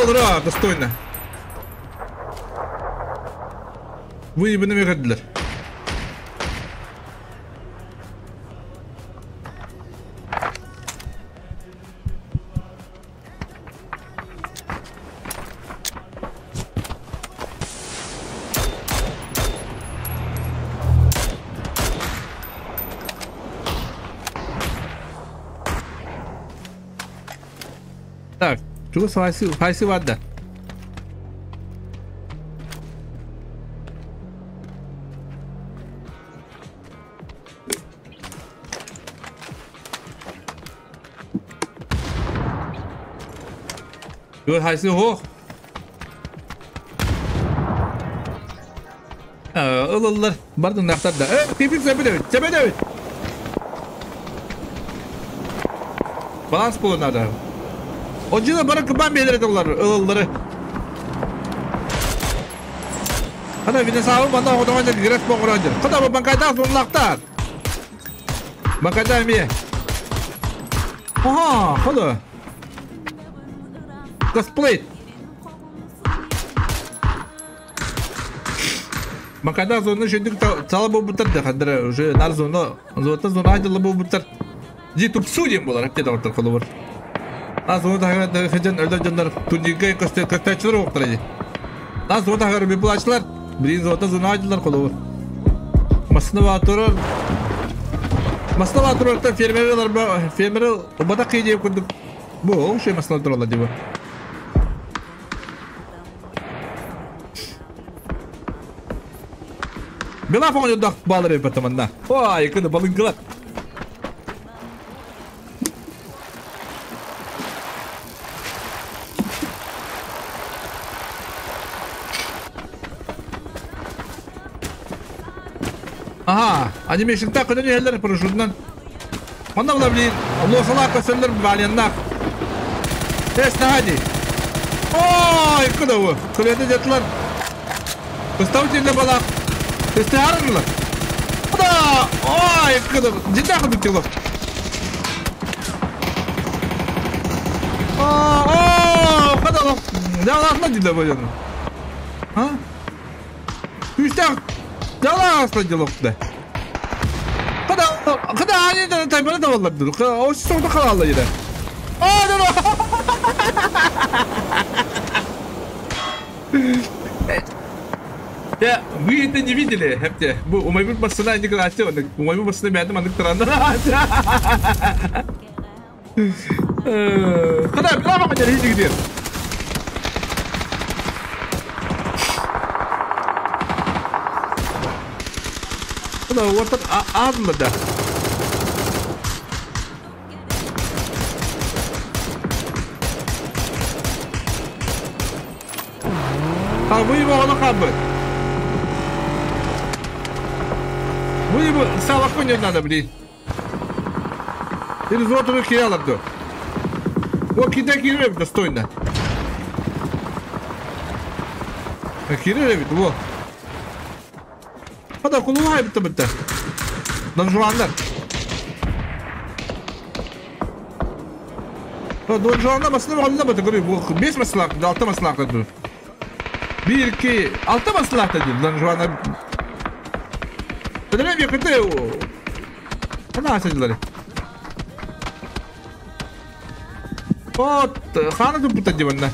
[SPEAKER 10] Ура, достойно. Выебаны мегәділер. Так, чего хайсы вадда? Чего хайсы хох? Ылыллар. Бардыннахтар да. Типик сөбүдөбүт. Сөбүдөбүт. Баланс буолу надо. Отжина бары кыбан биэлэр эталлар ылыллары. Хана Винесавы манна оҕотоҕон дьэр греф боҕорон дьэр. Хата бу банкайдаах зонлахтар. Банкайда эмиэ. Аха, хода. Косплей. Макада зона шөйдүк сала буолбуттар да хандара уже нар зона зота зона айдылла буолбуттар. Ди тупсу диэн буолар апте доҕоттор холобур. А зона таһыгар хыдьан өлөр дьоннор турнирга көстөөччүлэр уохтара дии. А зона таһыгар бипулааччылар билигин зота зона айдыллар холобур. Массына турар Массына турар фермерлер фермер убата кыйдиэ курдук бу ол шей массына тураллар дии бу. Бела фоҥоньордоох баалар эбит манна. Ой, кыды балыҥкылар. Ага, анимешникта көтөн иһэллэр парашютунан. Манна була билин, лосалаах көсөллөр балианнаах. Эс наһаа дии. Ой, кыда бу. Кылыата дьатылар. Кыстабыт балаах. Истиһарылар. Кыда! Ой, кыда. Дьиҥнээх курдук тило. О, кыда лох. Дьалаахла диле бу дьону. А? Күүстээх дьалаахла дилохта. Кыда, кыда аанньа таймана да боллар ду. О, соңда халалла иде. О, да. Я, вы это не видели, хепте. Бу умайбыт басына инди кылаачы, умайбыт басына бәдим анык туранда. Кыда, билама кадер хиди гидер. Кыда, ортан азмы да. А вы его хабы. Вы его салаху не надо, блин. Или золотую хераларду. О, кидай кирилл достойно. Кирилл, во. Хада кулуха битте битте. Донжуандар. Донжуандар басына алла битте көрү. 5 маслак, 6 маслак dur. 1 2 6 маслак da değil. Донжуандар. Ödemem yakıtı. Ana açıcıları. Вот, хана туппута диванна.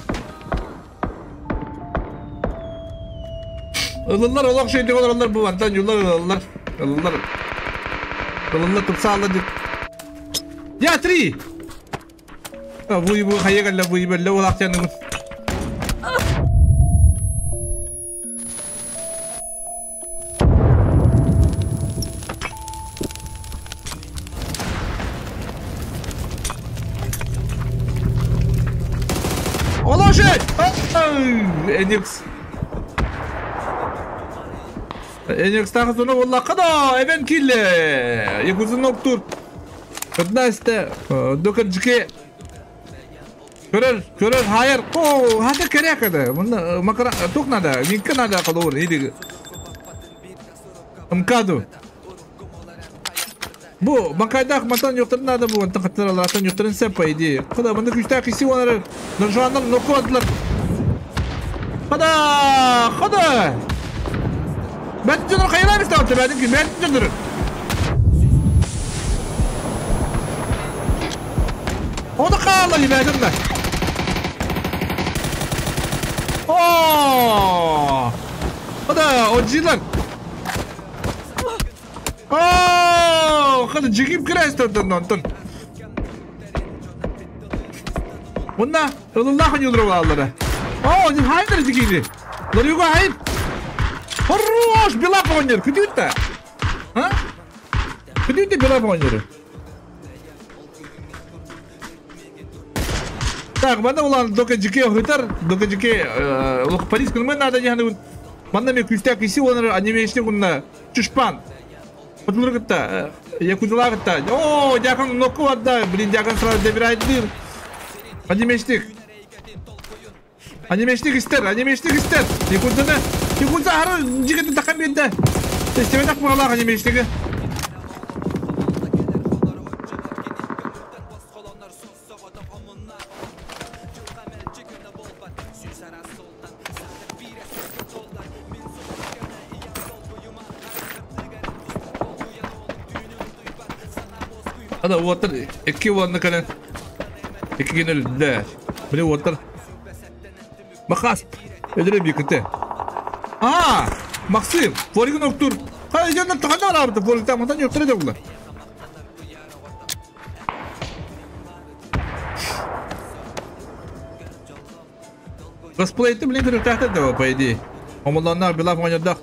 [SPEAKER 10] Ылылар олох şeydi олар бу антан юлlar ылылар. Ылылар. Ылылар тупсаалар дип. Я три. Вы бу хайыгалла вы белле улакчаны. Эникс. Эникс тахызыны олла када эбен килле. Якузын октур. 15 докаджке. Көрөр, көрөр, hayır. О, хата керек еді. Мында макара тук надо, минка надо калур иди. Мкаду. Бу макайдах матан юктыр надо бу, антан каттыралар, антан юктырын сеп по идее. Када мында күчтә киси олар. Нуржаннар нокодлар. Хада, хада. Бәт жонор кайра бистә бәдин ки, бәт жонор. Оны каалла бәдин да. О! Хада, ожилар. О, хада жигип кирәстер онтон. Мында ылыллах юлдырып алалар. О, не хайдер жигири. Ларюга хайд. Хорош, бела понер, күтүттә. А? Күтүттә бела понер. Так, мана улан дока жике хытар, дока жике лох Париж күнмә надо не ханы. Манна мен күстәк киси оныр анимешник унна чушпан. Потулар кытта, якудалар кытта. О, дякон нокку барда, блин, дякон сразу добирает дыр. Анимешник. Анимешник истер, анимешник истер. Якуданы, якудза хары жигити такан берді. Тестеме так бағалақ анимешнигі. Ада уоттар икки уонна кэлэн икки күн өлдө. Били уоттар. Махас. Өдөрө биките. А, Максим, форигин октур. Хай жоннор тахана арабыты форигта мантан жоктор эде булар. Косплейти блин көрүктәхтер да по идее. Омолланнар билав оҥоньордох.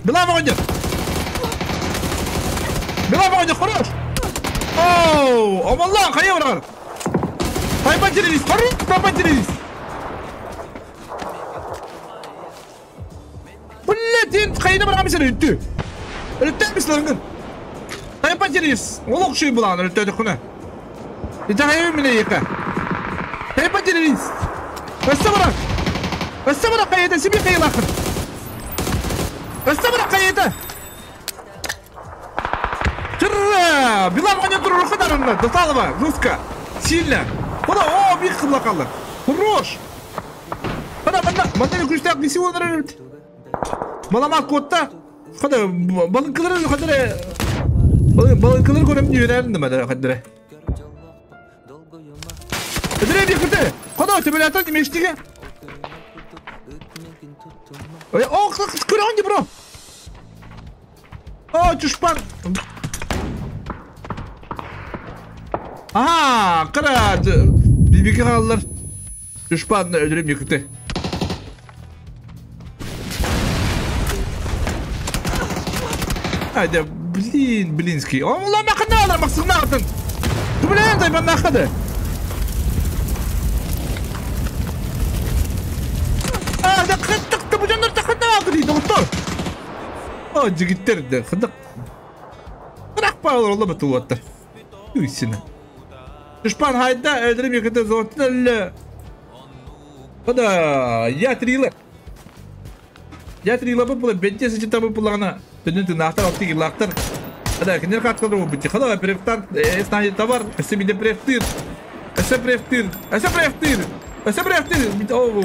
[SPEAKER 10] Билав оҥоньор! Билав оҥоньор хорош! Оу, омоллан хайа барар. Тайпа телевиз, хорош, тайпа телевиз. Блядь, ен хайына барган мисен өттү. Өттү мислерин. Тайпа телевиз. Олох шуй булан өттү күнө. Ите хайы мине ека. Тайпа телевиз. Өссө барар. Өссө барар кайда себе кайлакын. Өссө барар кайда. Чырра! Билан оңой турур хадарында. Досталова, жестко. Сильно. Куда? О, бих кылакалы. Хорош. Када мында, мында күчтәк биси оныр. Балама котта. Када балынкылар кадыр. Балынкылар көрөм үйрәндем мында кадыр. Өдөрө бир күтө. Када төбөләтә немештиге? Ой, о, көрөң бро. О, чушпан. Ага, кара, бибике қалалар. Чушпанны өдөрөм екіті. Айда, блин, блинский. О, улан мақында алар, мақсығына атын. Блин, тайпан нақыды. А, да қыттықты, бұл жандар тақында алды дейді, доктор. О, жігіттер, де, қындық. Бірақ балалар ола біту оттар. Үйсіні. Душпан хайда, өдірім екіті зоттын әлі. Қада, я трилы. Я трилы бұл бетте січі табы бұлағына. Түнін тынақтар, алты килақтар. Қада, кіндер қатқылыр бұл бітті. Қада, префтар, эснайы табар, әсі миде префтыр. Әсі префтыр, әсі префтыр, әсі префтыр. Оу.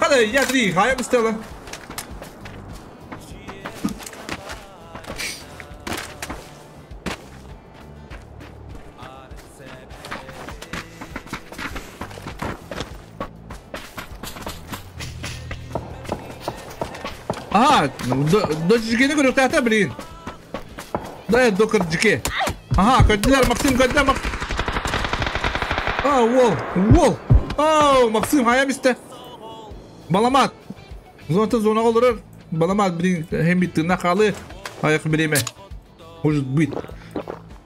[SPEAKER 10] Қада, я три, хайым істелі. Ага, до жикени көрөктәтә блин. Да, докер жике. Ага, көдиләр Максим, көдиләр Мак. А, вол, вол. О, Максим хая бисте. Баламат. Зона зона олыр. Баламат блин, hem бит тына калы. Аяк биреме. Может быть.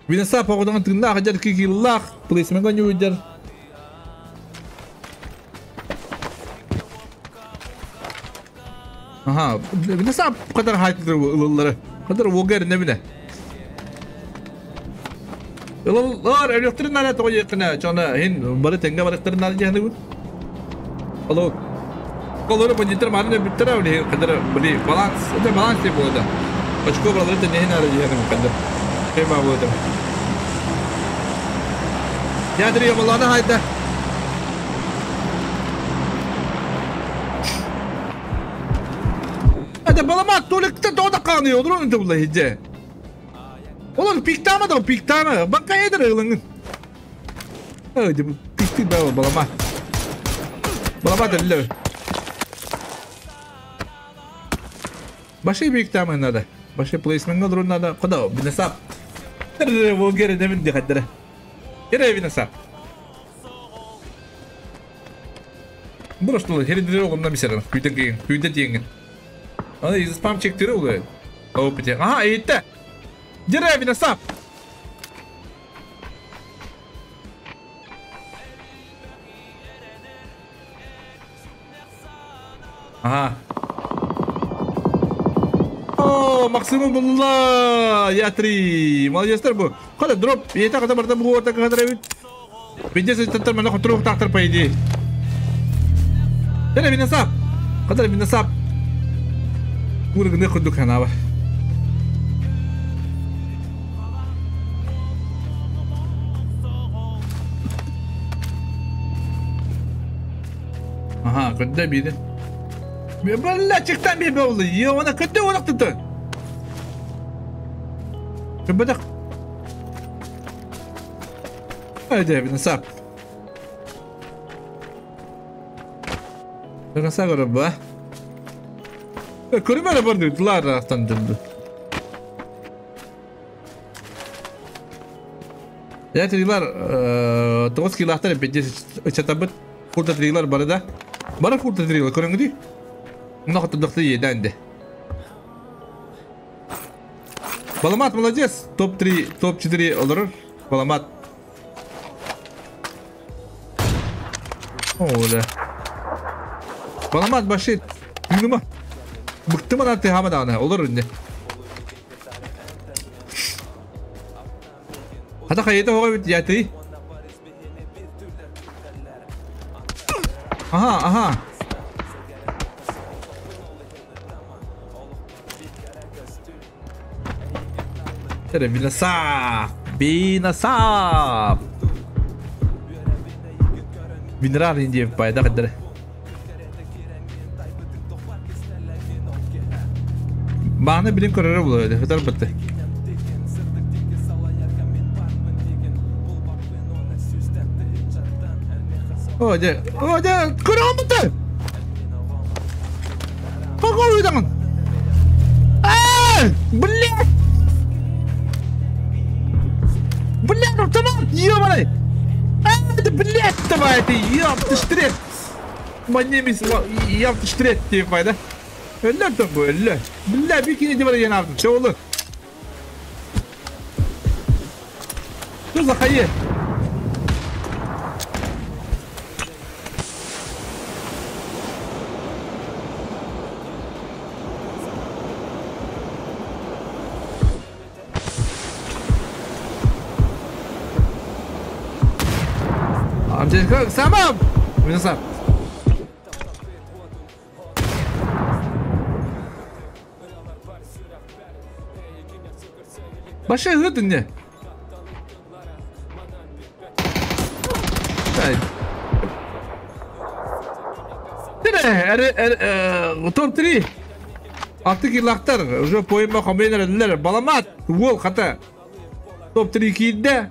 [SPEAKER 10] Винаса погодан тына хаҗар кикиллах, плейсмент не уйдер. Ага, nasıl bu kadar hype'dır ılılları? Kadar voger ne bile. Ilıllar ölüktürün nane toy yakına. Çona hin bari tenge barıktırın nane cehne bu. Alo. Kolları bacıtır marne bitter öyle kadar bili balans. O da balans diye bu da. Очко buraları da nehin aracı yani bu kadar. Şey bu da. Yadriyor Allah'ına hayda. Баламат толикте тода канıyor, olur onu da hice. Olur piktama da piktama. Bak kaydır ılının. Hadi bu pikti be balamat. Balamat da bile. Başka piktama nada. Başka placement olur nada. Kada binasap. Bu geri demin de kadar. Geri binasap. Burası da her diri oğlumdan bir selam. Kuyda giyin, kuyda diyin. Ana izi spam çektiri oluyor. O bir Aha eğitti. Gir evine sap. Ага. О, Максимум булла! Я три. Молодец бу. Када дроп. Ета када барда бу орта када бит. Бидес таттар мана контрол тактар по идее. Тәле бинасап. Када бинасап. Кургны кудук хана бар. Ага, куда биде? Бля, чыктан би болду. Е, она куда олактыты? Кыбыдак. Haydi бинасап. Бинасап көрө Көрмө бар дылар астан дылды. Я трилар, тоғыз килахтар 50 чатабыт. Курта трилар бары да. Бары курта трилар көрөңү Мына кытырдыкты еденди. Баламат молодец. Топ-3, топ-4 olur. Баламат. Öyle. Баламат башы. Yunuma. Bıktım ana tehama da olur indi. Hata kayıta hoğa bit yatı. Aha aha. Tere binasap. Binasap. Binrar indi payda kadar. Bana bilim kararı buluyor. Hıtar bitti. Оде, оде, көрөмүтө. Какой уйдаңын? Эй, блядь! Блядь, автомат, ёбаный! Эй, да блядь, давай ты, ёб ты штрет! Манемис, ёб ты штрет, типа, да? Өллөр тоңгу, өллөр. Бля, бикини деп бар янардым, чоолу. Что за хае? Самам! Минусап. Баша ыт не. Топ-3. Алтı килактар уже поема комбайнерлер баламат уол хата. Топ-3 кийде.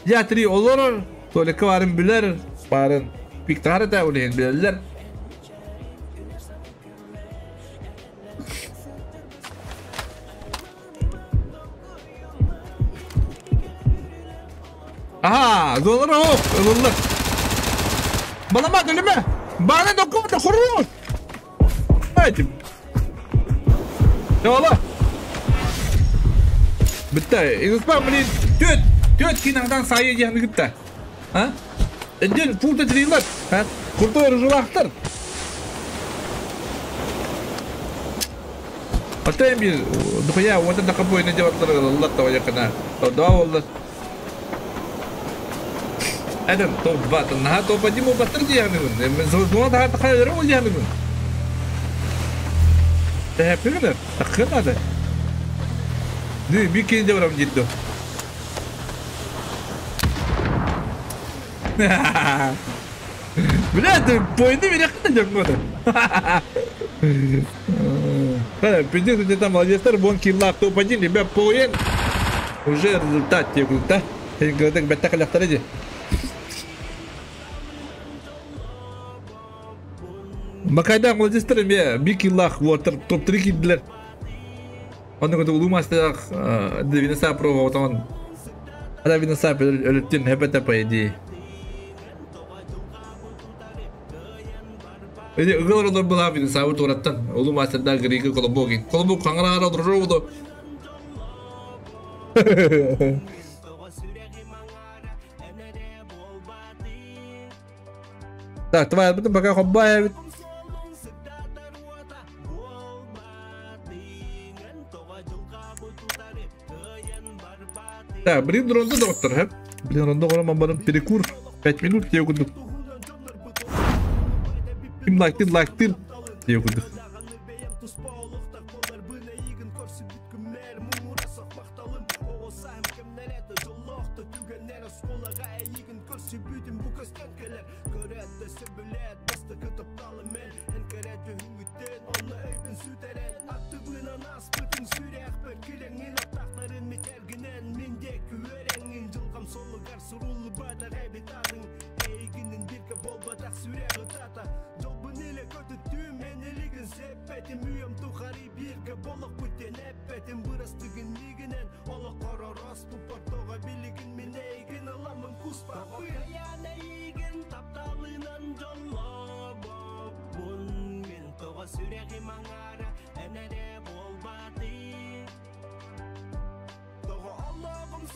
[SPEAKER 10] Я 3 олорор. Толика барын билер, барын пиктары да олейин билерлер. Aha, dolar hop, ılıllık. Баламат өлүмө. Баны документ хорош. Haydi. Yola. Bitti. İnsan блин, төт, төт кинадан сайы яны гитте. Ha? Эден фулта трилар. Ha? Куртой рыжылақтар. Атайым бир духуя онда да капой не деп атлар Аллах та якына. Да олар. Эден топ-2 на топ-1 батыр диягын. Мен зона да тахайыр ол диягын. Тэпигнер, тахынады. Ди бикин деп барам дитти. Бля, ты пойди меня хнет года. Пиздец, у тебя там молодец, бон килла топ-1, ребят, поен. Уже результат тебе, да? Я говорю, баттак ляхтареди. Макайда молодецтер ме бикиллах вотер топ-3 килдилер. Оны көтө улумастах девинеса проба отон. Ада винеса өлөттен хепете по идее. Эди ыгылар олор була винеса тураттан. Улумастарда григи колобоги. Колобок каңара дружобу. Так, давай, потом пока хоббай. Так, блин, ронда доктор, хэп. Блин, ронда горам барым перекур. 5 минут я кудук. Ким лайктыр, лайктыр. Я кудук.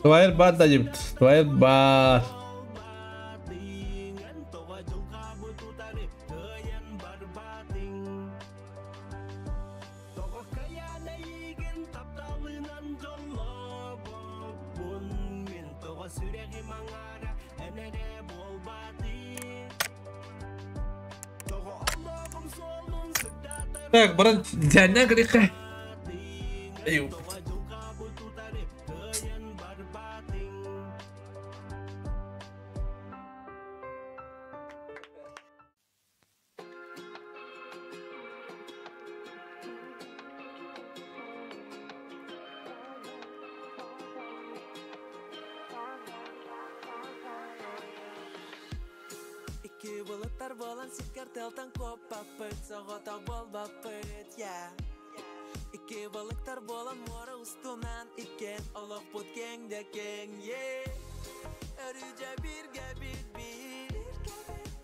[SPEAKER 10] Твайр бар да дебит. Твайр бар. Так, баран дьэннэн кырыхха. Эй.
[SPEAKER 3] Икки булуттар болан сиккер тылтан коппаппыт, соҕото буолбаппыт, yeah. Икки балыктар болан муора устунан иккен олохпут кең да кең, yeah. Өрүдьэ биргэ бит бир,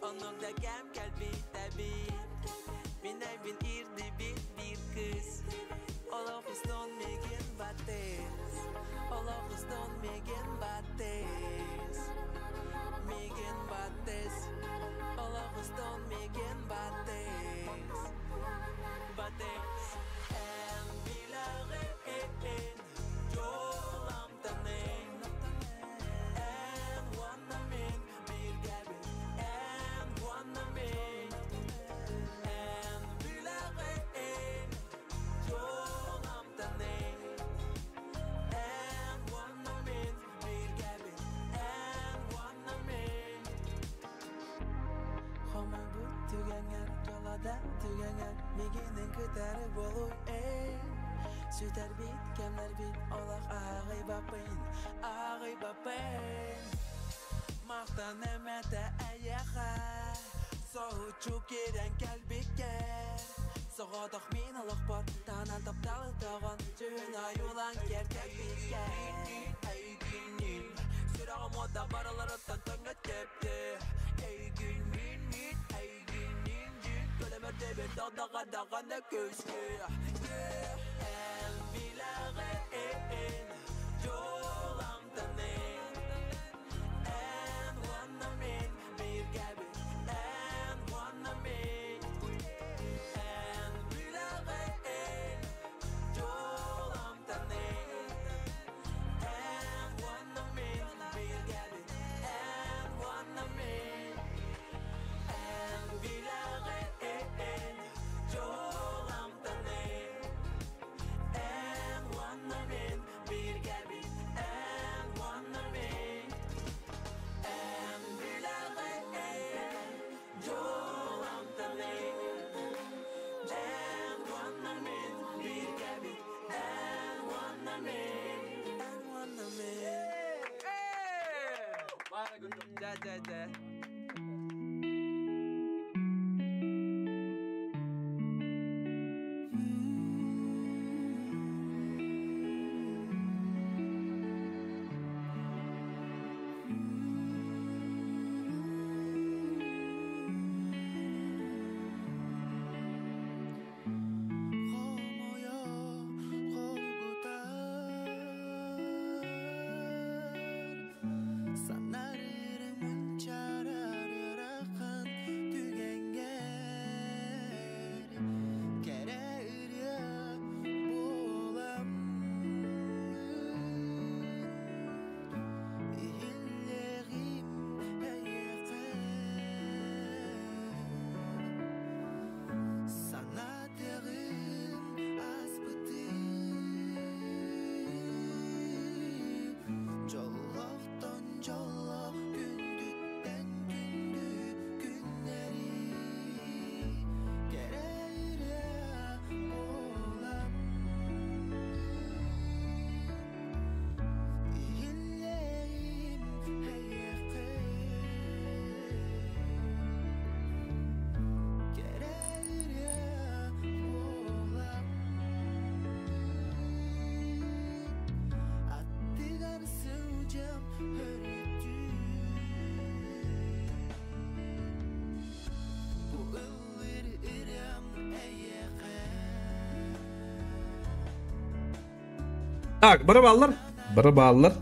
[SPEAKER 3] оннук да кэм кэлбит эбит. Мин айбин ирдибит бир кыз, олох устун мигин баттыс, олох устун мигин баттыс. Мигин баттыс, олох устун мигин баттыс. Баттыс. Эн билэҕин, дьол амтанын. Эн уонна мин бииргэбит, эн уонна мин. Эн билэҕин, дьол амтанын. Эн уонна мин бииргэбит, эн уонна мин. Хомойбут түгэҥэр, дьолода түгэҥэр, миигинин кытары буолуй, эй. Сүтэрбит кэмнэрбит олох ааҕыйбаппын, ааҕыйбаппын. Махтаныам этэ эйиэхэ, соһуччу киирэн кэлбиккэр. Соҕотох мин олохпор таһынан тапталы тоҕон, дьүһүн ойуулаан киэркэппиккэр. Эйигинниин сүрэҕим уота барыларыттан тэҥҥэ тэптэ. Эйигинниин мин, эйигинниин дьин, көлөмөр даҕа даҕаны күүскэ. Эн билэҕин, дьол амтанын. Эн уонна мин бииргэбит, эн уонна мин. Эн билэҕин, дьол амтанын. Эн уонна мин бииргэбит, эн уонна мин. Эн билэҕин, дьол амтанын. Эн уонна мин бииргэбит, эн уонна мин. Эн билэҕин, дьол амтанын. Эн уонна мин бииргэбит, эн уонна мин. Эн уонна мин. Да-да-да.
[SPEAKER 8] Санарырым унчарар.
[SPEAKER 10] Так, бары бааллар. Бары бааллар.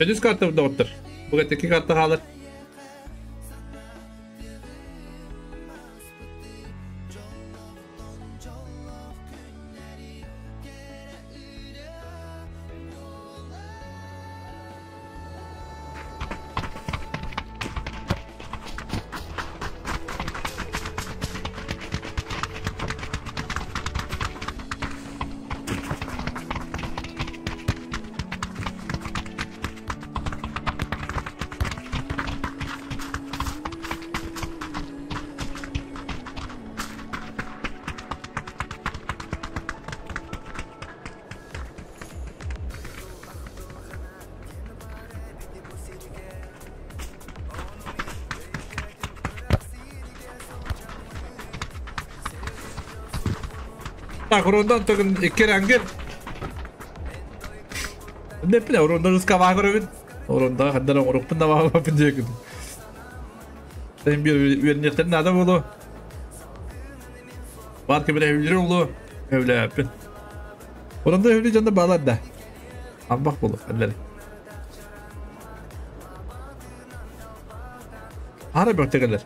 [SPEAKER 10] Үс карта доҕоттор. Бу икки карта хаалар. Так, урундан төгін икки рангер. Неппине урундан ыска бағыр. Урунда хандан урукпун да бағыр диэгин. Сен бир үөрнехтерин ада болу. Бар кебire evleri oldu. Öyle yapın. Oranda evli canı bağlar da. Ambak bolu elleri. Hara böhtegeler.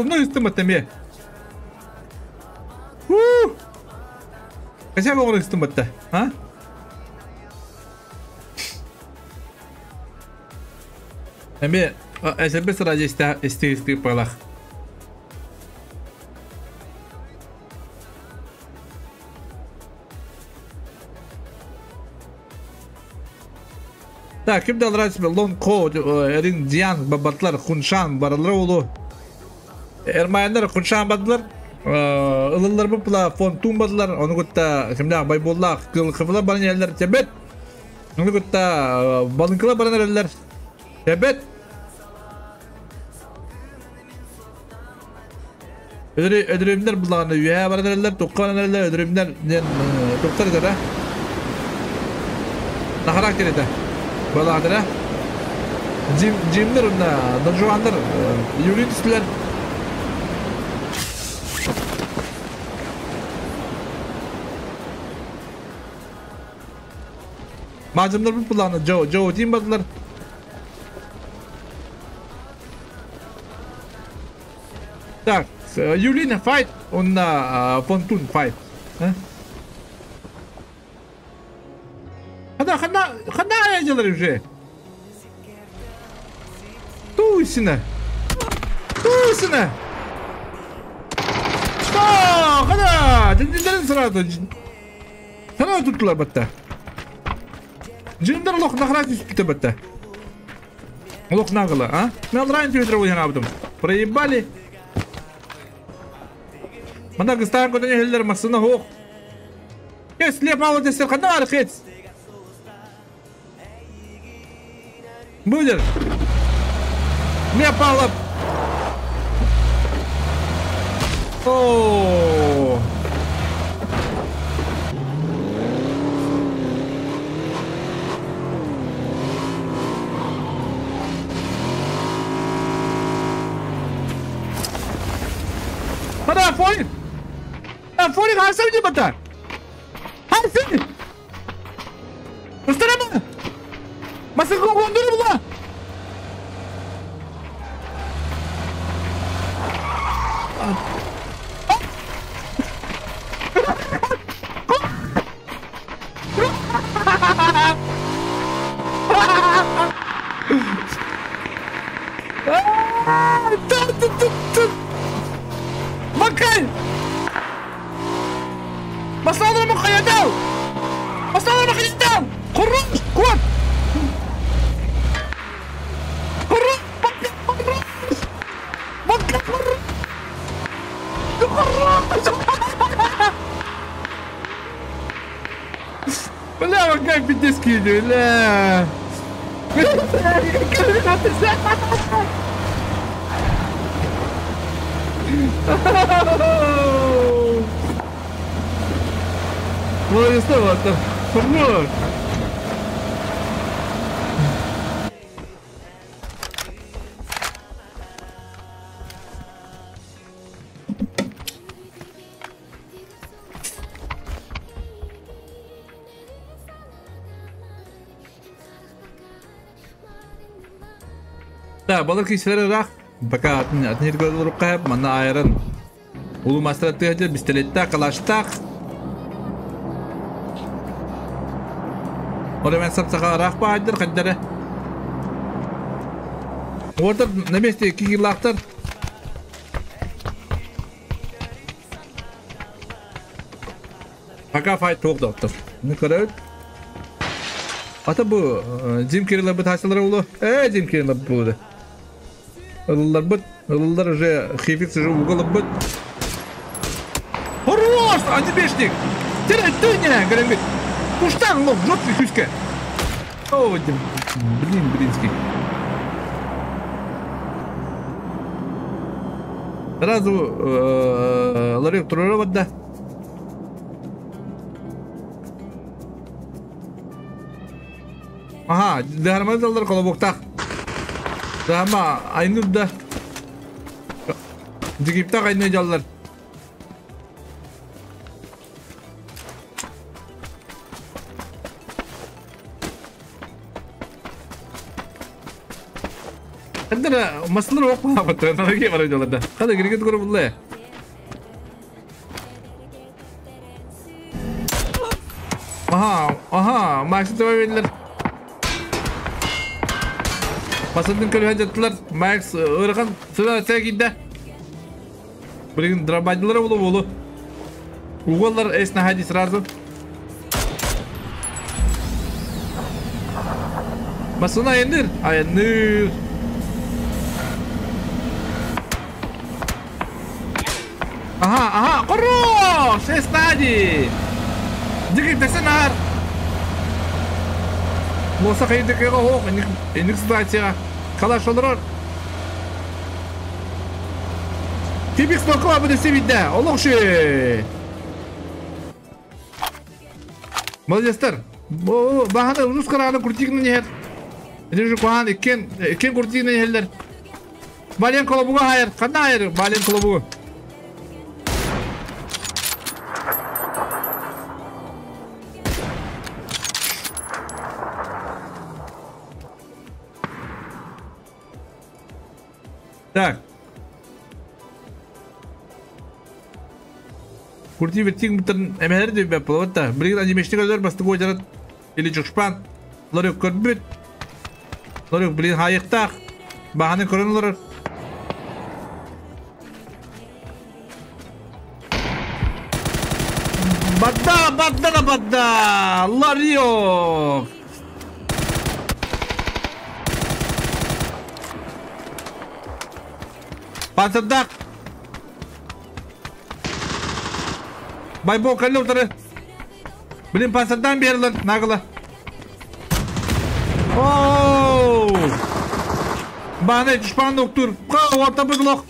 [SPEAKER 10] Ну, истымат эме. У! Кача оҕор истыматта, а? Эме, эсэбе сразу исти исти палах. Так, ким далрать Лон Ко, Эрин Диан, Бабатлар, Хуншан, баралар олу. Эрмайндар Хуншан бадылар. Ылылар бупла, Фонтун бадылар. Оны кутта кимдә Байбулла, Кылхывла баран еллер тебет. Оны кутта Балынкыла баран еллер тебет. Ödürümler bulağını üye баран еллер, тоққан еллер, ödürümler тоқтар eder. На характер это. Баладыра. Джим Джимдер на Донжуандар, юристлер. Мажымдар bu planı Joe Joe Jim badılar. Так, Юлина fight, он на Фонтун fight. Хана хана хана делали уже. Тусина. Тусина. Что? Хана, дендерин сразу. Хана tuttular batta. Джиндер лох нахрать түспүтэ батта. Лох нагло, а? Мен раньше твиттер ойын абдым. Проебали. Мана гыстан көтөне хеллер масына хоқ. Кес леп алы десер қанда бар хец. Будет. Леп алып. О. Хара, фоник! Фоник, хайсам не бата! Хайсам! Устарама! Масыгы ондуру була! Макай! Масалар махаядау! Масалар махаядау! Хорош! Кот! Хорош! Хорош! Макай! Хорош! Бля, Макай пиздец кинули, бля! Молодец, это хорош! Да, балык исleri rak. Пока отнет рукав, мана айран. Улу мастер тыгды, пистолетта, калаштак. Оля мен сапсаға рақ баайдыр, қаддары. Орда на месте кигилактар. Пока файт тоқ доктор. Не көрөт. Ата бу Дим Кирилла бу тасылар улу. Дим Кирилла бу. Ыллар бут, ыллар уже хификс уже угол бут. Хорош, антибешник. Терять ты не, говорит. Куштан лох, жопки күске. О, блин, блинский. Сразу ларек турурова да. Ага, дармазалдар колобуктак. Дама, айнур да. Дигиптак айны жаллар. Хаддара маслар оқпа баттı. Наге бар жалларда. Хада киргет көрүп булла. Ага, ага, Макс табабелер. Басындын көрі жаттылар. Макс ырған сыда сәгинде. Блин, дробадилар болу болу. Уголлар эс находи сразу. Басына айныр, айныр. Ага, ага, хорош! Эс находи. Дигит десенар. Моса кайдык эго хок, эник ситуация. Калаш олорор. Типик стокова буде севидде. Олохши. Молодецтер. Бахана рус караны куртигин нехер. Эдежи кухан иккен куртигин нехерлер. Бален колобуга хайыр. Канда хайыр бален колобуга. Так. Курти вертиг бутын эмелер деп беп болот да. Бирген анимешник өдөр басты гойдарат или жукшпан. Лорек көрбүт. Лорек блин хайыктак. Баханы көрөнлөр. Бадда, бадда, бадда. Ларьок. Пансырдак. Байбол калли утары. Блин, пансырдан берилер, нагыла. Оу! Баны түшпан доктор. Ка орта бузлок.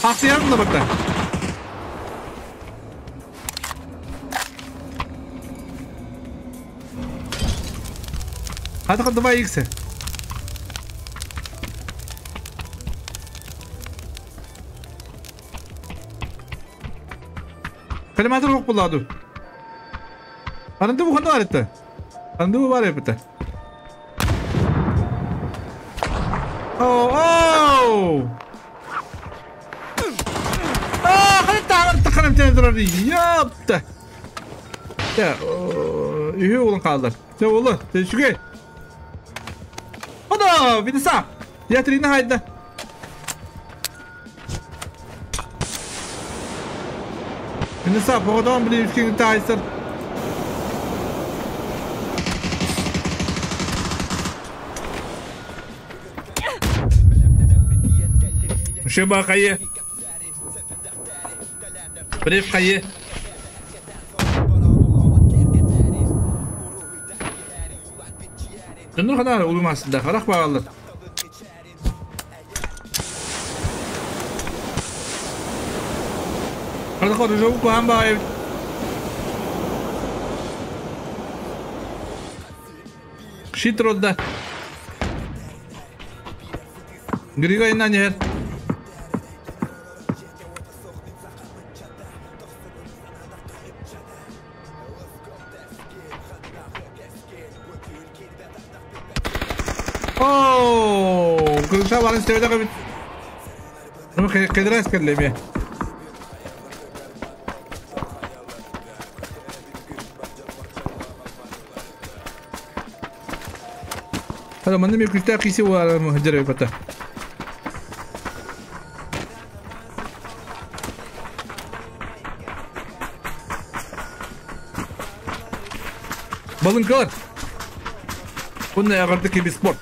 [SPEAKER 10] Аксыян да бакта. Hadi давай иксе. Калиматор yok bulladı. Арынды bu ханна бар Арынды bu бар епті. Оу, оу! Аа, ханы тағыр тақырым тені тұрар. Япты. Я, үйі олын қалдыр. Те олы, те шүге. Ода, видеса. Я трина хайда. Видеса, поғадан біле үшкен тайсыр. Шеба қайы. Брев қайы. Döndür kadar uyumasın da. Karak bağlı. Hadi konuşalım kuhan bağlı. Şitrodda. Griga inan yer. Kılıçlar var istemede kabit. Ama kedere eskerleyim ya. Hadi manım yok işte kisi var mı pata. Balın kar. Bununla yakardık ki bir sport.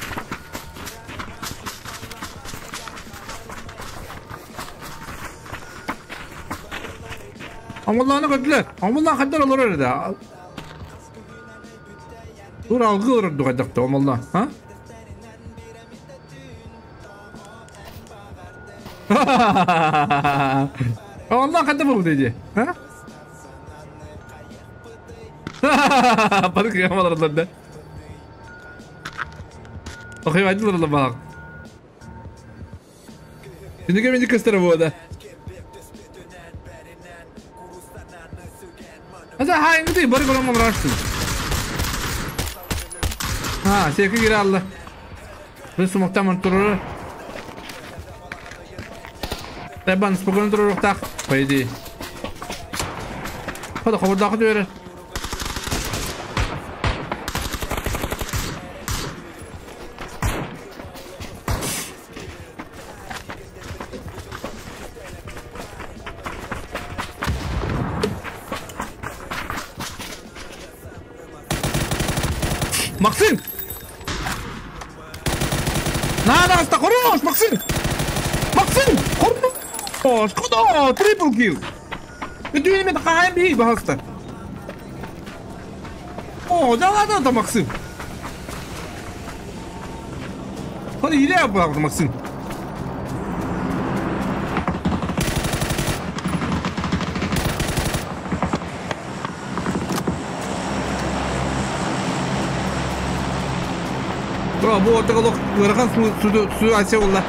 [SPEAKER 10] Amallahını gördüler. Amallah kadar olur öyle de. Dur algı olur dugadakta amallah. Ha? Amallah kadar bu dedi. Ha? Balık yamalar da. Okey hadi duralım bak. Şimdi gömeci kıstırı bu da. Hadi ha ingdi bari korom amraştı. Ha sevki gire Allah. Biz muhtemelen durur. Taban spogun durur tak. Haydi. Hadi xabar verir. Максим! На, на, хорош, Максим! Максим! Хорош! Куда? Трипл килл! Ты не такая би, пожалуйста. О, да ладно, да, Максим. Hadi hile yap bakalım Максим. Bu ortada bırakan su açı oldu.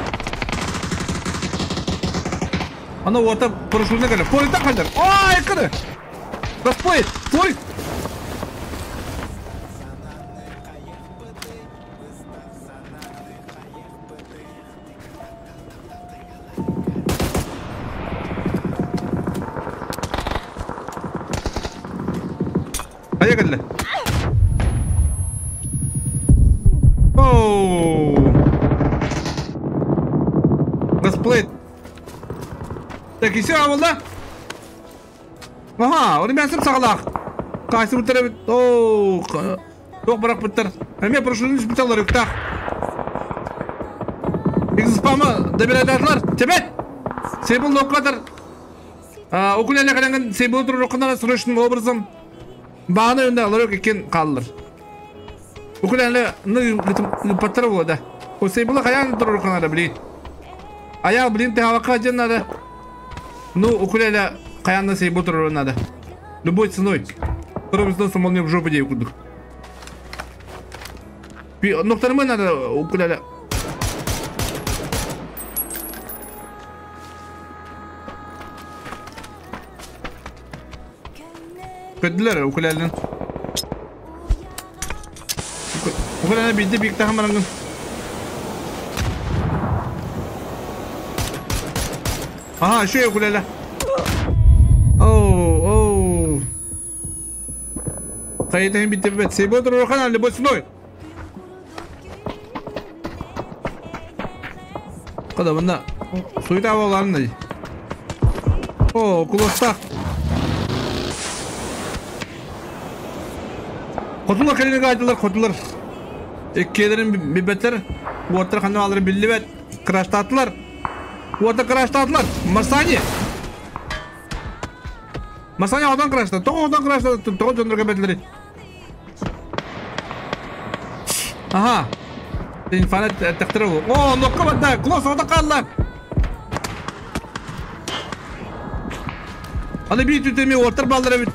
[SPEAKER 10] Ana orta paraşütüne kadar. Polita kadar. Aa yakını. Raspoy. Poy. Hadi kadar. Так, еще алла. Ага, оны мен сағалақ. Қайсы бұттыр? Оу, жоқ бірақ бұттыр. Мен прошлый бұтталар өктақ. Экзспамы добирайдатылар. Тебет! Сейбул ноккатыр. Укулеле қараңын сейбул тұрыр оқынара срочным образом. Бағаны önde алар екен қалдыр. Укулеле паттыр болады. О сейбула қаян тұрыр оқынара блин. Аял блин ты хавака надо. Ну, укулеле қаянна сейбул тұрыр надо. Любой ценой. Вторым молнию в жопу дей кудух. Ну, вторым надо укулеле. Көдүлэр укулелен. Укулеле бийди бик тахым барангын. Ага, еще укулеле. Оу, оу. Хайытын битти бет. Сейботр Рохана, любой ценой. Када мында суйта боларын. О, куластак. Хотулар кэлине гайдылар, хотулар. Эккелерин бибеттер, уоттар ханна алырын биллибет. Краштатылар. Уоттар краштатылар. Марсани. Марсани одан крашта. Тоғы одан крашта. Тоғы жондырга бетлери. Ага. Инфанат тахтыру. О, нокка бадда. Клосс ода қалла. Аны бир түтеме уоттар баллар бит.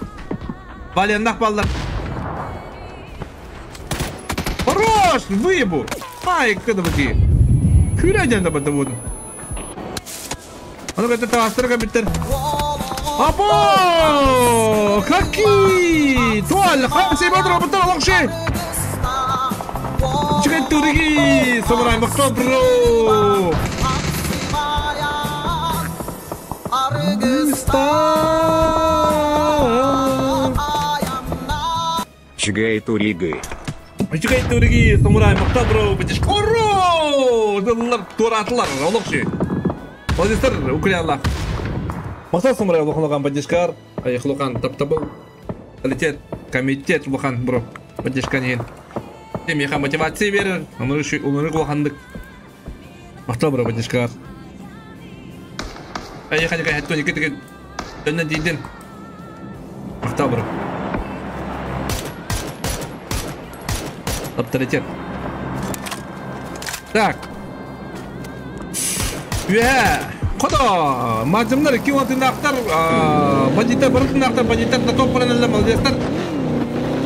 [SPEAKER 10] Баляннах баллар. Хорош! Выебу! Ай, кыдыбыки. Күрәден да бата буду. Аны ката тастырга биттер. Апо! Какие! Туал, хамси бадро бата локши. Чигай туриги! Самурай мактабро!
[SPEAKER 20] Чигай туриги.
[SPEAKER 10] Чигай туриги, самурай мактабро, битиш. Хорош! Дыллар туратылар, олокши. Молодецтер, укулялар. Мақсат самурай улахалаған поддержкар, айықлуқан таптабыл. Комитет, комитет улахан, бро. Поддержка неген. Меха мотивация берер, өмірі улахандық. Мақсат бро поддержкар. Айыққа неге хәттон екі тіген. Дөннен дейден. Мақсат бро. Авторитет. Так. Хода! Мажымнар, ки отынақтар, бандиттар, бір отынақтар, бандиттар, на топ паранеллер, молодецтар.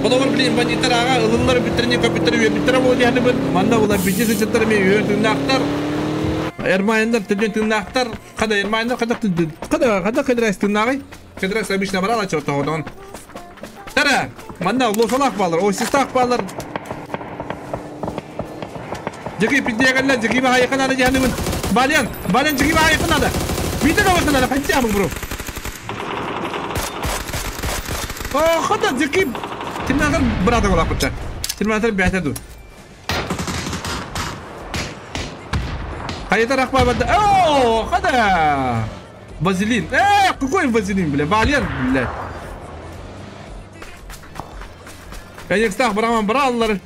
[SPEAKER 10] Подовар, блин, бандиттар, аға, ылылар, бітіріне, көпіттір, үйе, болды, яғни бір. Манда олар бітті сычаттар, мен үйе тыңнақтар. Эрмайындар, түден тыңнақтар. Қада эрмайындар, қада, қада, қада қадырайс тыңнағай. Қадырайс обычно брала, черт, он. Тара, манда лосалақ балар, осистақ балар. Жеки пиддегенлер, жеки баха якын ады, яғни бір. Балян, балян жеки баха якын ады. Бите de bakın hala kaç yapın bro. Oh, хада жеки Терминатор брата гола кутча. Терминатор бәтә ду. Хайта рахма бада. О, хада. Вазелин. Какой вазелин, бля? Валер, бля. Конечно, браман браллар.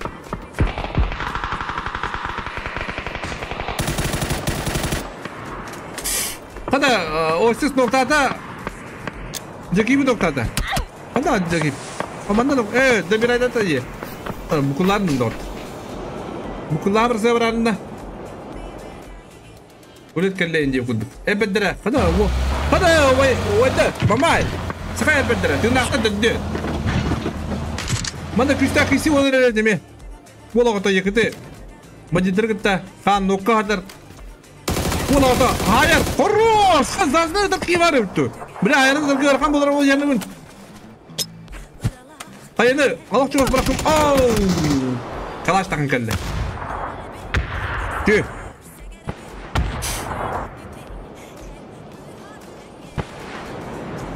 [SPEAKER 10] Хада, осис ноктата. Жеки ноктата. Хада жеки. Аманда нок. Добирай да е. Мукулар дот. Мукулар зевранна. Улет келле инди кудук. Бедре. Хада, во. Хада, ой, ой, мамай. Сахай бедре. Ты нахта дде. Манда күстә киси олар деме. Болога еките. Бандиттер хан нокка хатар. Болога хайр, хорош! Хазазны да кивар өттү. Бля, айрын да кивар хан болар ол yerine. Хайны, алак чугас быракып. Оу! Калаш тагын келди. Тü.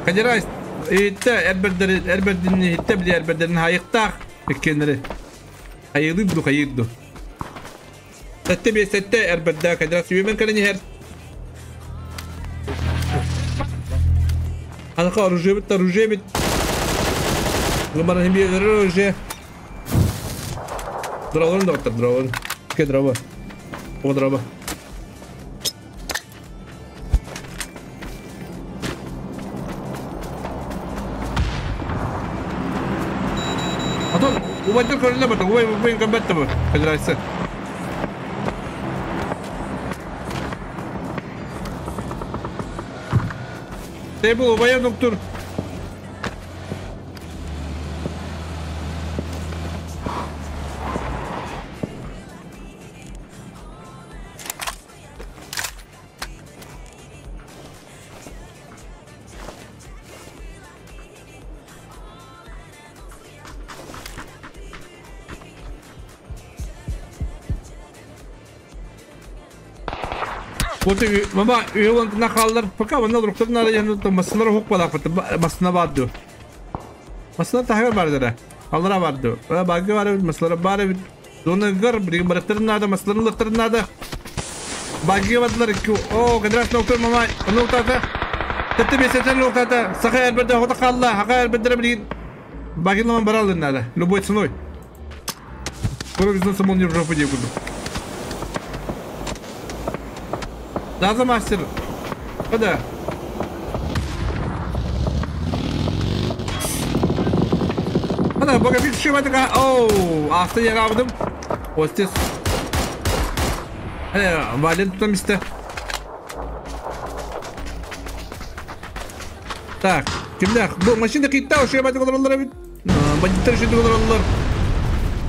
[SPEAKER 10] Кадирайс, итте эрбердер, эрбердин итте били эрбердерин хайыктак эккенери. Хайылды хайылды. Сетте бе сетте эрберде кадирайс үймен калени хер. Анака оружие бит, оружие бит. Гумара химби оружие. Дровон доктор, дровон. Ке дрова. О дрова. Убайтыр көрілі бата, убай убай кәбәтті бұ, кәдірайсы. Тейбл, убай доктор. Вот мама үйөлөн халлар. Пока ванна руктар нара яны масылар хук бала масына барды. Масына тахар барды. Аллара барды. Багы бар масылар бар. Зона гар бир барактар нада масылар лыктар нада. Багы бардылар. О, кадрас ноктор мама. Ноктата. Тетте бесетен ноктата. Саха элбетте хота халла. Хака элбетте бир. Багы ламан баралды нада. Любой ценой. Скоро самон не в жопу не буду. Да, за мастер. Куда? Ана, бога бик шума така. Оу, асты яравдым. Остес. Вален тут место. Так, кимдә? Бу машина китте, шума така. Бандиттер шума.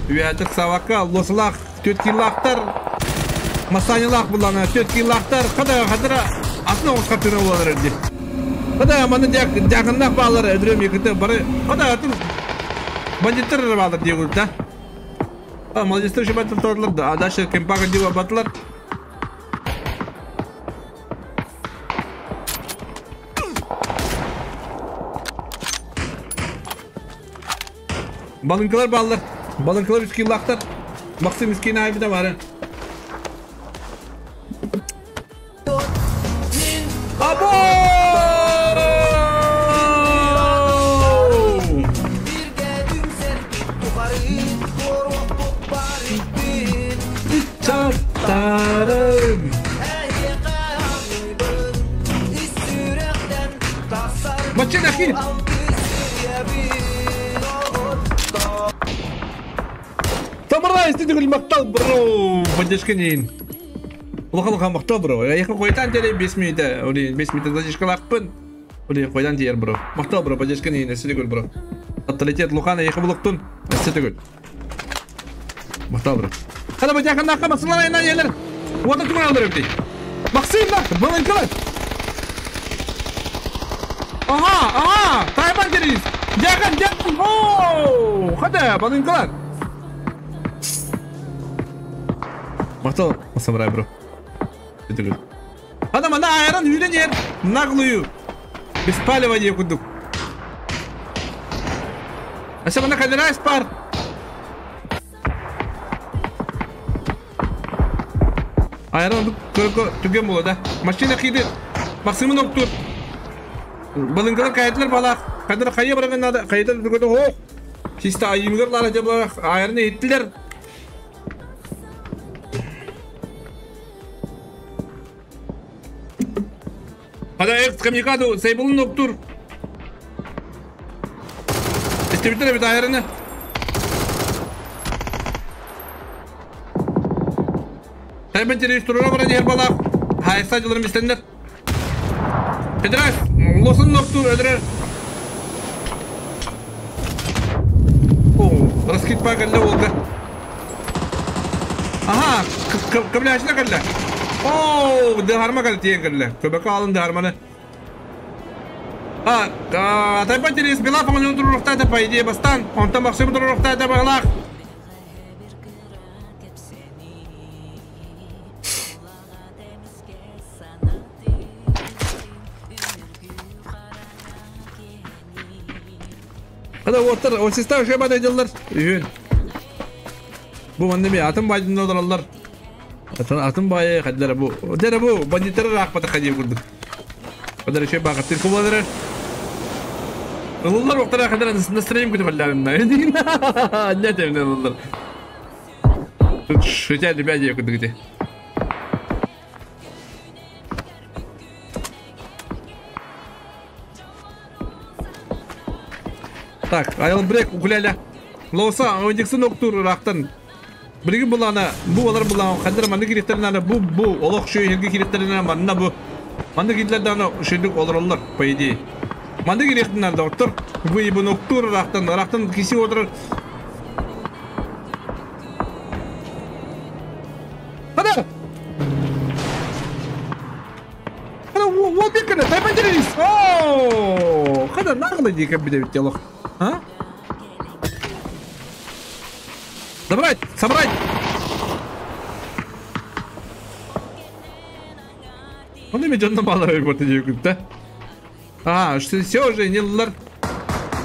[SPEAKER 10] Үәтік савака, лосылақ, төт килақтар, масанилақ бұланы, төт килақтар, қада қадыра, асына оғысқа түрі олар әрде. Қада маны жақындақ балар, өдірем екіті бары, қада атын бандиттер балар дей көрді, да? Молодецтер үшін баттыр торылар, да, дальше кемпаға деуа батылар. Балынкалар балlar. Балынкалар 3 килақтар. Максим мискин айбы да бар. Або! Чаттарым. Машина хит. Тамарлай, истеди мактал, бро. Поддержка нейн. Улахан мактал, бро. Я ехал қойтан деле 5 минут. Ули 5 минут задержка лақпын. Ули қойдан дер, бро. Мактал, бро, поддержка нейн. Истеди гөл, бро. Авторитет Лухана ехал булуктун. Истеди гөл. Мактал, бро. Хада бу жақын аққа масылар айынан елер. Уата түмін алдыр өпті. Максим, да, балынкалар. Ага, ага, тайбан керис. Жақын, жақын. Оу, хада, балынкалар. Мақтал, самурай, бро. Адам, ана айран үйренер. Наглую. Без палева не кудук. Ася мана кадырайс пар. Айран көркө түген болады, да? Машина киді. Максимын октур. Балынкалар кайытлар бала. Кадыр кайы барган нада. Кайытлар түгөтө хок. Чисто айымгырлар жабылар айраны иттилер. Hadi экскоммуникаду сейбулун октур. Истебиттер бит айраны. Тайбан тереш турура баран ер балак. Хайса жылырым истендер. Педрас, лосын октур өдөрөр. О, раскид па келди болду. Ага, кымляшына келди. Ооо, дыхарма келди тиен келди. Көбөккө алынды дыхарманы. А, тайпа терес бела фаңын туруруктата, по идее, бастан. Онтан бакшы туруруктата баглак. Хада оттар, о система шеба дедилер. Үйүн. Бу манда ми атым байдын олар. Атын байы кадылар бу. Дере бу бандиттер рахмат кадип курдук. Кадыр шей багаттыр кубалар. Улар вактара кадыр настроением күтүп алларында. Не темне улар. Тут шутя ребята я курдук где. Так, аял брек угуляля. Лоса, ондиксын октур рахтан. Бириги булана, бу алар булана, кадыр маны киректерин бу бу олох шөйһүгө киректерин манна бу. Маны кирлерден шөйдүк олар, по идее. Маны киректерин доктор, вы бу октур рахтан, рахтан киси отыр. Хада! Хада, вот бекене, тайпан терис. О! Хада наглый дикий бит телох. А? Забрать! Собрать! Оны мен жонно балар өйбөтө жүйкүттэ. А, все уже не лар.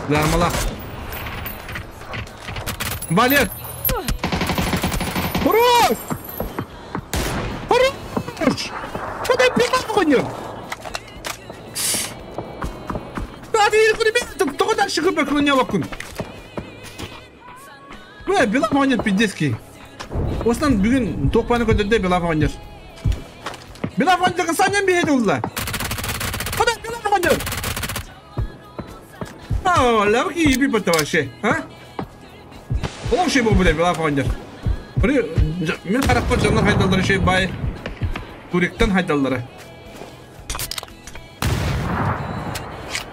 [SPEAKER 10] Дармала. Балет. Хорош! Хорош! Что ты пилахонер? Только дальше гыбек на него кун. Бля, билахонер пиздецкий. Осынан бүгін тоқпаны көтерді билахонер. Билахонердің санен бейді улла. Куда билахонер? А, лавки еби бата вообще, а? Ол шей бұл бля билахонер. Мен қарақпа жанар хайдалдары шей бай. Туректен хайдалдары.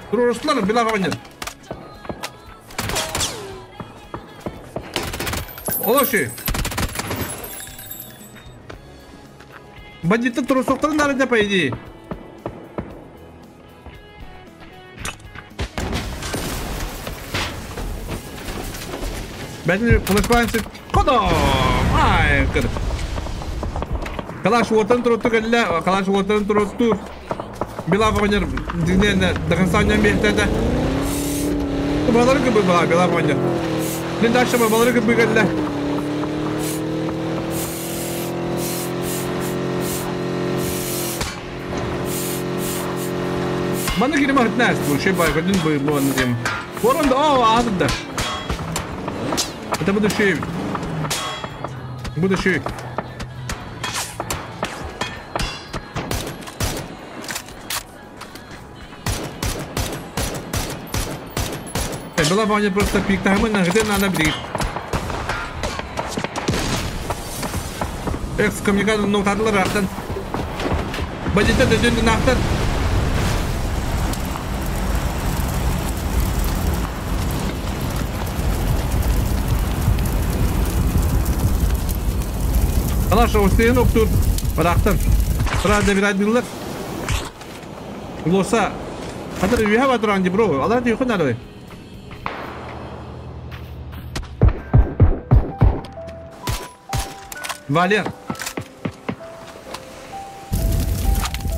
[SPEAKER 10] Турорустар билахонер. Ол шей. Бандиты трусоктарын нарыда, по идее. Бәдін флешбайнсы. Кодом! Ай, кыр. Калаш уотан турутту кэллэ, калаш уотан турутту. Билав онер дигнен дагансаня бехтеде. Балары кыбы бала билав онер. Мен дальше балары кыбы кэллэ. Маны кире махтнас, бу шей бай көдүн бу бу аны дем. Воронда, о, азында. Это будущее. Будущее. Была бы они просто пик, там мы на где надо брить. Экскоммуникатор, ну, тадлар рахтан. Бандиты дөдүн нахтан. Калаш остейін оқтур. Барақтан. Сырада бір админлар. Лоса. Хадыр үйе батыран бро. Алар дейхун ары. Валер.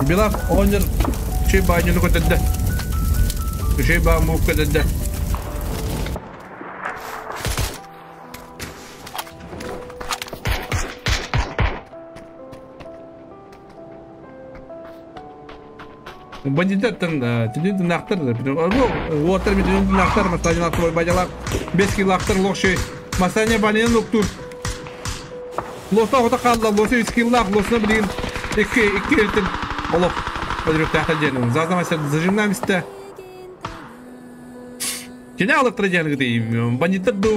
[SPEAKER 10] Билав онер шей банюну көтөдді. Шей ба мук көтөдді. Бандиттен түнүн нактар, уотар түнүн нактар, масаня нактар бажалар, бес килактар лохши, масаня банен локтур. Лоста ота қалды, лосы үс киллак, лосына билген екі екі ертен олоқ өдіріп тәхті женім. Зазамаса зажимнамисте. Кене алықтыр жені дейм. Бандиттер ду,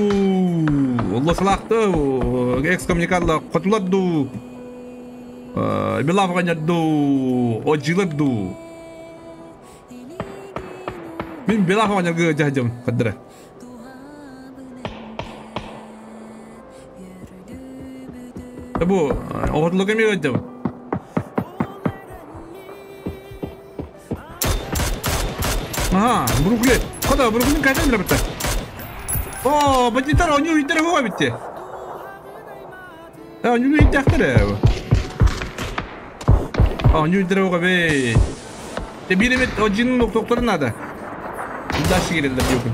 [SPEAKER 10] лосылақты, экскоммуникадла құтылар ду, билавғанер ду, ожилар ду. Мен билавғанерге жажым, қадыры. Бу оғытлығы ме өтім? Ага, Бруклин. Қада, Бруклин қайдан біліп бітті? О, бандиттар, они үйттері боға бітті. Они үйтті ақтары. Они үйттері боға бей. Биремет, о жинның оқтоқтары нады. Дальше келелдер деукін.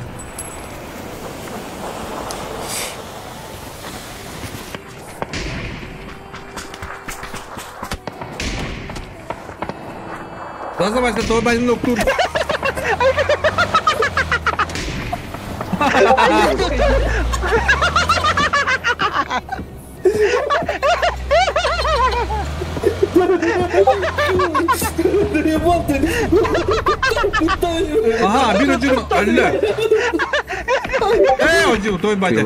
[SPEAKER 10] Называйся, то один ноктур. Ага, bir ucun öldü. Ey ucu, той батя.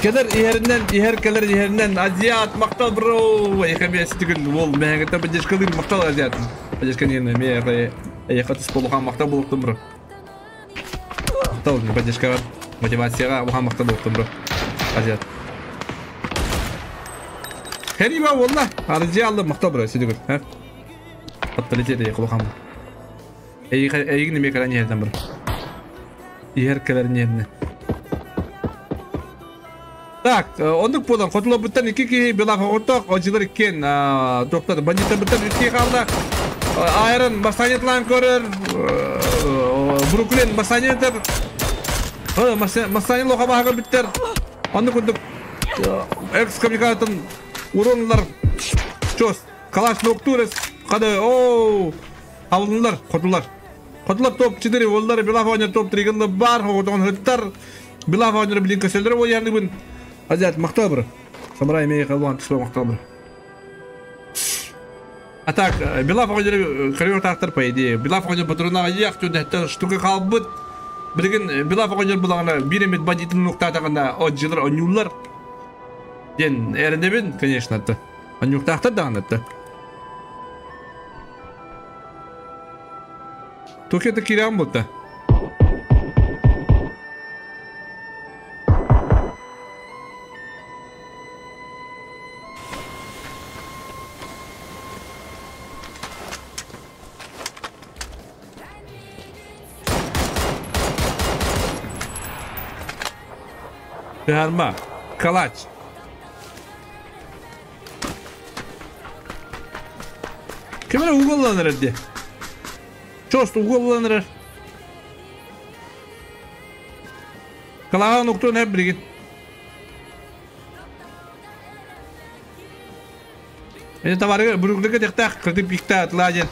[SPEAKER 10] Келер иһеринен, иһер келер иһеринен, азиат, мактал бро. Эхе стигил ол мэгете поддержкалыр мактал азиат. Поддержка не ме эхе тыс болған мактал болуптум бро. Мактал поддержка мотивацияга улахан мактал болуптум бро. Азиат. Хериба волла, арзия алды мактал бро сидигил. Ха? Атталетери улахан. Эйгин неме каран yerden бро. Иһер келер нерне. Так, оннук буолан хотуларбыттан икки киһи Белаф оҕотох, одьылар иккиэн туохтар бандиттарбыттан үс киһи хаалла. Айрон Масанетлаан көрөр, Бруклин Масанетер, Масанет лоха баһа көрбүттэр. Оннук курдук экс-коммуникатын уронлар чос, калаш ноктурес, кады, оу, алынлар, хотулар. Хотулар топ 4, оллар Белаф оонньор топ 3 бар, оҕотоҕун хыттар. Белаф оонньор билин көсөллөр ойарныбын. Азиат мактабыр. Самурай мей қалуан түспе мактабыр. А так, Белаф оонньор көрүөр таахтар по идее. Белаф оонньор патронага яқ түнәттен штука қалбыт. Билигин Белаф оонньор булагына бир эмит бандитын нуктаатагына отжилар онюлар. Ден эренебин, конечно, это. Онюктаахтар даҕаны это. Токиода кирям болта. Гарма, калач. Кемер уголланыр әдде. Чост уголланыр. Калаға ноктон әп бірген. Эне товары бүрүклүгө тектак кырдып икта атладен.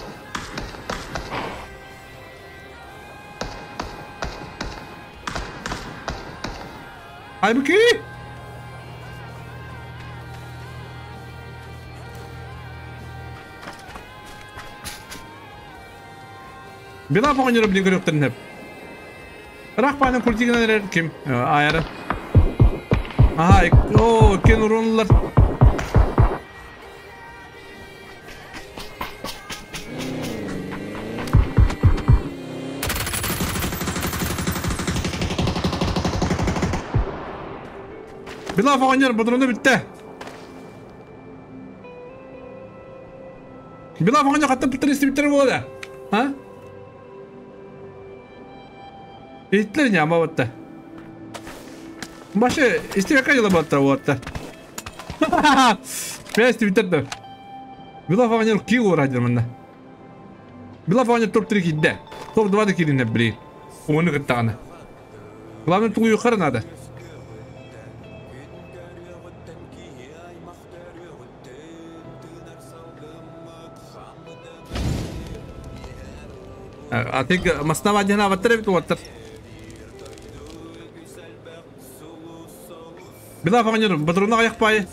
[SPEAKER 10] Айбыки! Била поңоньоро билин көрөктөрүн хеп. Рахпанын культигинен ким? Айры. Аха, о, кен уронулар. Била поңоньоро патрону битте. Била поңоньоро каттап биттер истибиттер болду. А? Итлер не амаватта. Башы истибекка жылы батта болатта. Мен истибиттерді. Била поңоньоро кий урадыр мында. Била поңоньоро топ 3 кидде. Топ 2 да кирин бри. Оны кыттаганы. Главное тулую юқары надо. А ты масна вадина ваттер бит ваттер. Била поңоньоро патрона аяк пай.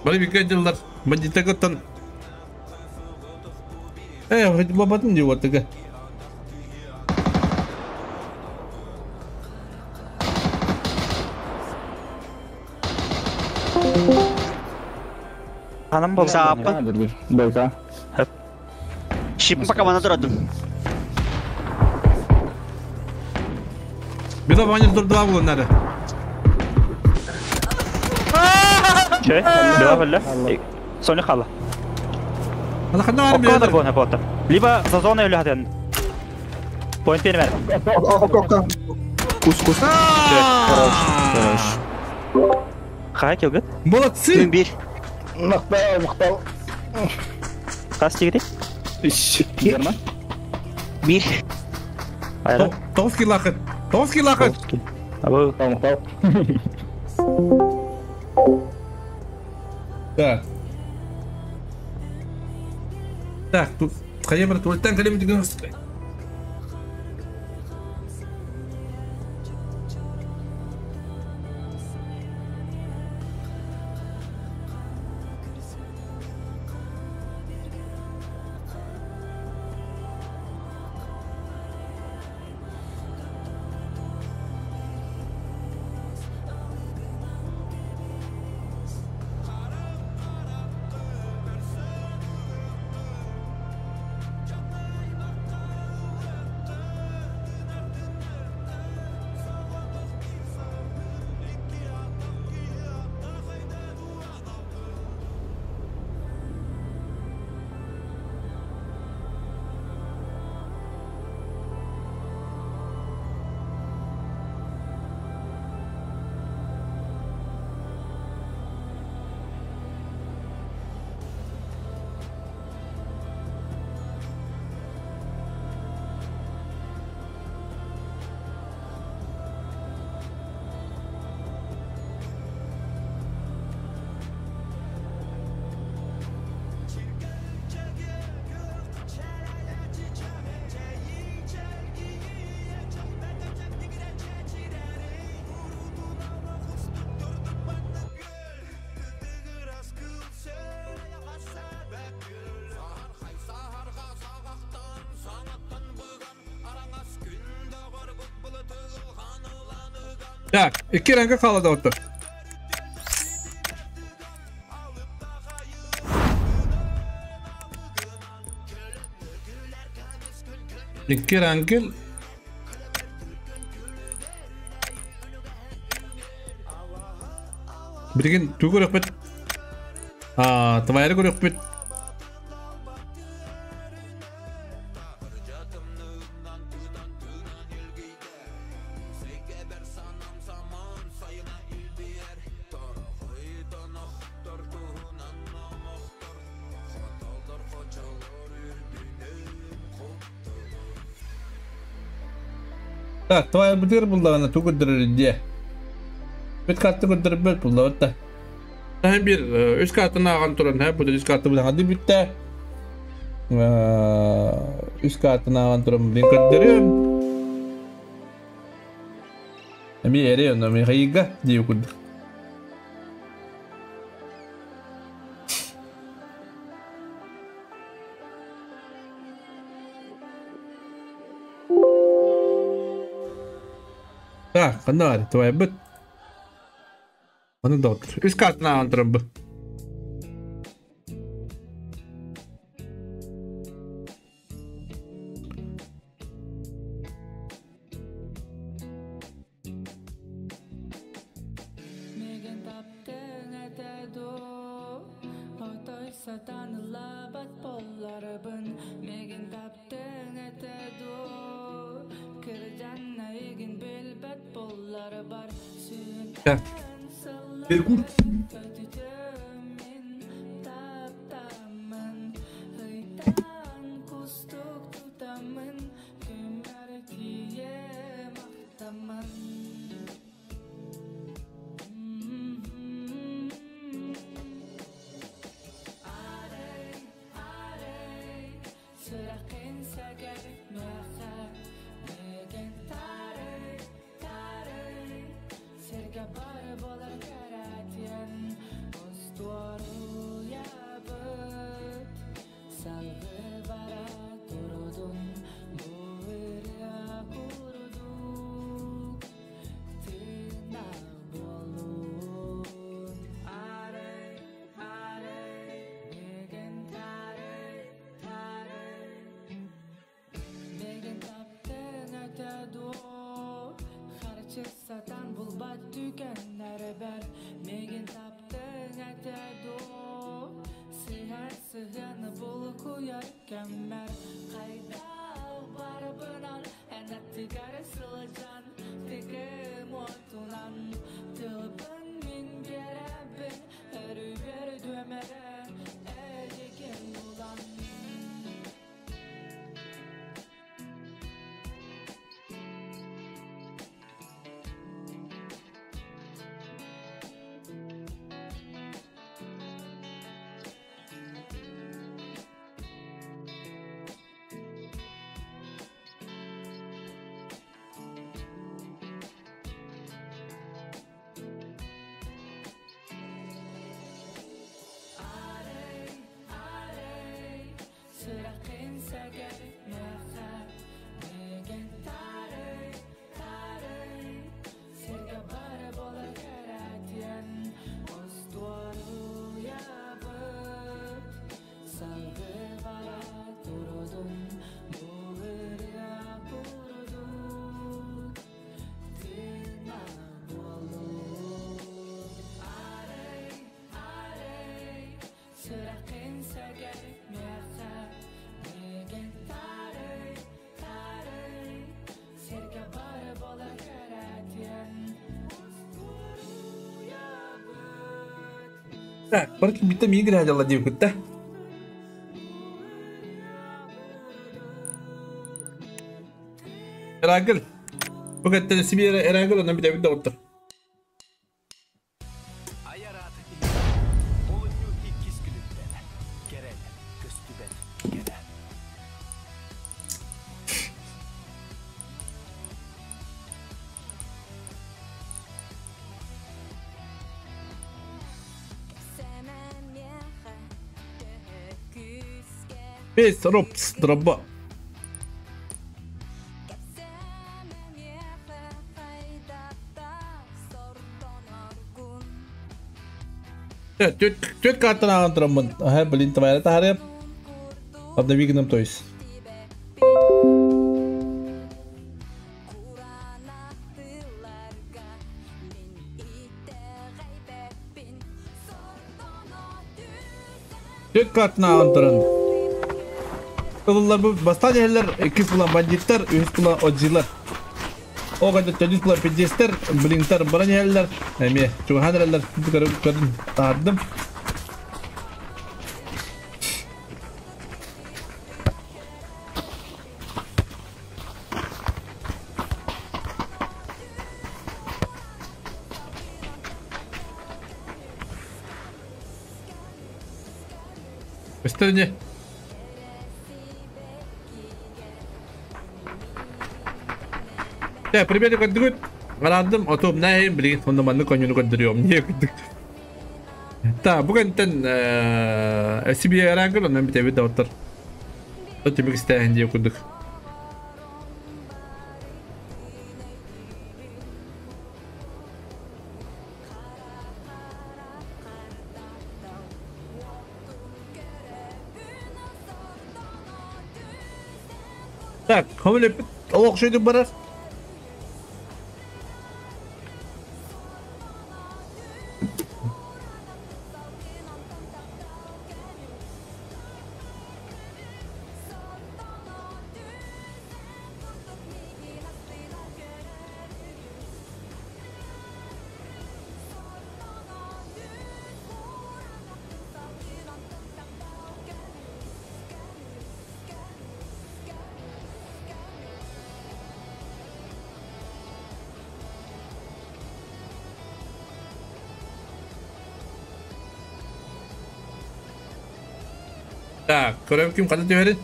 [SPEAKER 10] Бары бикке жылдар бандиттер көттөн. Бабатын деп оттыгы.
[SPEAKER 9] Анам болды.
[SPEAKER 14] Сааппа. Шиппа команда турадым.
[SPEAKER 10] Била поңоньоро топ 2 болон надо.
[SPEAKER 9] Че? Била била. Соня хала.
[SPEAKER 10] Ана ханна бар
[SPEAKER 9] Оккадыр буона бота. Либо за зоной или один. Поинт перемер.
[SPEAKER 18] Кус, кус.
[SPEAKER 9] Хорош, хорош. Хай килгит.
[SPEAKER 10] Молодцы.
[SPEAKER 14] Bir.
[SPEAKER 18] Мактал, мактал.
[SPEAKER 9] Кас тигри.
[SPEAKER 14] Bir.
[SPEAKER 9] Айра.
[SPEAKER 10] Тоғыз килахыт. 9 килахыт.
[SPEAKER 9] Абы.
[SPEAKER 18] Мактал.
[SPEAKER 10] Так. Так, тут хайа туалеттен калем деген. Так, икки ранга хаалла доҕоттор. Икки рангел Билигин тугу көрүөхпүт? Аа, твайры көрүөхпүт. Так, твайрбытыгар буллаҕына тугу көрдөрөр диэ? Бит карта көрдөрбөт буллабыт да. Bir үс картаны ааҕан туран, бу үс карта булаҕа бүттэ. Үс картаны ааҕан туран блин көрдөрүм. Эми эре онно Михаилга диye курдук. Так, ханна бар, твайбыт. Аны доктор. Үс картаны ааҕан туран бу. Так. Перекур. Так, барки биtta мигре дела дип да. Эрагыл. Бу кеттен Сибире Эрагыл онан бите бит доктор. Бес ропс дроба. Түт картан ааҕан тураммын. Аха, блин, твайра таһарыам. Обнови гыным, то есть. Түт картан ааҕан туран. Ылыллар бу бастаан иһэллэр иккис булан бандиттар, үһүс булан отжилар. Ол кэннэ төрдүс булан пиздецтэр, блинтар баран иһэллэр. Эмиэ чугаһаан эрэллэр көрөн таһардым. Көстөр ини. Тэ, примерно көрдүгүт. Араардым, отуом нээһин билигин онно маннык коньюну көрдөрүөм не курдук. Та, бу кэнтэн SCB араангыр онон бүтэбит да оттор. Түмүк истээһин диye курдук. Так, көмөлөппүт олох шөйдүк барар. Так, көрөм ким хата түһэрин.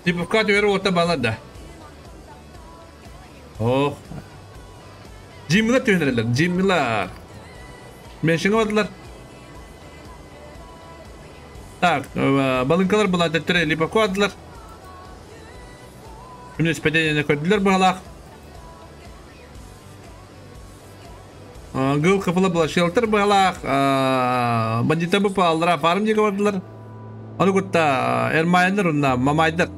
[SPEAKER 10] Типовка түһэр уота балар да. Ох. Джиммилар түһэнэрэлэр, Джиммилар. Меншиҥэ бардылар. Так, балыҥкалар була төттөрү Липовка бардылар. Күнүс падениены көрдүлэр быһалаах. Гыл кыпыла была шелтер быһалаах. Бандита бу пааллара фарм диэки бардылар. Ону кытта Эрмайнар уонна Мамайдар,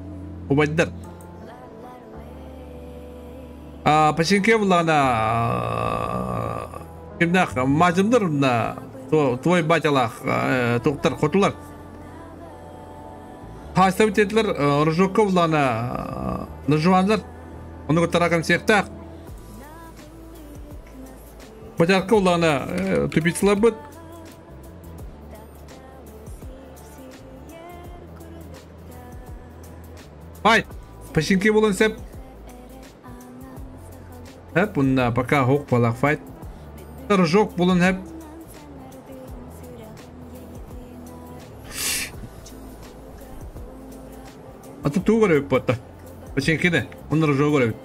[SPEAKER 10] убайдар. Пасинке буллаҕына кимнээх мажымдар уонна твой батялаах туохтар хотулар. Хаастабыт диэтилэр Рожокка буллаҕына нажуаннар. Ону кытта раком сиэхтээх. Бачарка буллаҕына тупицаларбыт. Ай, пасинки булан сеп. Хеп, унна пока хок балак файт. Рожок булан хеп. Аты туу көрөбүт буотта. Пасинкини, онна рожок көрөбүт.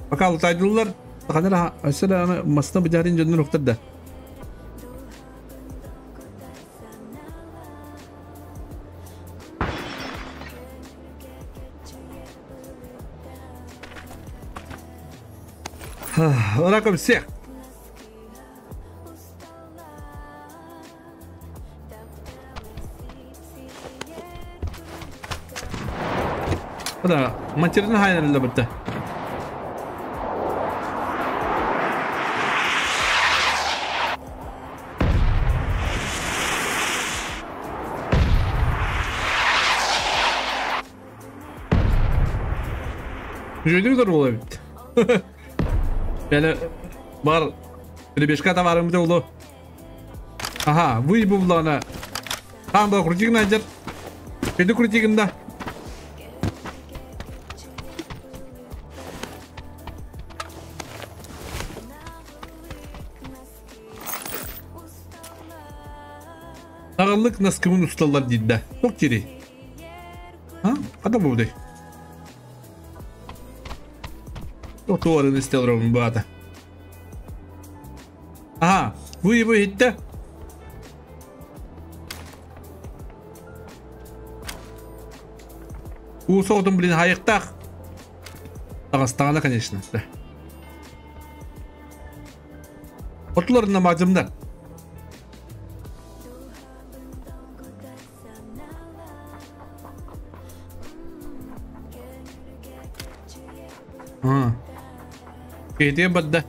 [SPEAKER 10] Пока лутайдылар, ханара өссө аны масына быдьарын дьоннор ухтар да. Раком всех. Да, материн хайнер бітті. Жөйдүк була бит. Yani бар Ребешка товарым болду. Ага, вы буллана. Там да крутик найдер. Педу крутигында. Тағыллык наскымын ustalar дейді. Тоқ тири. А? Қада болды? Тоқтуарын истелром бата. Ага, вы его хитте. Усоғдың блин хайықтақ. Ағастағана, конечно. Отуларына мажымдар. Кейте бадда.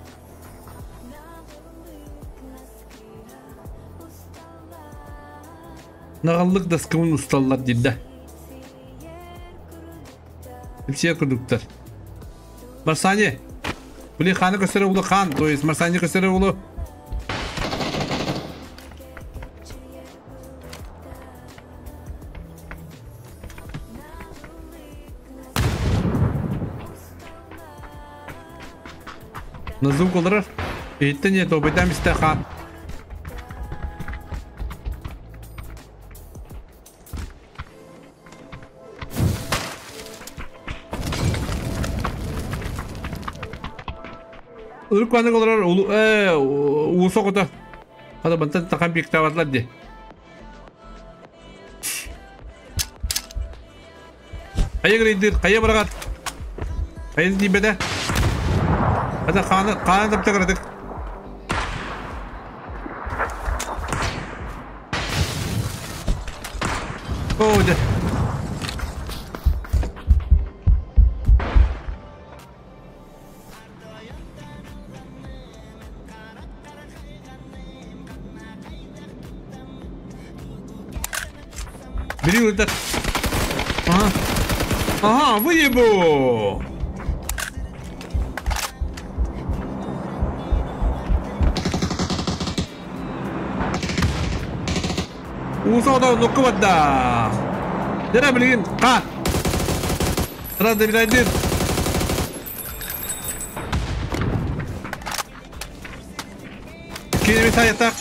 [SPEAKER 10] Нағаллық даскымын ұсталлар дейді. Все күрдіктер. Марсани. Блин, ханы көсірі ұлы хан. То есть Марсани көсірі ұлы. Назук олар. Еттен ет, обайдан бісті хан. Үркванық олар усы құты. Қада бұнтан тақам бектаватлар де. Қайы кірейдір, қайы барағат. Қайы дейбеді. Қада қаны тапты кірадық. О, де. Бери вот это. Ага. Ага, выебу. Усода нукка бадда. Дера блин, ка. Рада билайдыр. Кенеме таятак.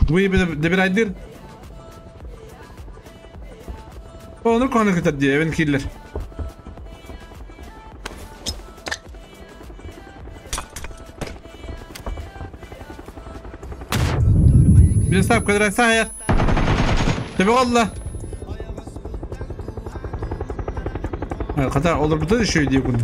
[SPEAKER 10] Вы добирайдыр. О, ну каны кытат дие, эвен киллер. Билесап кадрай сая. Тебе Allah. Ката олар бутыр еще иди күн.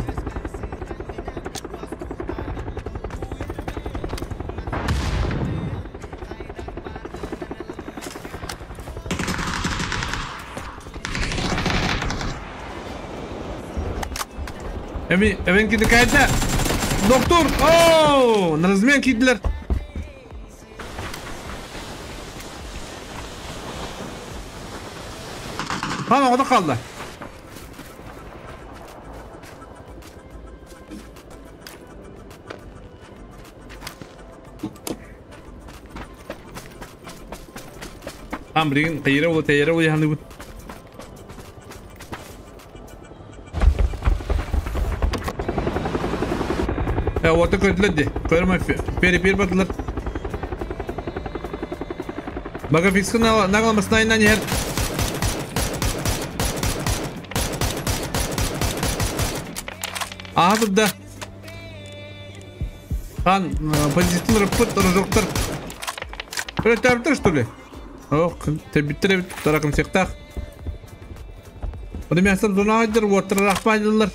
[SPEAKER 10] Эвен киді кайда? Доктор! Ооо! На размен кидлер! Хан оғда қалды. Хан бірген қайыра олы, тәйіре олы яғаны бұд. Orta kötüler de. Koyarım peri batılar. Baka fiksın nağlamasına inan yer. Aha burada. Хан позитивный рапорт рожоктор. Öyle terbitir что ли? Ох, тебиттер таракым сектах. Onu мясо дунайдыр, отыр рахмайдылар.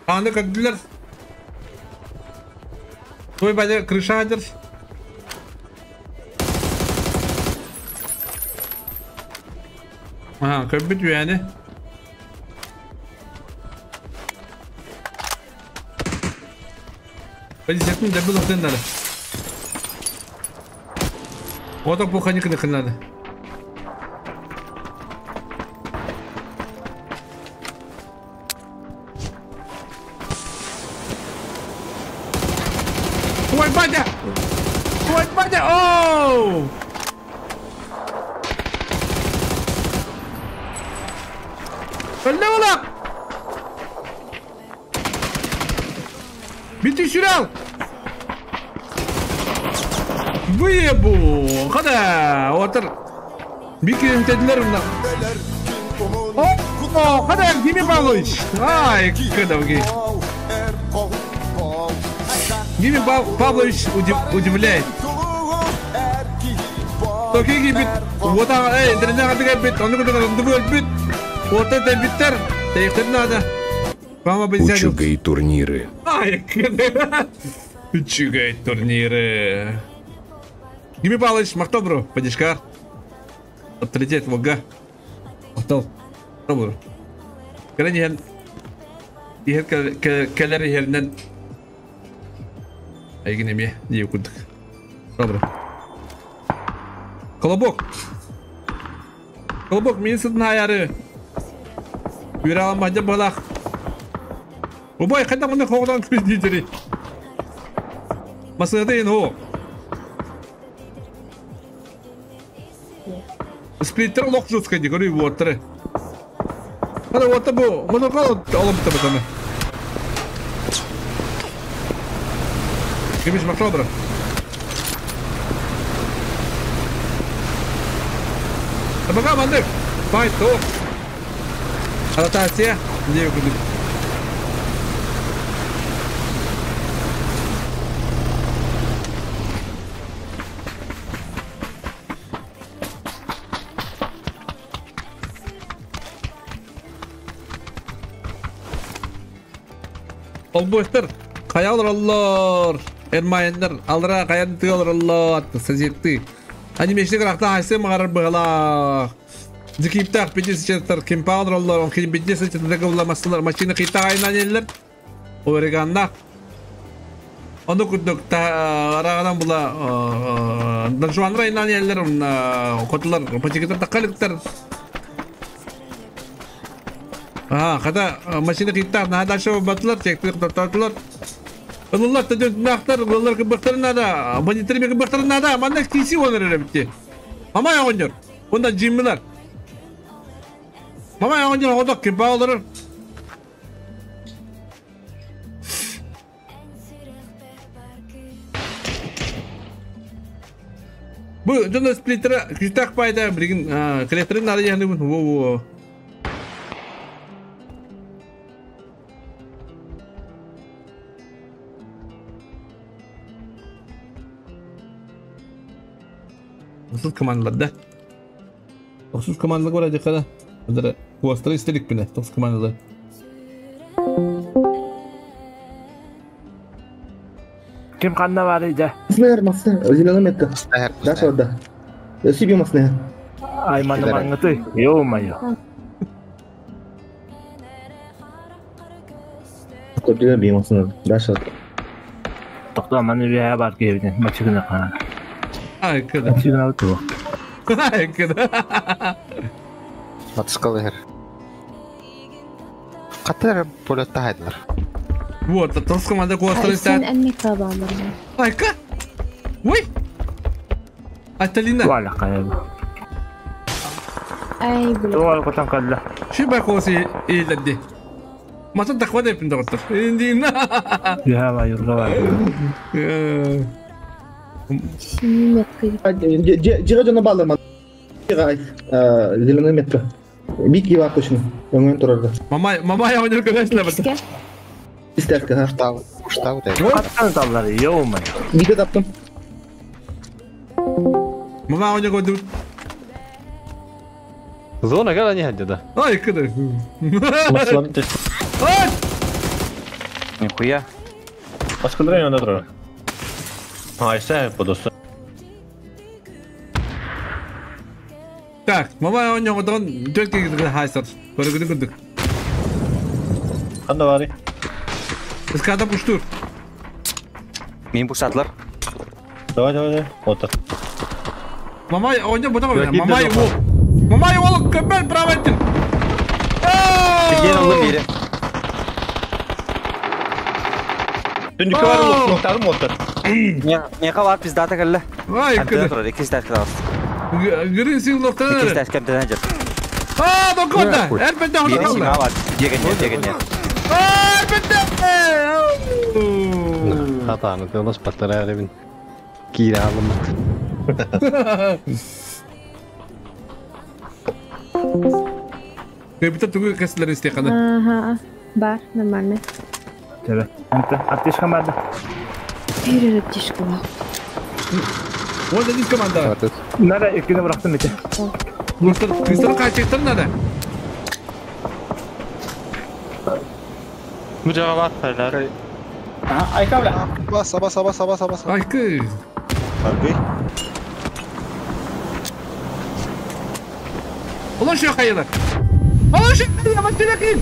[SPEAKER 10] Аны көддүлөр. Той бәле крыша адыр. Ага, көбүт yani. Позициятын дәбіл ұқтындары. Отақ бұл қаникіні қынады. Ой, батя! Ой, батя! Оу! Өлді олақ! Бити шүрел! Выебу! Қада! Отыр! Бикерін теділер мұнда. О! О, хада Дмитрий Павлович. Ай, кадавги. Дмитрий Павлович удивляет. Токиги бит, вот эй, интернет бит, он бит, вот это биттер, тейхтер надо.
[SPEAKER 20] Учугай турниры.
[SPEAKER 10] Ай, Учугай турниры. Дмитрий Павлович, махтал, поддержка. Авторитет, вага. Махтал. Добро. Кэлэн иһэр кэлэр иһэринэн айгын эмиэ дии курдук. Добро. Колобок. Колобок мин сытын аяры. Үөрэ мадьа балах. Убай хайда маны хоҕдан күс диитери. Масыгатын хо. Сплиттер лох жутка ди көрүй уоттары. Hadi вот bu. Bunu kal alıp tabii. Gümüş maklabra. Bakalım andık. Fight to. Ротация. Где вы? Олбойстар, каялар аллар, эрмайындар, алра каян тыалар аллар, сазетты. Они мечты крахта хайсы мағарар бұғалақ. Зикиптақ 50 четтар кемпағалар аллар, он кейін 50 четтар масылар, машина қита айынан елдер. Ореганна. Оны күдік арағадан бұла Донжуанра айынан елдер, қотылар, патикеттер таққалықтар. А, когда машина киттар, на дальше батлар, текты тоқтатылар. Олар тәден нақтар, олар кыбықтар надо, бандиттер мен кыбықтар надо, манда киси оныр бітті. Мама оғынер, онда жиммилар. Мама оғынер оғыдақ кемпа олар. Бұл жонда сплиттері күштақ пайда, бірген кіректерін ары яғни во-во. Осuz командалар да. Осuz командалар бар ажакада. Азыр кубастыры истелик бине. Токуз командалар.
[SPEAKER 13] Ким канда бар иде?
[SPEAKER 21] Маснер, маснер, зеленый метка. Да, да. Себе маснер.
[SPEAKER 13] Ай, маны маңыты. Ё-моё.
[SPEAKER 21] Көптеген би маснер. Да, шат.
[SPEAKER 13] Токто, маны бия бар кебиден. Мачыгына кана.
[SPEAKER 10] Ай, кыда.
[SPEAKER 13] Мачыгына оту.
[SPEAKER 10] Ай, кыда.
[SPEAKER 16] Матыскалы хер. Катыр полетта хайдылар.
[SPEAKER 10] Вот, тоғыз команда кубастыры
[SPEAKER 19] Сен әнмек балалар.
[SPEAKER 10] Айка! Ой! Аталина.
[SPEAKER 13] Туала кайбы.
[SPEAKER 19] Ай, бля.
[SPEAKER 13] Туала котан калла.
[SPEAKER 10] Ши бакоси илдди. Масан тахвада ипин доктор. Индина.
[SPEAKER 13] Я ва юрга бар.
[SPEAKER 21] Жига жана балдар. Жига зеленый метка. Бик ива точно. Өңөн турарда.
[SPEAKER 10] Мама, мама я ойнор көрөсүлөр бат.
[SPEAKER 21] Истерка, ха.
[SPEAKER 16] Уштау, уштау да.
[SPEAKER 13] Каттан таллар, ё-моё.
[SPEAKER 21] Видео таптым.
[SPEAKER 10] Мама ойнор көрдү.
[SPEAKER 22] Зона кара не хадда.
[SPEAKER 10] Ай, кыды. Ай!
[SPEAKER 9] Нихуя.
[SPEAKER 22] Başkaları yanında durar. Ha işte bu dostum.
[SPEAKER 10] Так, мама ойногодон төрт кегиз хайсар. Көргүдү күндүк.
[SPEAKER 22] Канда бары?
[SPEAKER 10] Эскада пуштур.
[SPEAKER 9] Мин пуштатлар.
[SPEAKER 22] Давай, давай, давай. Отыр.
[SPEAKER 10] Мама ойно бутам. Мама его. Мама его көпел правайтын.
[SPEAKER 9] Сергей алды бери.
[SPEAKER 22] Түндүккө бар улук ноктадым отыр.
[SPEAKER 9] Не кабар пиздата келди.
[SPEAKER 10] Ай, кыды.
[SPEAKER 9] Эки статка
[SPEAKER 10] Грин сил ноктадыр.
[SPEAKER 9] Эки статка бден жер.
[SPEAKER 10] А, доконда. Эрбетте
[SPEAKER 9] Бери
[SPEAKER 10] оно
[SPEAKER 9] сиңа бар. Дегенне, дегенне.
[SPEAKER 10] Эрбетте.
[SPEAKER 22] Хатаны тылыс паттара әлебин. Кире алымыт.
[SPEAKER 10] Кыйбыта тугу кэсилер истиэххэ
[SPEAKER 19] Ага, бар, нормально.
[SPEAKER 13] Тебе. Анта, аптечка баар да?
[SPEAKER 19] Биир аптечка бар.
[SPEAKER 10] Вот один команда.
[SPEAKER 13] Надо, иккини бырахтым ити.
[SPEAKER 10] Кыстар качектар надо.
[SPEAKER 12] Бу жаға бар файлар.
[SPEAKER 18] Айка бля. Бас, бас, бас, бас, бас.
[SPEAKER 10] Айкы.
[SPEAKER 2] Аргый.
[SPEAKER 10] Ulan şu kayılar. Ulan şu kayılar. Bak bir bakayım.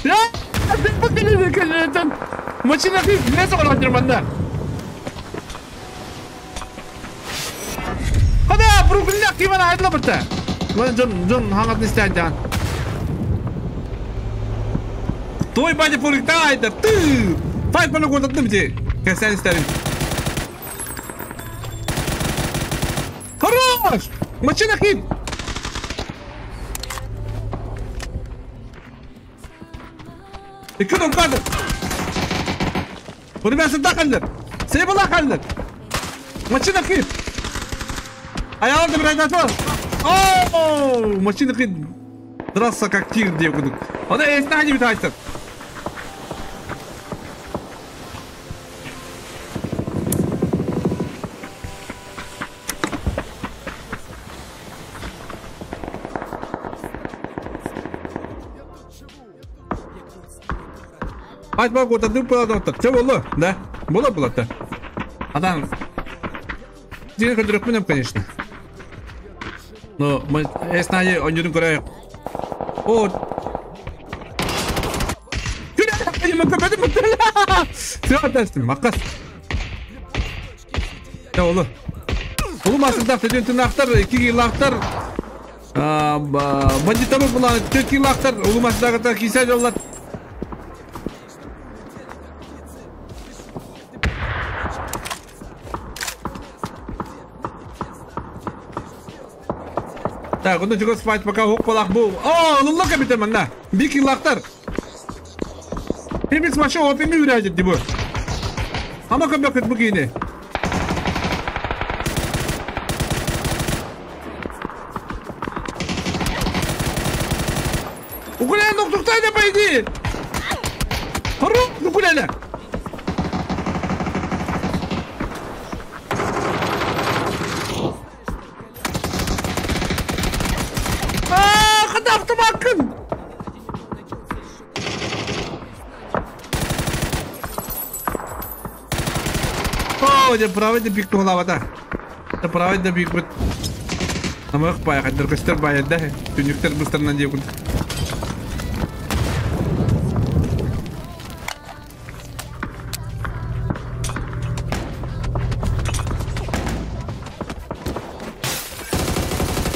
[SPEAKER 10] Ya Maçın hafif ne zaman oynarım Hadi Brooklyn'de kıyman ayrıla burada. Lan John John hangat isteyeceğim. Той бади фурктайдер, ты! Файт пану кутаттым ти. Кесен isterim. Хорош! Машина хит! İki kadın. Bunu ben sana kaldır. Seni bula kaldır. Maçı nakit. Ayağında bir aydan var. Oo, maçı nakit. Драться как тигр diye okuduk. O da esnane bir Tyson. Айт бак отады пыладоттар. Че болду? Да? Боло булатта. Адам. Дин көдөрөк менен, конечно. Но мы эснае онюрун көрөйүк. О. Все атастым, макас. Че болду? Улу масырдак төтөн тынактар, 2 килактар. Бандиттар була 4 килактар, улу масырдагы кийсе жоллар. Так, onu çıkıp fight пока hok balak bu. Aa, Allah kabite manna. Bir kilaktar. Hepimiz maça OP'mi ürecekti bu. Ama kabak bu giyini. Ukulele noktuktaydı baydı. Haru, ukulele. Bakın. О, это правда пик туглавата. Это правда пик вот. Намак пая, хаддар костер бая, да? Түнүктер быстарынан деп.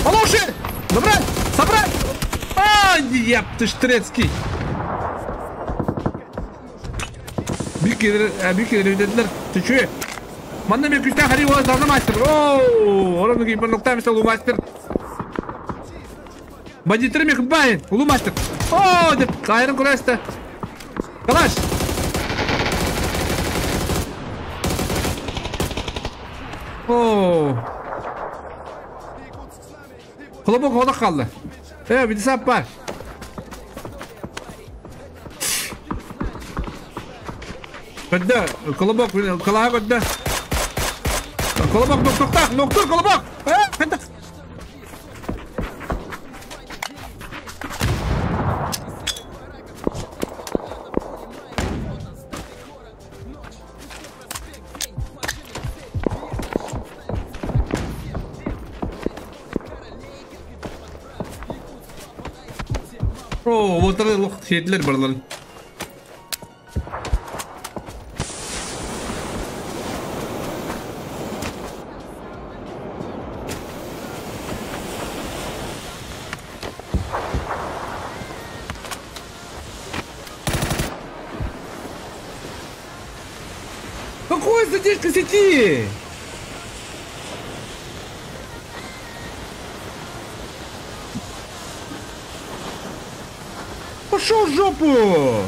[SPEAKER 10] Алуши! Забрать! Собрать! Еп, ты ж трецкий. Бикер, dediler. Ты че? Манна мен күстен хари ола заза мастер. Ооо, оранын кейпен нокта мисал улу мастер. Бандиттер мен кымбайын, улу мастер. Ооо, деп кайрын курасты. Калаш. Ооо. Колобок ода kaldı. Evet, bir de var. Көдді, колобок, колаға көдді. Колобок, ноктуқтақ, ноктур, колобок! Көдді! О, отырды лоқ шетілер барларын. Какой задержка сети? пошел в жопу!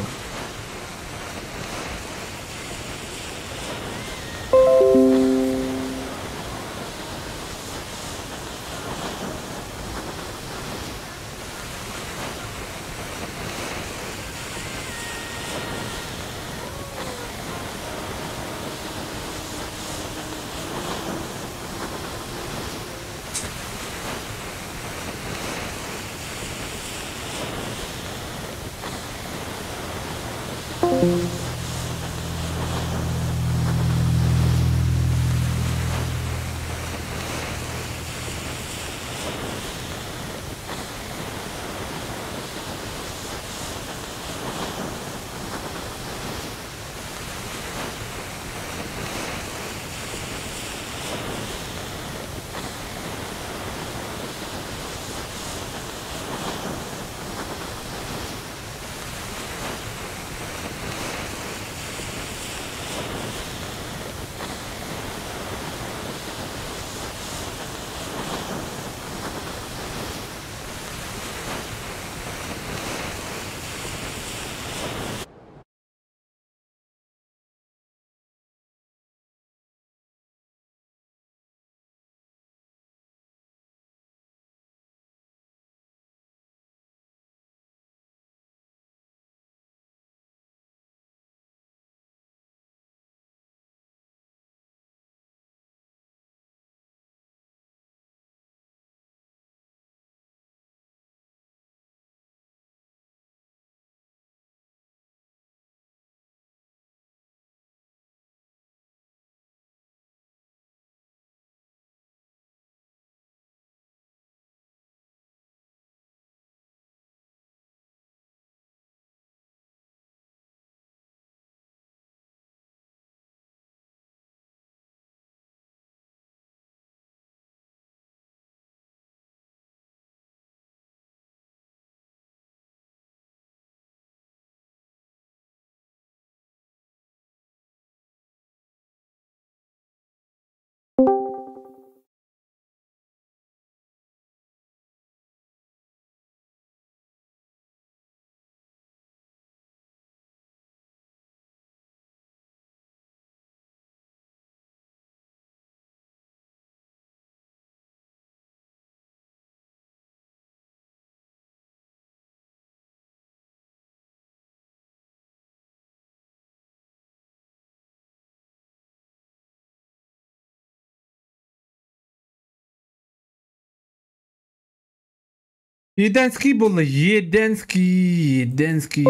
[SPEAKER 10] Еденский был, Еденский, Еденский.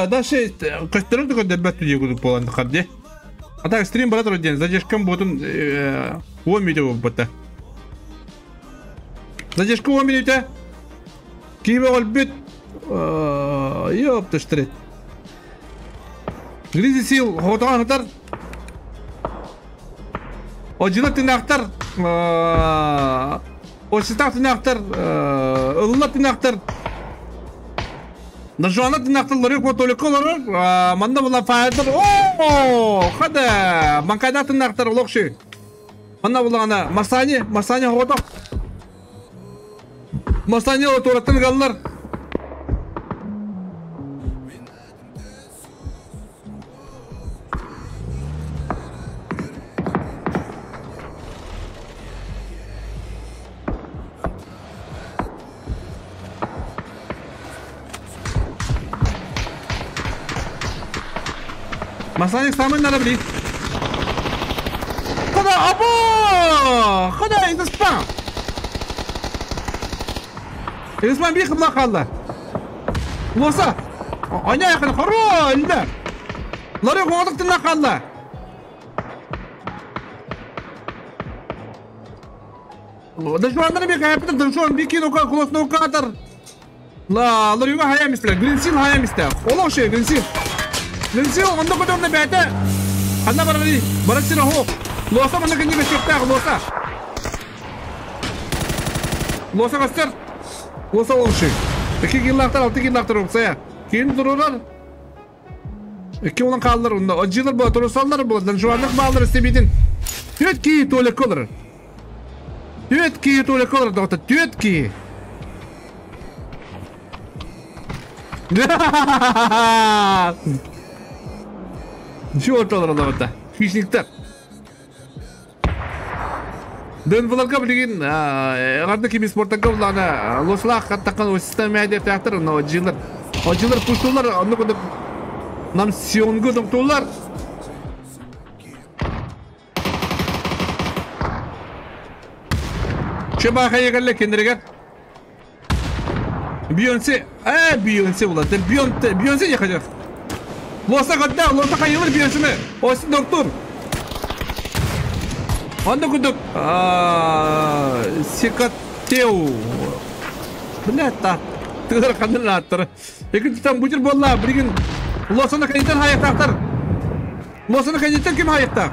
[SPEAKER 10] Дальше костерок такой дебет туди кудук болан харде. А так стрим брат роден задержкам ботун он видео бота. Задержка он видео. Киме ол бит. Ёпта штрит. Гризи сил хотан хатар. О жилат нахтар. О ситат нахтар. Ыллат нахтар. Нажуанат нахтар ларык вот толиколар манда була файдер. О, хада манкайдат нахтар локши. Манна була ана Марсани, Марсани хоток. Марсани отураттан галлар. Масланик самый надо бли. Куда? Або! Куда? Это спам! Это спам бих бла халла. Лоса! Аня якын хорол да. Лары гоңдук тына халла. Дышуандар бик хайпты, дышуан бики нука клос нукатор. Ла, лары юга хаямистер, гринсил хаямистер. Оло шей гринсил. Гринсил онда көтөрнө бәтә. Анда барали, барасына хо. Лоса мында кенеге чөктәг лоса. Лоса гастер. Лоса олши. 2 киллактар, 6 киллактар опсая. Кийин турурар. 2 онан калдыр, онда ожилар бу турусалар бу, дышуанлык баалар истебитин. Төт ки толек колор. Төт ки толек колор, доктор, төт ки. Ничего орталар алабатта. Хищниктер. Дөн буларга билген, гарды кими спорттан кыллана, лослах каттакан система мәдә театр, но жилар. Ожилар пуштулар, аны куда нам сионгу доктулар. Чеба хайгалле кендерге. Бейонсе, Бейонсе булат. Бейонсе, Бейонсе не хотят. Лоса кадда, лоса хайылыр Бейонсене. Оси доктор. Анда кудук секатеу. Блядь, та. Тыгыр кандын аттыр. Экинчи там бутер болла, билген лосаны кайдан хайыктактыр. Лосаны кайдан ким хайыктак?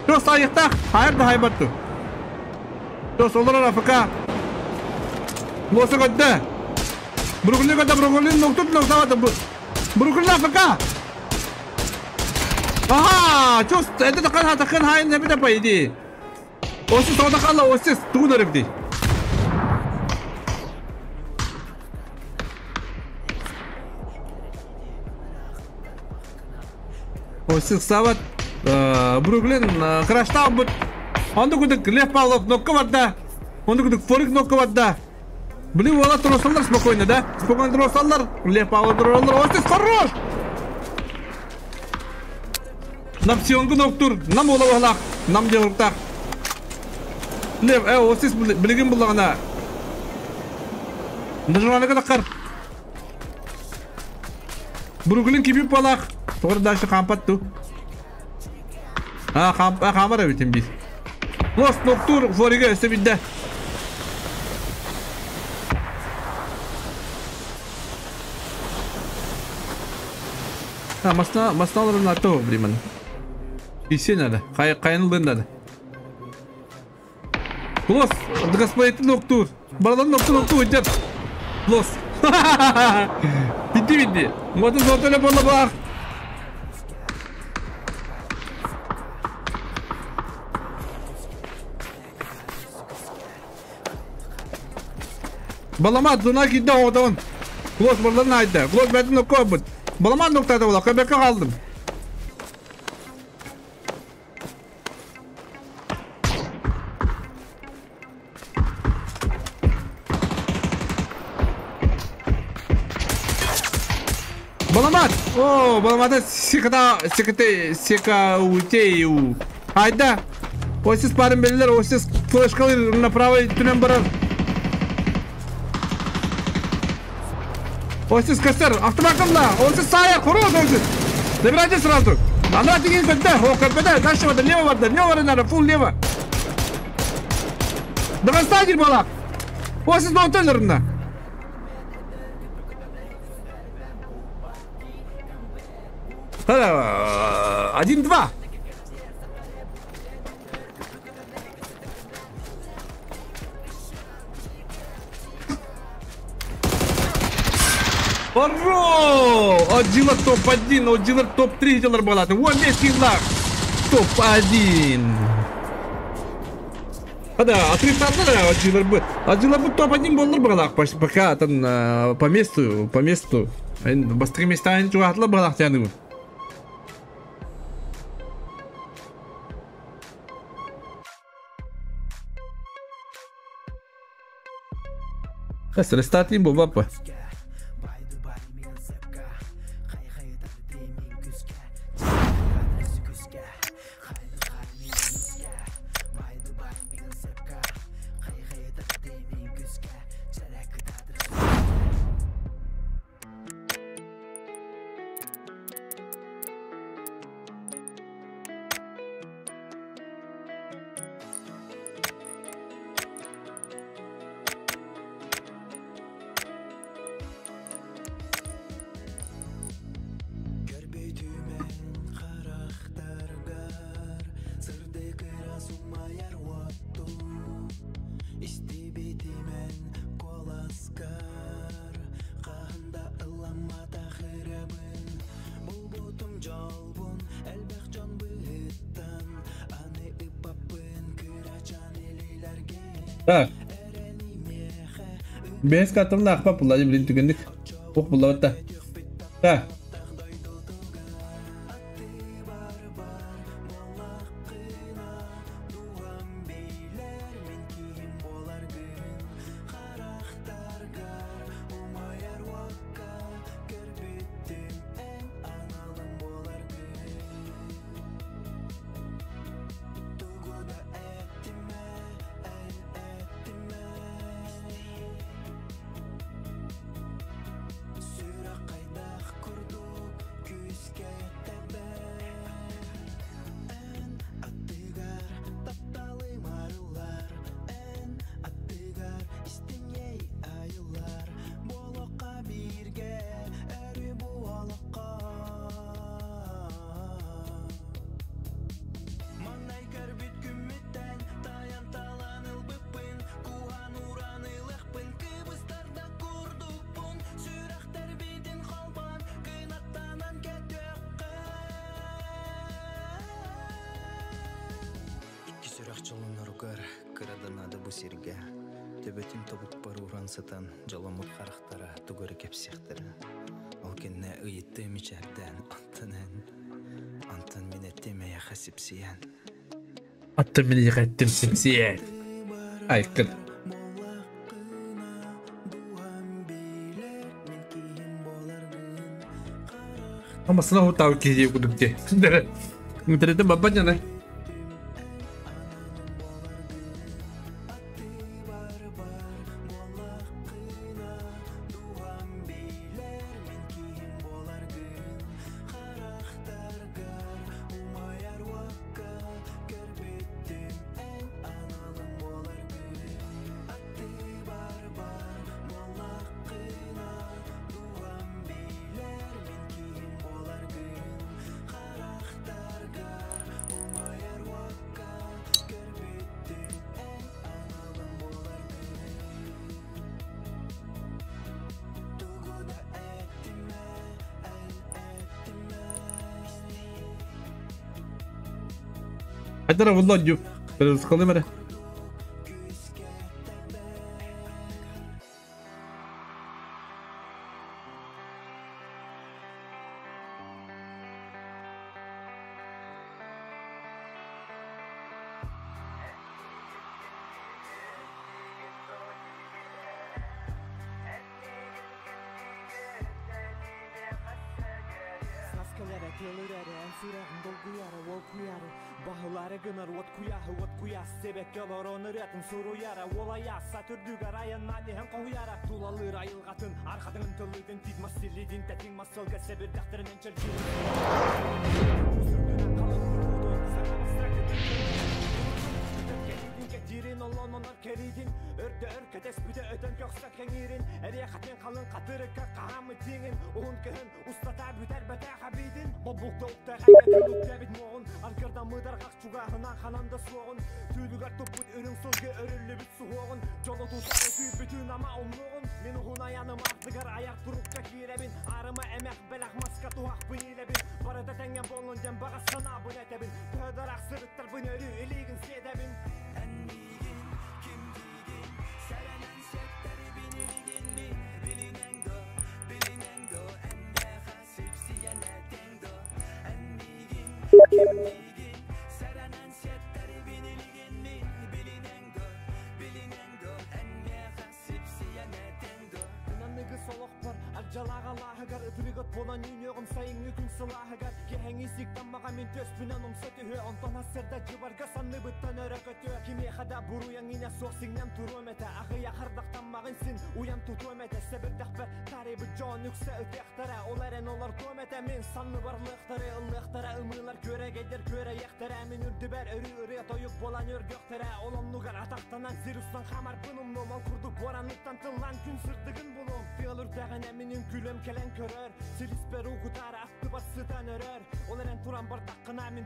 [SPEAKER 10] Тос хайыктак, хайыр да хайбатту. Тос олар АФК. Лоса кадда. Бруклин кадда, Бруклин ноктут ноктаваты. Бруклин АФК. Ага, чё, это такая такая хай не беда по идее. Осис одакала, осис тунер бди. Осис сават, Бруклин краштал бут. Онда кудык Лев Павлов нокка варда. Онда кудык Форик нокка варда. Блин, вала тросалар спокойно, да? Спокойно тросалар. Лев Павлов тросалар. Осис хорош! Нам сионгу ноктур, нам олавалах, нам делуктах. Лев, осис билген буллагана. Нажманы кадакар. Бруклин киби палах. Тогда дальше кампатту. А, камара битим биз. Лос ноктур, фориге өстө бидде. А, масна, масналарын ато временно. И надо, кайнылдын надо. Лос, господин доктор. Бардан доктор, доктор идет. Лос. Иди, иди. Вот он золотой был бах. Баламат, зуна кидда одан. Лос бардан айтты. Лос бәтин окобут. Баламат ноктада була, көбекке калдым. Баламат! О, баламата секата, секате, секаутею. Айда! Осис парым белилер, осис флешкалыр направо түнен барар. Осис кастер, автоматом да, осис сая, хорош осис. Забирайте сразу. Она деген көтті, о, көппеде, дальше барды, лево барды, лево барды, надо, фул лево. Давай стадир балак. Осис ноутелерында. 1-2. Хорош! Одилар топ-1, Одилар топ-3 делар балаты. Вон весь кинлах. Топ-1. Да, отрицательно Одилар бы. Одилар бы топ-1 болдыр балак. Пока там по месту, по месту. Быстрее места не чугатлы балак тянут. Рестартим был папа.
[SPEAKER 8] Чараас умайар уотту Истибитимен куоласкар Хаһан да ылламматах ырыабын Булбутум дьолбун элбэх дьон быһыттан Аны ыппаппын кырачаан илиилэргэ
[SPEAKER 10] Так. Бэс каттым лаахпа булла билин түгэнник. Ух булла да. Так.
[SPEAKER 6] Икки сүрэх дьолоноругар кыра да наада бу сиргэ. Төбөтүн тобукпар ууран сытан дьоломмут харахтара тугу эрэ кэпсиэхтэрэ. Ол кэннэ ыйытты мичээрдээн антон эн, антон мин эттим эйиэхэ сипсийэн.
[SPEAKER 10] Аттым мин эйиэхэ эттим сипсийэн. Айкын. Амасына хутау киһи кудук де. Интернеттен баббат жана. Хайдара булла дью. Перескалым эрэ.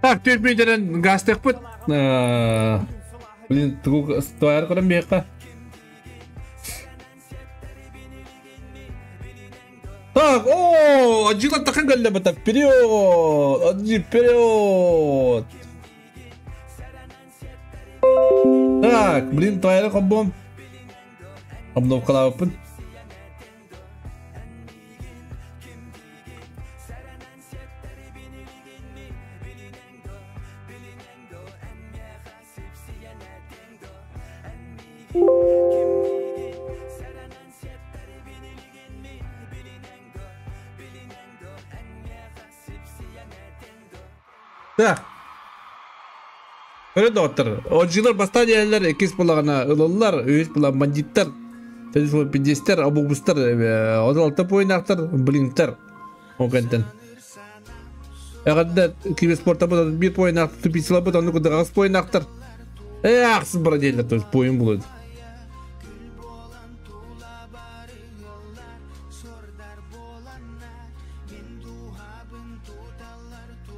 [SPEAKER 10] Так, 4 минутынан гастықпыт. Блин, тугу стояр көрөн биэххэ. Так, о, Аджила тахан галля бата, вперед! Аджи, вперед! Так, блин, твоя хоббом. Обновкалаабыппын. Так. Көрө доҕоттор, отжылар бастаан иһэллэр, иккис булаҕына ылаллар, үһүс булан бандиттар, төрдүс була пиздецтэр, обугустар, 36 пойнаахтар, блинтар. Ол кэнтэн. Эҕэрдэ киберспортабыт биир пойнаах тупицаларбыт оннук курдук аҕыс пойнаахтар. Ээ, ахсыс бара диэллэр, то есть пойун булуд.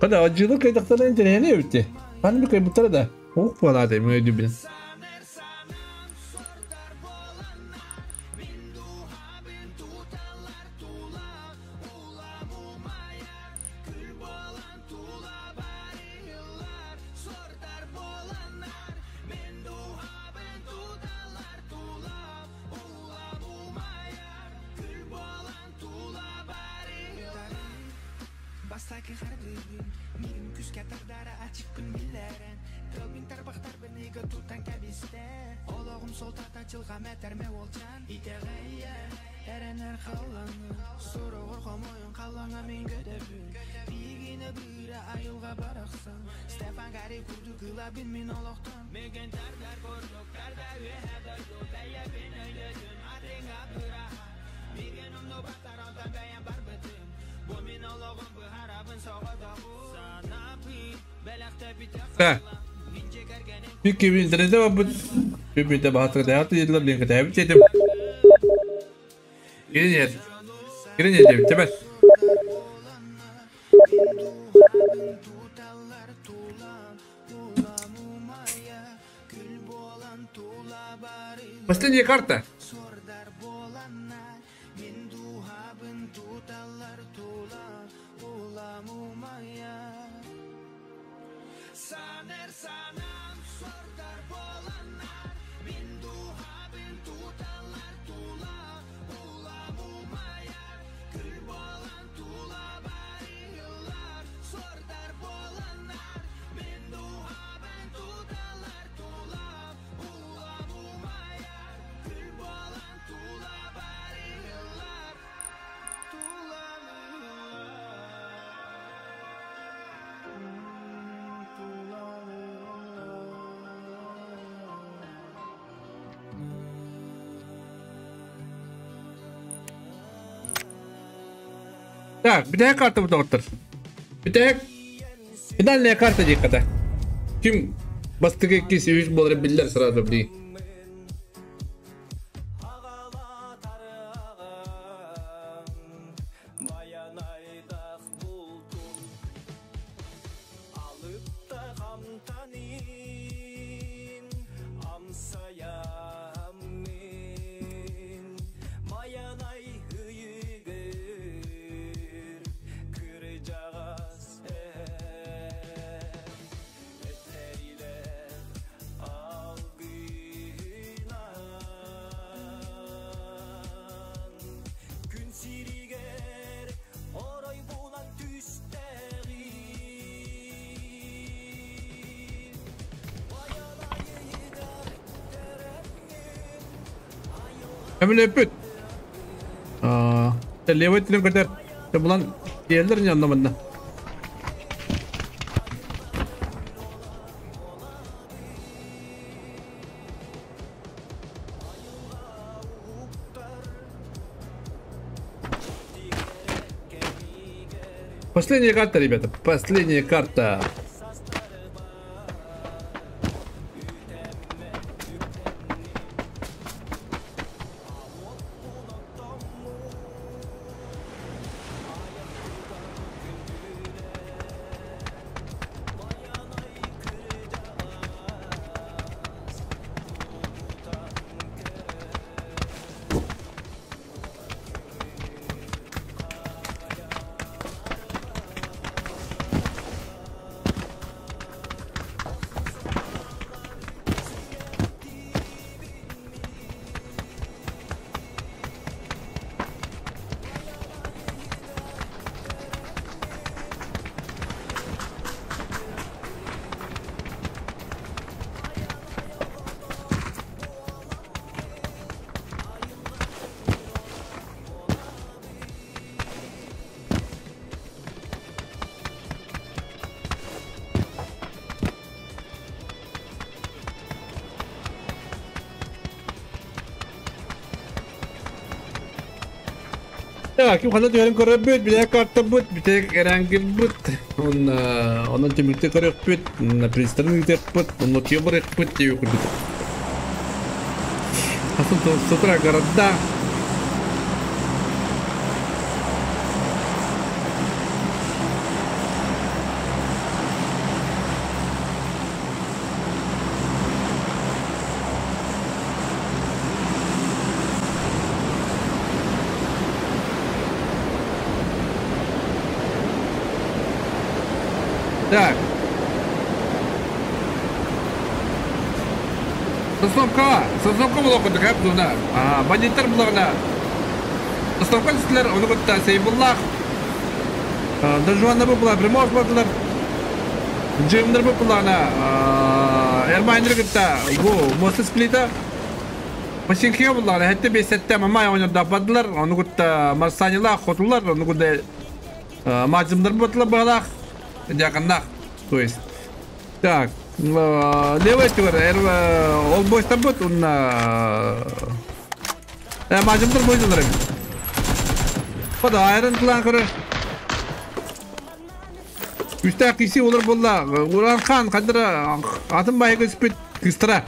[SPEAKER 10] Kada acılık kaydıklarına intelihene bitti. Hani bir kayıptara da. Oh bana da mi ödü bin. Так. Bir kimin internete var bu. Bir de bahatır da hayatı yediler блин кытайы бит Girin yer. Girin yer dedim temel. Последняя карта. Так, bir карта bu доктор. Bir Финальная карта диката. Ким бастыгы кис үс болар биллер сразу бли. Hemen öpüt. Левый трен көтер. Булан диэллер не аннамында. Последняя карта, ребята. Последняя карта. Так, ким ханна түһэрин көрөрбүт, билэ картабыт, бүтэк эрэнгирбит, онон түмүкте көрөкпүт, пристарын ыытыахпыт, онно тиэ барыахпыт диye курдук. Асын сотра города. Так. Сосновка, Сосновка була курдук эп дуна. Бандиттар буларына. Сосновка түстүлэр, ону кытта Сейбуллах. Донжуанна бу була, Приморск бардылар. Джимнер бу буларына. Эрмайнер кытта бу Моста сплита. Починкига буллар, хәтта бесәттә мамай ойнарда бардылар, ону кытта Марсанилах хотулар, ону кытта Мажымдар батылар балах, дьяканнах, то есть. Так, левый түгөр, ол бойстан бут, унна Мажымдар бойдылар эми. Бада айрын тылан көрөр. Үстә киси олар болла, Уран хан кадыра атын байы көспүт кыстыра.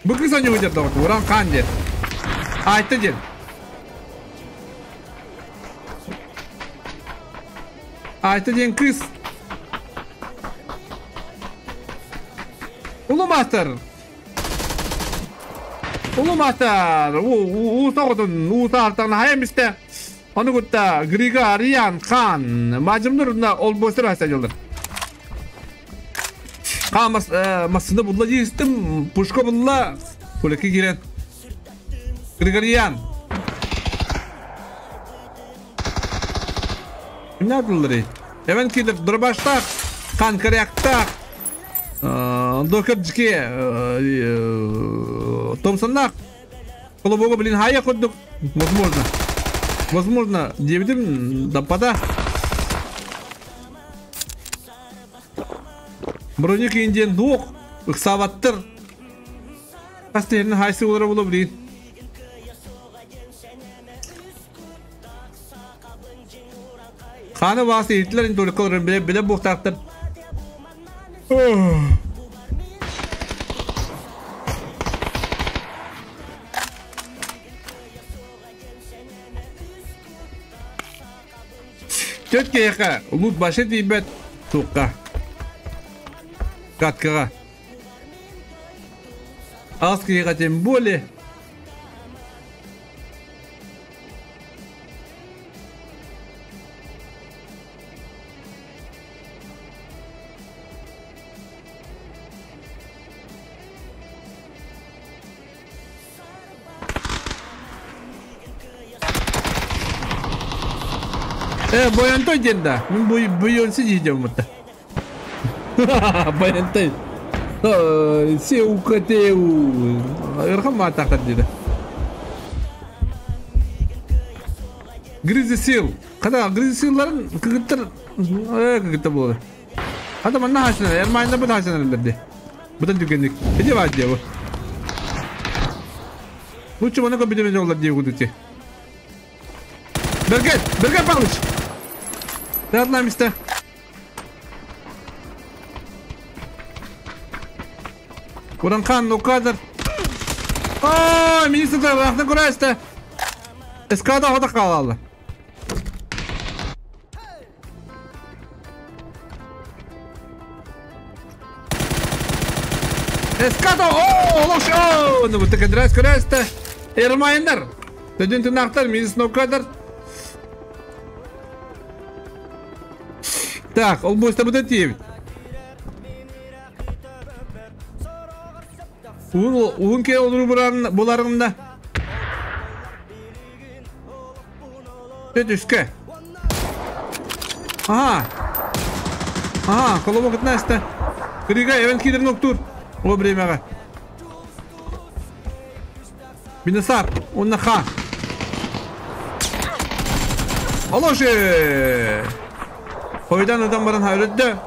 [SPEAKER 10] Бу кыз ойноо деп дагы Уран хан дер. Айтты дер. Айтты ден кыз. Улу мастер. Улу мастер. У соготун, у сартан хайым исте. Аны кутта Григориян хан. Мажымдыр на ол бойстар хаса жолдар. Хан масында булла жейстім, пушка булла. Кулеки кирен. Григориян. Кимнер буллары? Эвен кидер дробаштак, хан коряктак. Докер жике Томсоннак. Колобога блин хая курдук. Возможно. Возможно, девятым допада. Броник инден двух, ыксаваттыр. Кастерин хайсы олар болу блин. Ханы васы итлер ин только биле биле бухтактыр. Төткеге лут башы дейбет туққа. Каткаға. Аскыға тем более. Боянтой ден да. Мен бойонсы жейдем мұтта. Боянтой. Сеу катеу. Ырхам атақтар деді. Гризли сил. Қада гризли силларын кігіттір. Кігіттір болады. Қада манна хашына. Эрмайында бұт хашына берді. Бұтан дүкендік. Еде бар де бұл. Лучше бұны көбедемен жоғылар дей күдікте. Берген! Берген Павлович! Да, место. Уранхан, ну кадр. А, министр рахны курайста. Эскада хода калалы. Эскада, о, лош, о, ну вот так драйс курайста. Эрмайндар. Төден тынақтар, министр ну кадр. Так, ол бойста будет 9. Уын ке олдыру буларында. Төт үске. Ага. Ага, колобок 15. Крига, эвен кидер ноктур. О времяга. Бинасар, он ха. Алоши! Хойдан одан баран хайрөддө.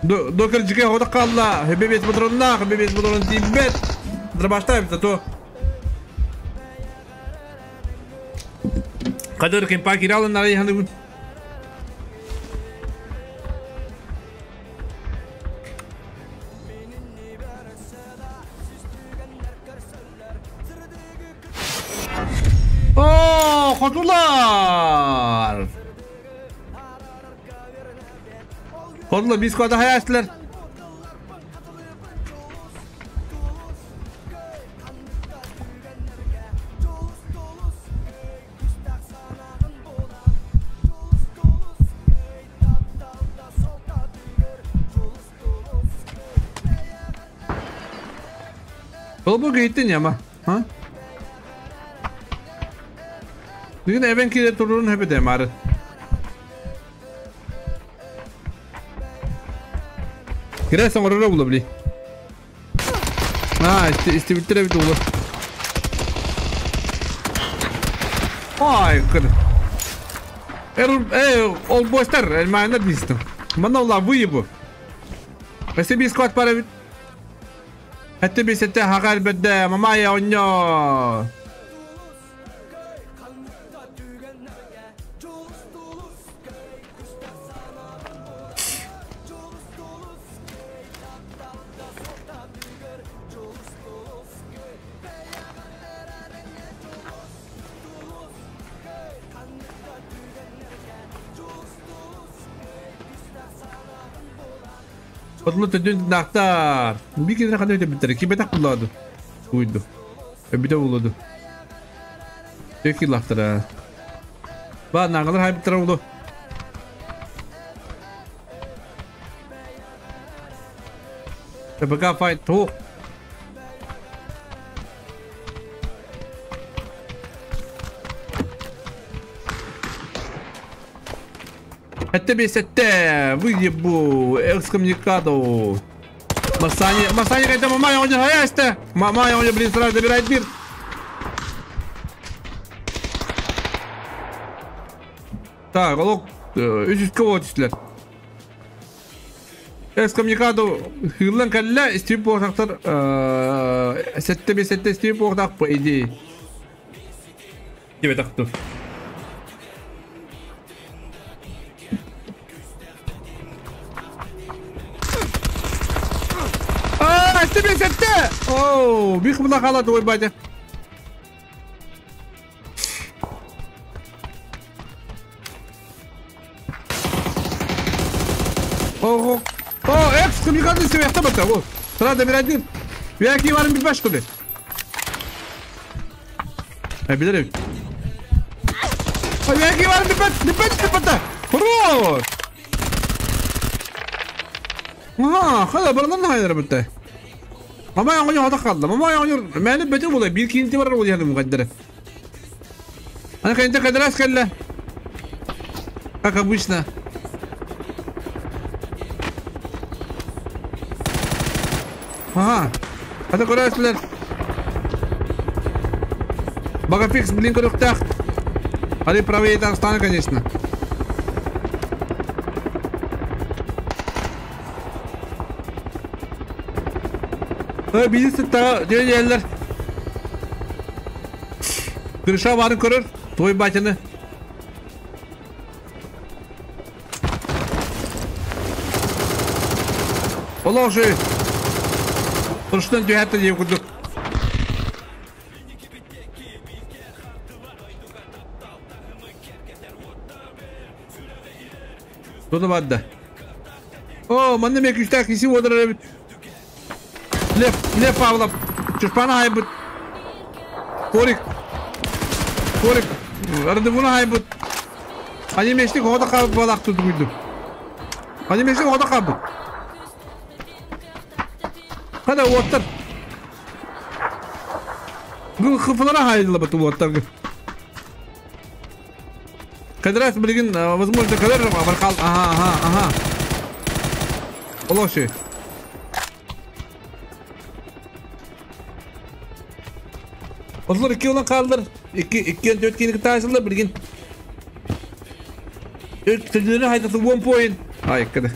[SPEAKER 10] Докер жике хода калла. Хебебет патронна, хебебет патрон тибет. Дробаштай зато. Кадыр кемпа киралын арай ханыбын. О, хотулар! Хотулар бис квада хаястылар. Ол бу гейтин яма, ha? Бүгүн эбен кире турурун хөбүдэ мары. Кире соңорора була били. А, истибиттер эбит улу. Ай, кыр. Эр, ол бостар, элмайнар дистим. Мана ула выебу. Бесе бис кват пара бит. Хәтте бесетте хагар бедде, мамая оньо. Отлы төдүн нақтар. Bir kere kadar öte bitter. Ki betak bulladı. Uydu. Öbüde buladı. Peki laftara. Ba nağlar hay bitter oldu. Tepeka fight to. Hatta bir sette выебу экскоммуникаду. Масани, Масани это мамая, он не хаясте. Мамая, он блин, сразу забирает мир. Так, олок, үз кого түстілер. Экскоммуникаду хырлан калла истип боғтақтар, сетте бе сетте истип боғтақ, по идее. Тебе тақту. Оу, бих мына қалады ой батя. О, о, экскоммуникация себе яхта бата, о. Сразу добирать. Вяки варым bir baş kule. Ha bilirim. Вяки варым bir baş, bir baş bir bata. Хорош. Aha, хала бардан хайдар битте. Мама яңы хата қалды. Мама яңы мәне бете болай. Bir кинти бар ол яны мукаддара. Ана кайнта кадрас калла. Как обычно. Ага. Hadi көрәсілер. Багафикс, блин, көріқтақ. Али правее там стану, конечно. Бизнес тағы дүйелер. Крыша барын көрір. Той батины. Олоғшы. Тұрыштан түйәтті деп күрдік. Тоны бадды. О, манда мен күштәк кесі отырар бит. Лев, Лев Павлов. Чушпана хайбыт. Корик. Корик. Рандевуна хайбыт. Они мешtik ода кабыт балак tuttu güldü. Они мешtik ода кабыт. Hadi oттар. Гыл хыфлара хайдыла бат оттар. Кадрас билген, возможно, кадр баркал. Ага, ага, ага. Олоши. Олар iki olan kaldır. İki, iki, dört kini taşınlar bilgin. Dört tırnağını haydası 1 point. Ay kadar.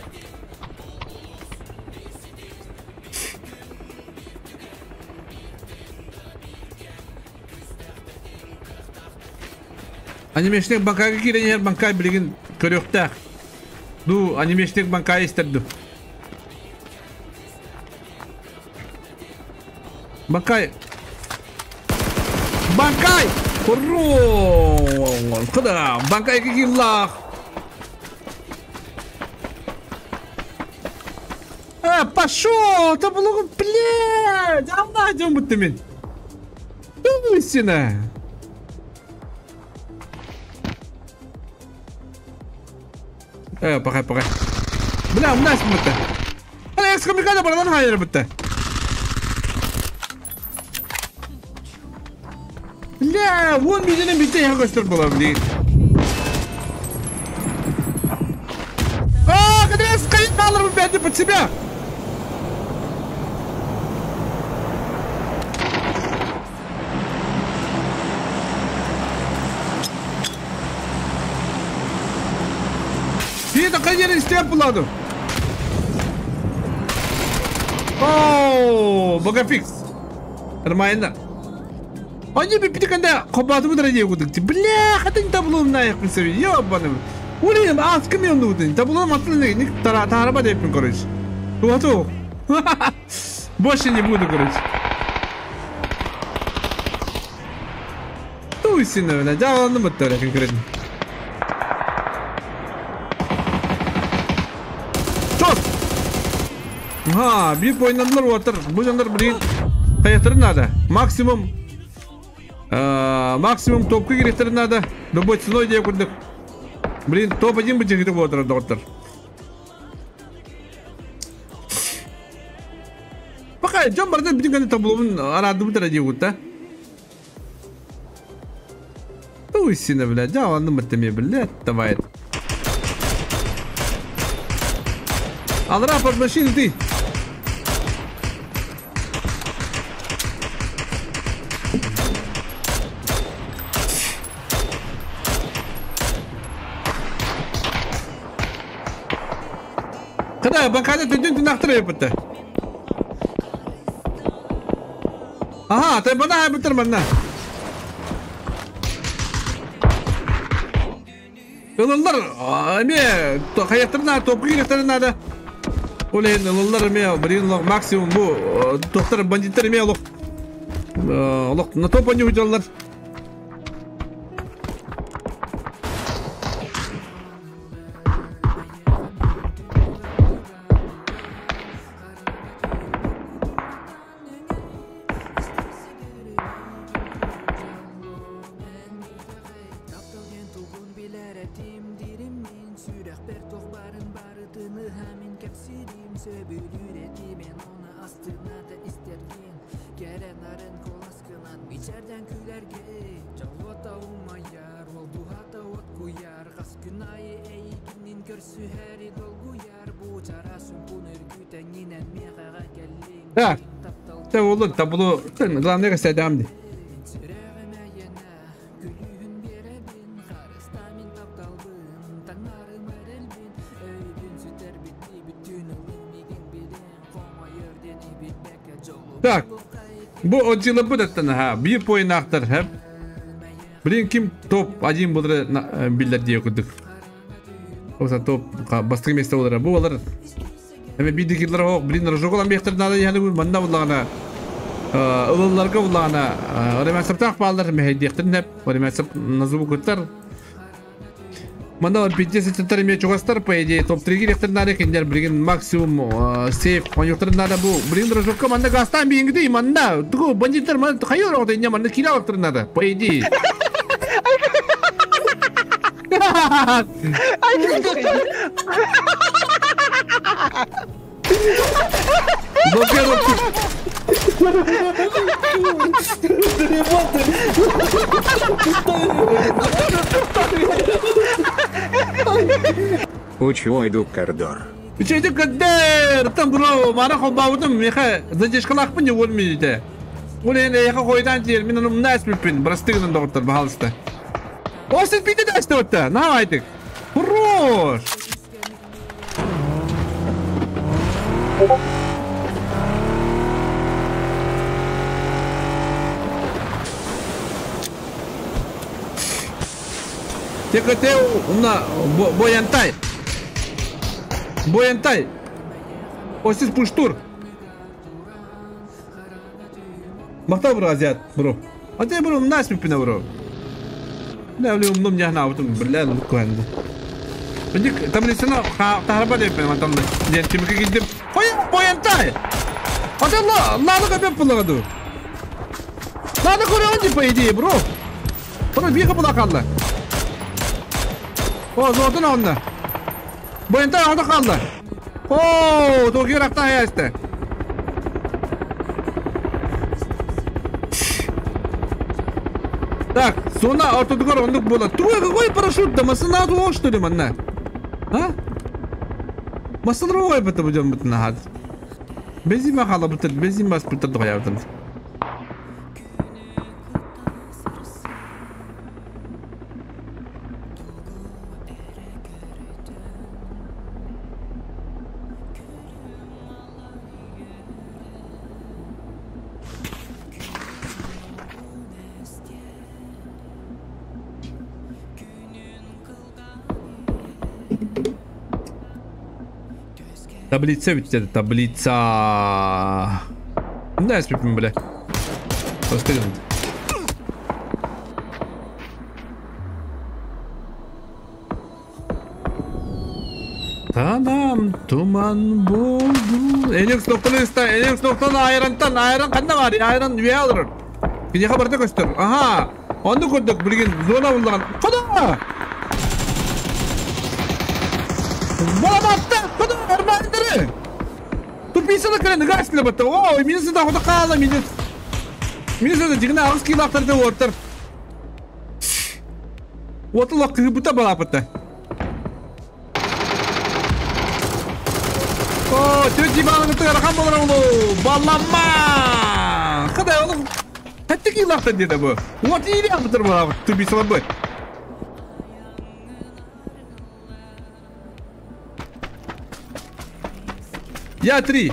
[SPEAKER 10] Анимешник банкага киирэн иһэр банкай билигин көрүөхтээх. Ду анимешник банкай истэр ду. Банкай. Банкай! Хорош! Куда? Банкай киллах. А, пошел! Это было, блядь! А найдем будто мен. Истина. Пока, пока. Бля, у нас будто. А, экскоммуникация бардан хайыр будто. Бля, вон видели бите я көстөр була, блин. А, когда я скорее алырым блядь, под себя. Bir dakika yerin isteyen bulandım. Ооо, бага фикс. Нормально. Они бы пиканда кобатымы дра кудык. Бля, хатын таблом на их присови. Ёбаным. Улин, а с кем он тут? Таблом отлынный, не тара тараба депин, короче. Вот. Больше не буду, короче. Туйсина, бля, да ладно, вот конкретно. Ага, bir oynadılar water. Bu canlar bir kayıtları надо. Максимум максимум топка керектері надо. Любой ценой деп көрдік. Блин, топ-1 быть кетіп отыр доктор. Пока жон бардан бүтін ғана табломын арады бұтыра деп да? Туйсина, блядь, да, ладно, мы блядь, давай. Алра под машину ты. Когда банкада ты нахтыр епті. Ага, ты бана бітір мана. Ылылар, эме, қаяқтырына, топқы керектері надо. Олен, ылылар эме, блин, максимум бу, тоқтар бандиттер эме олық. Олық, на топ они уйдалар. Так, это вот табло, главное, кстати, амди. Так, bu отдела будет ха, bir поин ахтар, ха. Блин, ким топ-1 болдыр биллер дие күдік. Оса топ бастығы месте болдыр. Бу олар. Эме биди киллер хок, блин, рожоголан бехтер надо яны бу манда буллагана. Ылылларга буллагана. Оремасып так балдар мехедехтер неп, оремасып назубу көттер. Манда 50 центр чугастар, по идее, топ-3 гирехтер надо, киндер, блин, максимум сейф, конъюнктор надо бу. Блин, рожокка манда гастан бингди, манда. Тугу бандиттер манда хайор оты, не манда килалыктыр надо, по идее.
[SPEAKER 20] Учуйду кордор.
[SPEAKER 10] Учуйду кордор. Там бро, мара хобаудым, меха задержкалакпын не өлмейді. Ол енді яқа қойдан жер, мен оны мына әспеппін, бірастығынан доғыттар, бағалысты. Осы бейді де әсті өтті, на айтық. Хорош! ТКТ уна Боянтай. Боянтай. Осис пуштур. Махтал бро, азиат, бро. А ты бро, нас пипина бро. Да, блин, умном не гнал, там, бля, ну куэнду. Там лисина, тахраба деп, там, ден, тимки гидим. Ой, Боянтай! А ты ладно, как полагаду. Надо курионди, по идее, бро. Бро, биха была О, золотын онна. Боянтай ода қалды. О, тоги рақта аясты. Так, зона ортодугар ондук бола. Туй какой парашют да масына туо что ли манна? А? Масына ой бата будем бутна хад. Бензин хала бутыр, бензин бас бутыр догая бутыр. Таблица ведь это таблица. Да, я спипим, бля. Расскажи. Та-дам, туман болду. Элекс ноктаны иста, Элекс ноктаны айрантан, айран канда бар, айран üye alır. Gece haberде көстөр. Ага, онду көрдүк, билген зона булган. Куда? Баламатта, куда армандыры? Туписа да кирен газ лебатта. О, минус да хода кала минус. Минус да дигна агыс килактарды ортор. Отыл кыбыта балапатта. О, третий баланы тыгар болар олу. Балама! Кадай олу? Хәтта килактар деди бу. Вот или абытыр балап, туписа бу. Я три.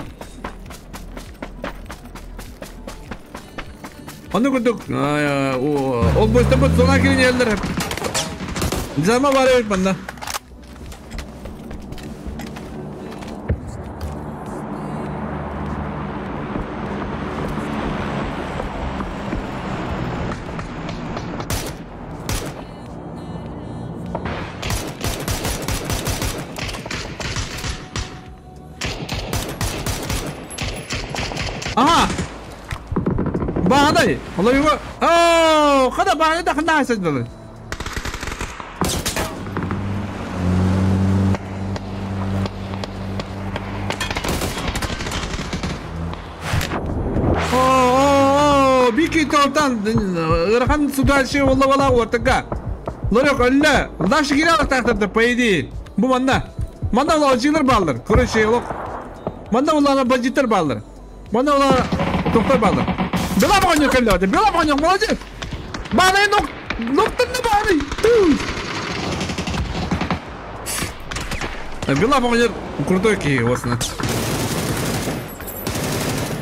[SPEAKER 10] Onu kurduk. Ol boşta bu zona girin yerler hep. Zama var evet bende. Aha! Бағадай! Олар его... Ооо! Қада бағадай да қында айсады. Ооо! Бики толтан! Ырахан судальши олла бала ортыға. Лорек өлі! Даши кире тақтырды, по идее. Бу манда. Манда ола жилер балдыр. Короче, олық. Манда ола бандиттер балдыр. Манда ола тоқтар балдыр. Бела бағанек әлі, бела бағанек, молодец! Бағанай ноқтырны бағанай! Бела бағанек крутой кей осыны.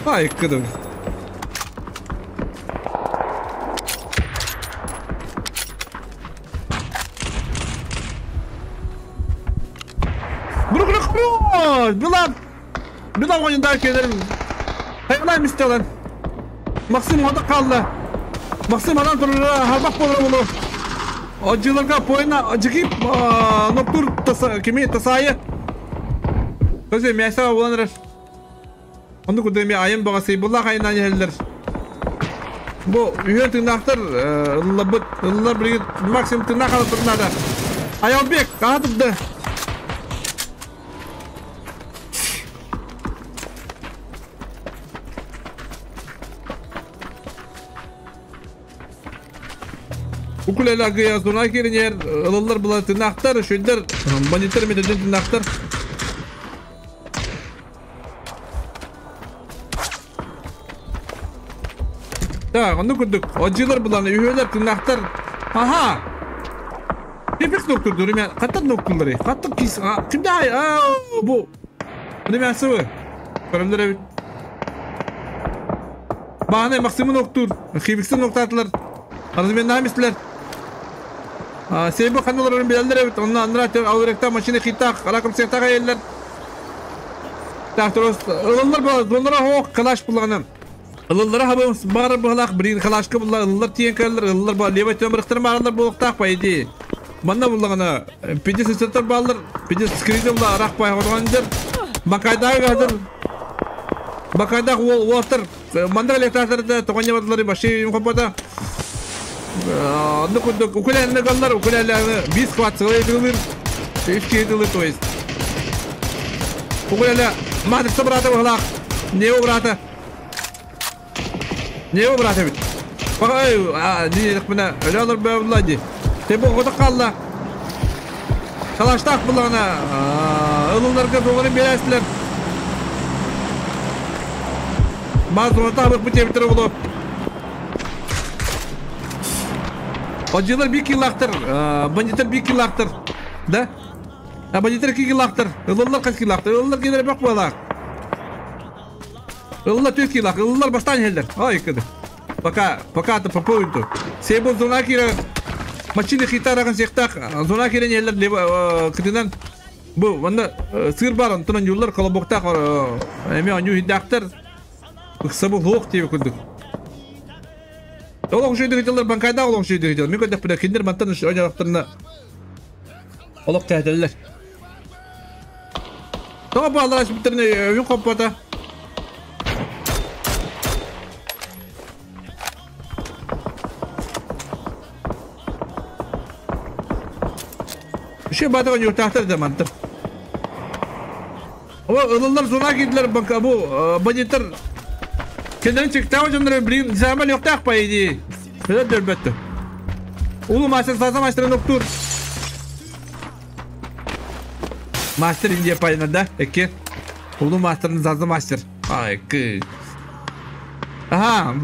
[SPEAKER 10] Ай, кыдым. Бұрғыры құры! Бела! Бела бағанек да келерім. Хайғылай містелер. Максим ода қалды. Максим адам тұрыр, харбақ болыр олы. Отжиларға пойна, жігіп, ноктур кеме тасайы. Көзе, мәйсі болан рәш. Онды күді ме айым бағасы, бұлла қайынан елдер. Бұ, үйен тыңнақтыр, ыллар бірге максим тыңнақ алып тұрнады. Аялбек, ағатыпды. Укулеле гыя зона керенер, ылылар була тынактар, шөйдер, бандиттер методен тынактар. Так, оны көрдүк. Отжилар буланы, үйөлөр тынактар. Аха. Тепек ноктурду, ремен. Каттар ноктурлары. Каттар кис. Кимде ай? Бу. Ремен сыбы. Көрөмдөр эбит. Бағанай Максимы ноктур, Хибикси ноктатылар. Размен намислер. Сейбу ханналарын билэллэр эбит. Онно аннара алырыкта машина хиттах, аракым сехтах айыллар. Тахтырос ылыллар бу, зонара хоқ калаш буллаҕынан. Ылыллара хабы баҕар быһалаах билин калашка булла ылыллар тиен кэллэр, ылыллар бу левый төмөрөхтөр бааралар буолуктаах по идее. Манна буллаҕына пиди сыччаттар бааллар, пиди скриди булла арах пай хотоҕон дер. Бакайдаах газыр Бакайдаах уол уолаттар мандар электраторда тоҕонья бардылар вообще им хоппота. Онну курдук укулеле галлар, укулеле бис хватсылай тылыр. Үс киһи тылыр, то есть. Укулеле матрица брата быһалаах. Нео брата. Нео брата бит. Бага эй, не өлө алар бөбүлла ди. Тебо оҕото қалла. Калаштаах буллаҕына ылылларга доҕорун биэрээсилэр. Мазуната бу тебитер оло. Бандитлар бир килактыр, бандиттар бир килактыр. Да? А бандиттар 2 килактыр. Ылыллар кас килактыр. Ылыллар келер бак буолар. Ылыллар 4 килак. Ылыллар бастан хеллер. Ай кыды. Пока, пока то по поинту. Себо зона кира машина хитараган сехтак. Зона кира нелер лево кытынан. Бу ванда сыр бар, онтон юллар колобоктак эме аню хидактар. Ыксабы лох деп күндүк. Олох жүйді кетелер банкайда олох жүйді кетелер. Мен көдіп біле киндер мантан үш ойнақтарына олох кәтелер. Тоға балалар ашып бітіріне үйін қоппата. Үше батыған юртақтар да мантыр. Ылылар зона киділер банка бу бандиттар. Kendini çıktı ama canları bileyim zaman yok tak paydı. Öyle dörbette. Ulu master sazа master noktur. Master India payına da eki. Ulu master'ın sazı master. Ay kı. Aha.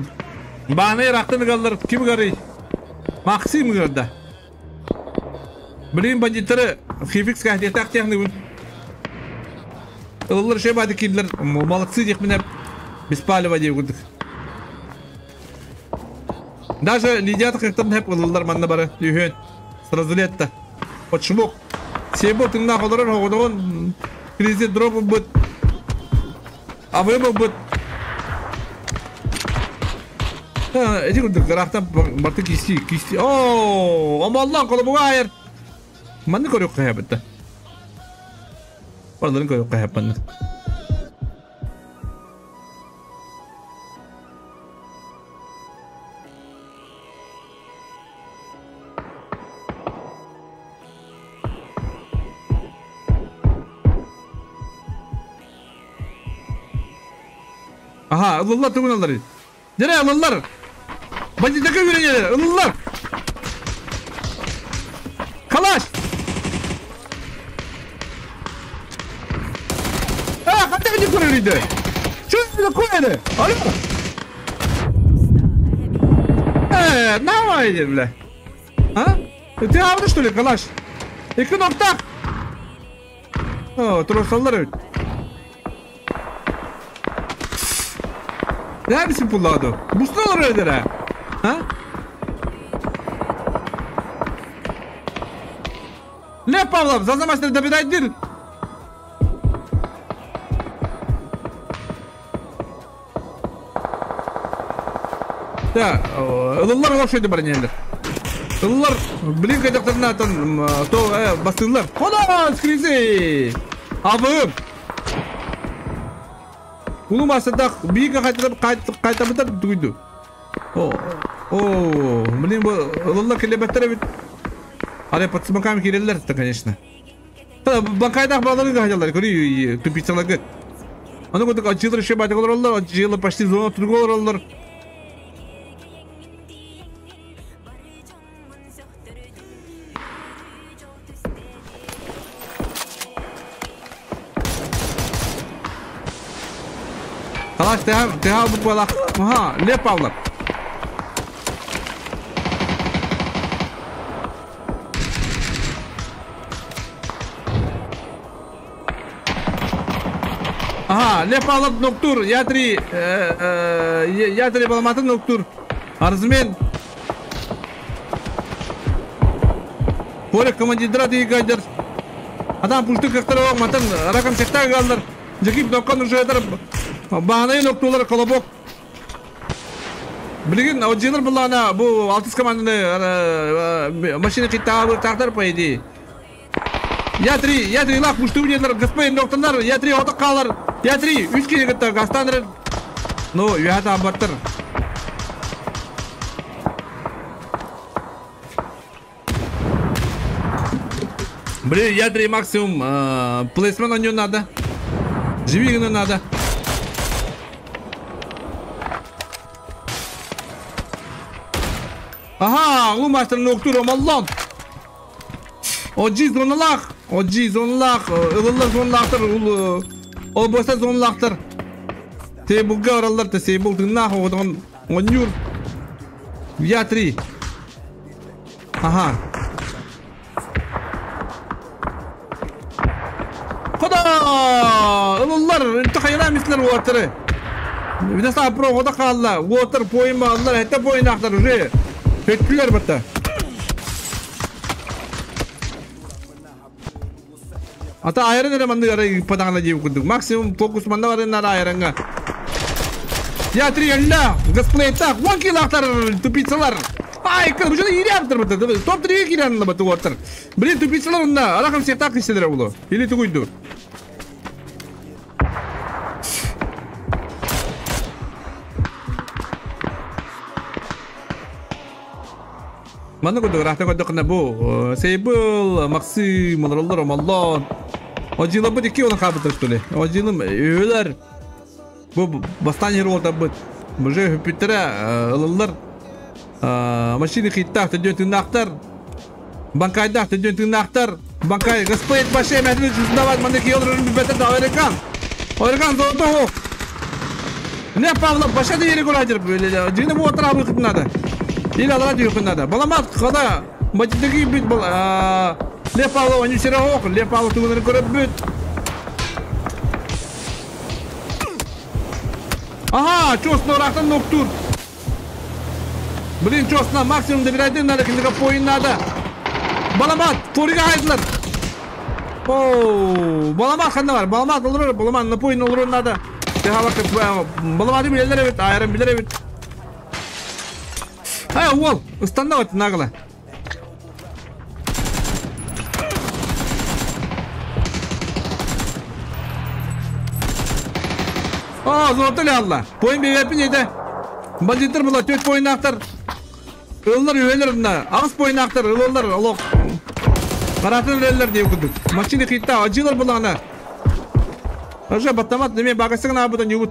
[SPEAKER 10] Bana raktını kaldır. Kim garı? Maxim garda. Bileyim banditleri Хификс кахте так техник. Ыллар şey бады кидлер. Молодцы дих меня. Без палева деп күдік. Даже лидият қықтан хеп ылылар манна бары. Үйен. Сразу летта. Почему? Себо тыңна қалырыр оғыдығын кризи дроп бұт. Авымы бұт. Эти күдік рақтан барты кисти. Кисти. Ооо! Амаллан қолы бұға айыр. Манны көрі қая бітті. Барларын көрі қая манны. Aha, ылылар түгін алар. Нере ылылар? Бандиттерге үйренелер, ылылар. Калаш! А, қандай қандай көрер Что это такое? Алло! Давай, бля. А? Ты авды, что ли, калаш? Екі ноқтақ! О, тросалар өт. Ne biçim pulladı? Busuna olur öyle ha? Лев Павлов, за мастер добедайдыр. Да, ылылар олох бар нелер. Ылылар, блин, кайдактарына atan то бастылар. Хода, скризи. Абым. Улу масадақ бийге қайтабытар туйду. О, о, блин, бу ылылар келебеттер бит. Аре под смоками киреллер это, конечно. Банкайдах балалары хотелар, көрүй, тупицалар. Аны көтік ачылыр ше батық олар, ачылыр почти зона тургол олар. Калаш, ты буквалах. Ага, Лев Павлов. Ага, Лев Павлов ноктур, я-три баламатын ноктур. Арзымен. Поле командирдара тиийгайдар. Атан пушты кыахтар оҕ мантан ракам сектаг галлар. Жакип ноккон уже баанайын октуулар колобок. Билигин оджилар буллаана бу алтыс команданы машина киттаабыр тахтар по идее. Я-3, Я-3 лах пушту диэлэр, господин докторлар, Я-3 оток хаалар, Я-3 үс киһи кытта гастаан эрэр. Ну, үөһэ таабаттар. Блин, Я-3 максимум, плейсмен на нее надо. Живи гына надо. Ага, улуу мастер ноктур омоллон. Оджи зоналаах, оджи зоналаах, ылыллар зоналаахтар, ол боста зоналаахтар. Сейбулга ораллар та сейбул тыыннаах оҕотоҕун оонньуур. Я-3. Ага. Хода! Ылыллар, үнтү хайалаан мислер уоттары. Видаса про хода хаалла, уоттар поин бааллар, хэтэ поиннаахтар уже. Көттүлэр батта. Ата айран эрэ маннык эрэ ыыппатаҕына диэбит курдук. Максимум фокус манна баран нара айранга. Я-3 өллө, гасплейтах, 10 килахтар тупицалар. Ай, кыр, бу жана ириаптыр бата. Топ-3 кирен бата уоттар. Блин, тупицалар онна, арахам сектах киселер улу. Или тугуйду. Манна курдук ыраахта көрдөххүнэ бу Сейбыл, Максим, олороллор, Омоллон. Одьилабыт икки уонан хаалбыттар что ли? Одьилым үһүлэр. Бу бастаан иһэр уолтарбыт. Уже үһүппүттэрэ ылыллар. Машина хиттаах төдүөн тыыннаахтар. Банкайдаах төдүөн тыыннаахтар. Банкай Госпойт баше мәтин жүзүндават манна киһи олорорун билбэтэ да Ойрекан. Ойрекан золото оһох. Не Павлов баша да yeri көрәдір. Жиыны bu отыр абы надо. Или алара дүйүкүн надо. Баламат када бачытыгы бит бал. Лев Павлов они сире ох, Лев Павлов тугунары көрөп бүт. Ага, чосно рахтан ноктур. Блин, чосно максимум добирать надо, киндика поин надо. Баламат, форига хайдылар. Оу, баламат ханна бар, баламат олорор, баламат на поин олорор надо. Баламаты билелер эбит, айрым билер эбит. Ай, уол, ыстанна вот нагло. О, золотой алла. Поин бебепин еді. Бандиттер була, төт поин ақтар. Ыллар үйелер мына. Ағыз поин ақтар, ыллар, олық. Қаратын өлелер деп күдік. Машина хитта, ажилар була ана. Ажа баттамат неме багасыгын абыдан юбут.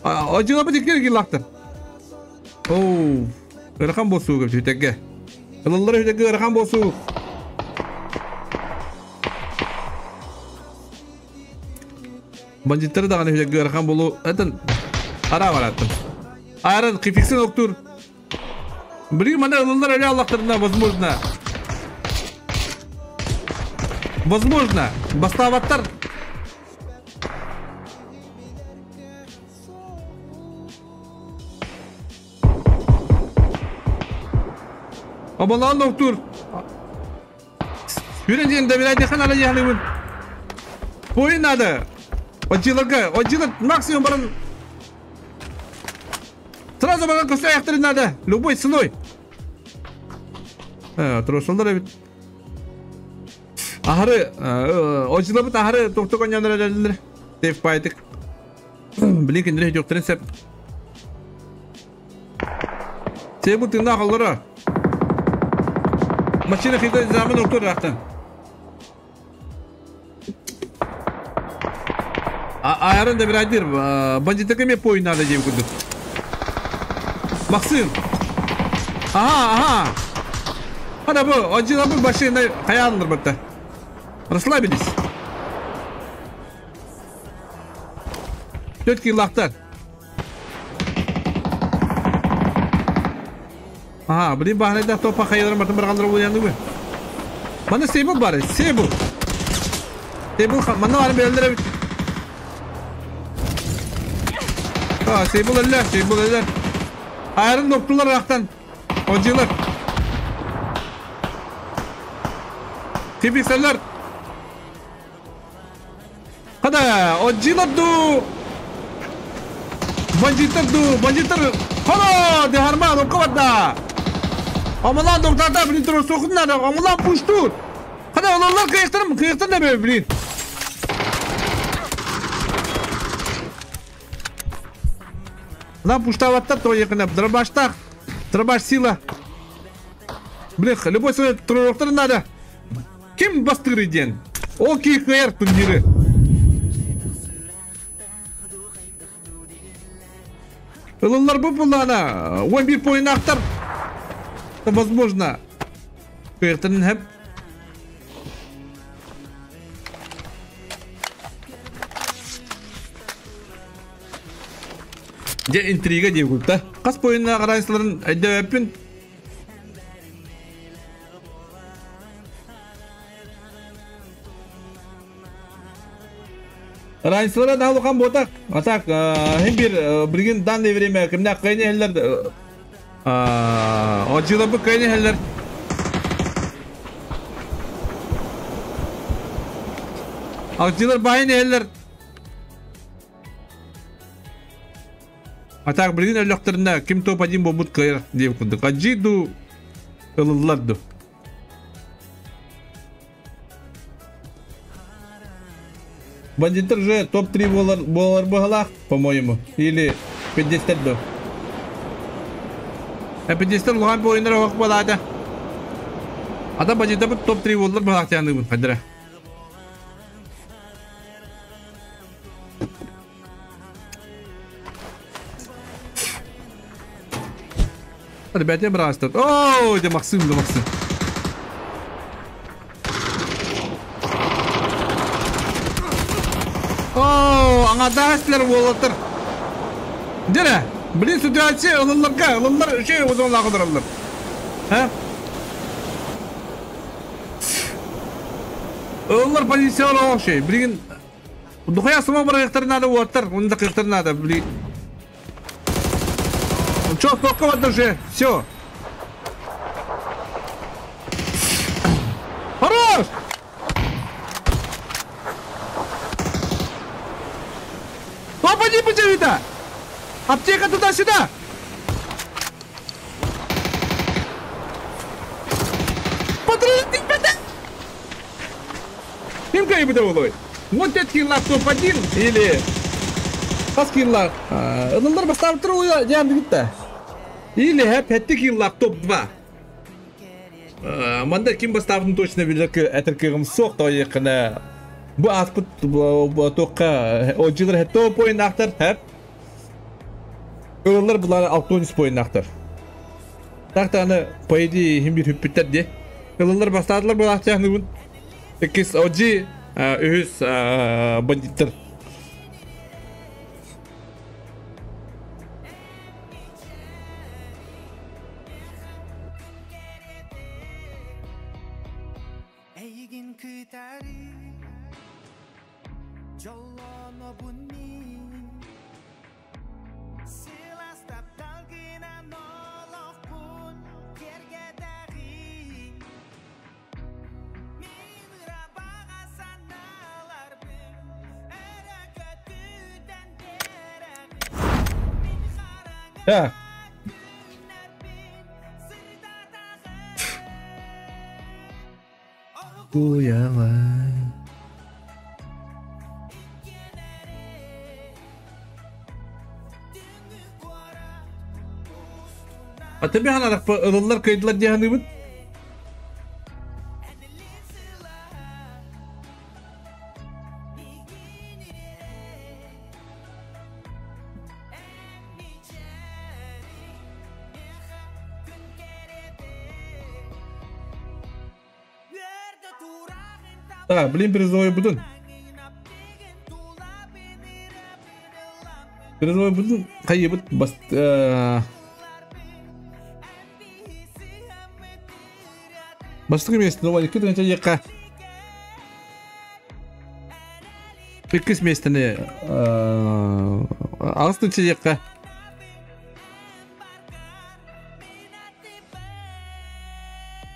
[SPEAKER 10] Ажилар бу дикер киллактыр. Оу, ырахан болсуу көп хүтәгге. Ыллар хүтәгге ырахан болсуу. Бандиттер дагы хүтәгге ырахан болуу. Этен ара бараттым. Айран кификсин октур. Блин, мана ыллар эле аллактырына возможно. Возможно, бастабаттар. Абалаан доктор. Хүрен ден добирайте хан ала яхлыбын. Поин надо. Отжиларга, отжилар максимум баран. Сразу баран көсө аяктыры надо. Любой ценой. Тросолдар бит. Ахары, отжилар бит ахары токтогон яндар элелер. Теф пайтык. Блин, киндер жоктырын сеп. Себу тында калдыра. Машина хита заман октор рахтан. Айран да бирайдыр, бандиттерге ме поин надо деп күдік. Максим. Ага, ага. Ана бу, отжила бу машина каялдыр бітті. Расслабились. Төрт килактар. Ага, блин, бахнайда топа хайылар мартын бір қалдырып ойланды ғой. Мана сейбл бар, сейбл. Сейбл, мана барын берілдір бит. А, сейбл әллер, сейбл әллер. Айрын доктулар рақтан. Отжилар. Кибисалар. Хада, отжилар ду. Бандиттар ду, бандиттар. Хада, дехарман, оккабатта. Амалан доктарда, блин, туру сохуннар, амалан пуштур. Хада, оларлар кыйыктырым, кыйыктыр не блин. Нам пуштаваттар то якына, дробаштах. Дробаш сила. Блин, любой свой тренировка надо. Ким бастыры ден? О, кихэр турниры. Ылылар бу булана. 11 поин ахтар. Возможно. Кыйыртын хеп. Де интрига деп күлті. Қас бойына қарайсыларын әйдәппін. Райсылара да алухан ботак. А так, hem bir bilgin данное время кимне кайны хеллер Ожилы бу кайны хеллер. Ожилар байны хеллер. А так билгин өлөктөрүнө ким топ-1 болбут кайыр деп курдук. Ажиду ылылларду. Бандиттер уже топ-3 болар быһалаах, по-моему. Или 50 до. 50 улахан бойындар оқ болады. Ата бандиттер бұл топ-3 болар быһалаах тяны хадыра. Ребята, я брал. О, где Максим, где Максим. О, аңадастыр болатыр. Дере, блин, ситуация, ылылларга, ылыллар, şey озон лағыдыралар. Ha? Ылыллар позициялар ол şey. Блин, духая сама бараяқтарына да оттар, оны да қиықтарына да, блин. Чё, сколько вот уже? Все. Хорош! Опа, не потеряй-то! Аптека туда-сюда! Ким кайбыда олой? Вот этот лаптоп один или Паскиллар. Ылылар бастап туру жан битте. Или хеп хеттик лаптоп 2. Манда ким бастабын точно билер ки әтер соқ тойыкына. Бу аспыт тоққа ожилар хетто поин ахтар хеп. Ылылар булар 6 поин ахтар. Тақтаны по идее хим бир хүппүттер де. Ылылар бастадылар бу ахтяны бун. Икис оджи үһүс бандиттер. Так. Куялай. А тебе она ылылар кыйдылар дияны бит? Так, блин, призовой будун. Призовой будун кайыбыт бас Бастык месте, ну, валик, это яка. Иккис местени астынчы яка.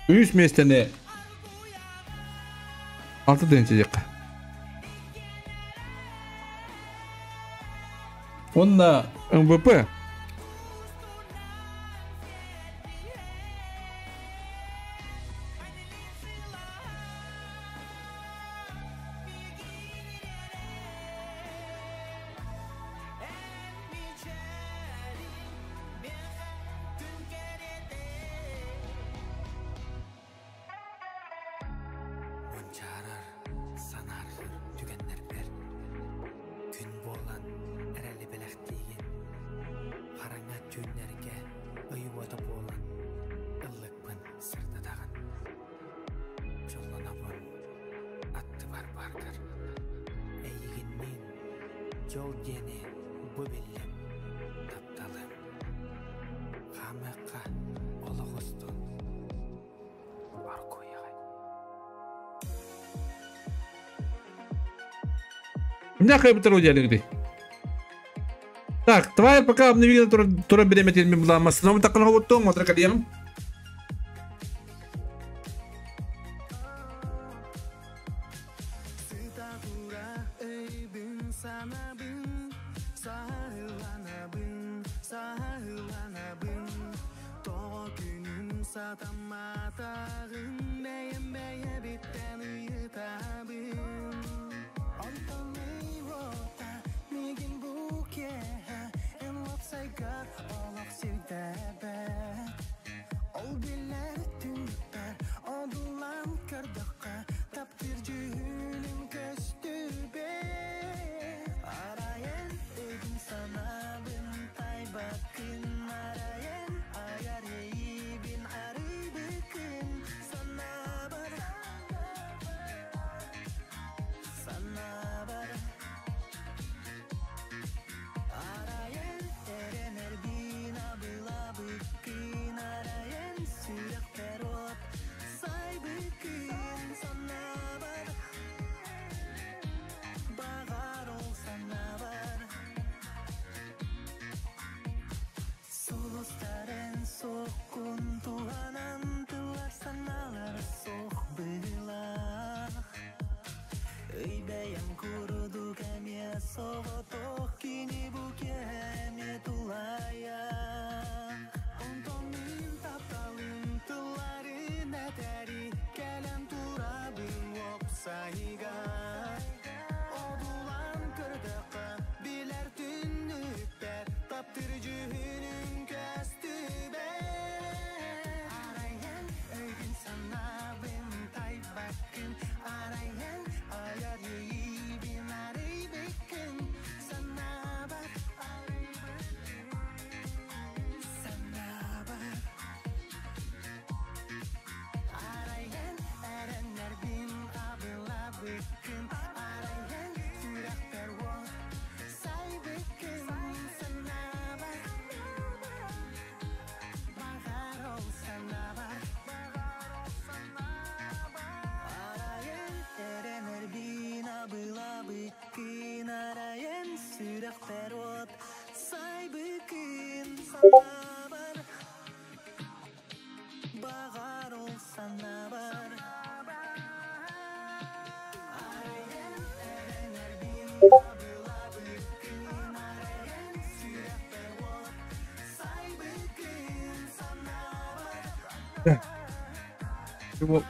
[SPEAKER 10] Үс местени 6 тыһыынча диэххэ. Уонна МВП.
[SPEAKER 8] Мунчаарар, санааргыыр түгэннэрбэр күн буолан эрэли бэлэхтиигин, хараҥа түүннэргэ ый уота буолан ыллыкпын сырдатаҕын. Дьоллонобун аттыбар бааргар, эйигинниин дьол диэни бу биллим, тапталым. Хаамыахха олох устун.
[SPEAKER 10] Меня хайбытар удиалыгды. Так, давай пока обновили тура береметен мен була масыном такын хоботтон мотор калиям.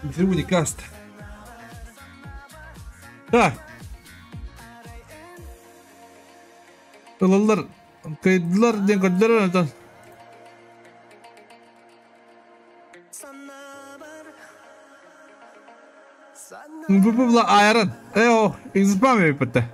[SPEAKER 10] Взрывный каст. Так. Ылаллар, кыйдылар диэн көрдөрөр онтон. Бу айран. Э о, изпаме битте.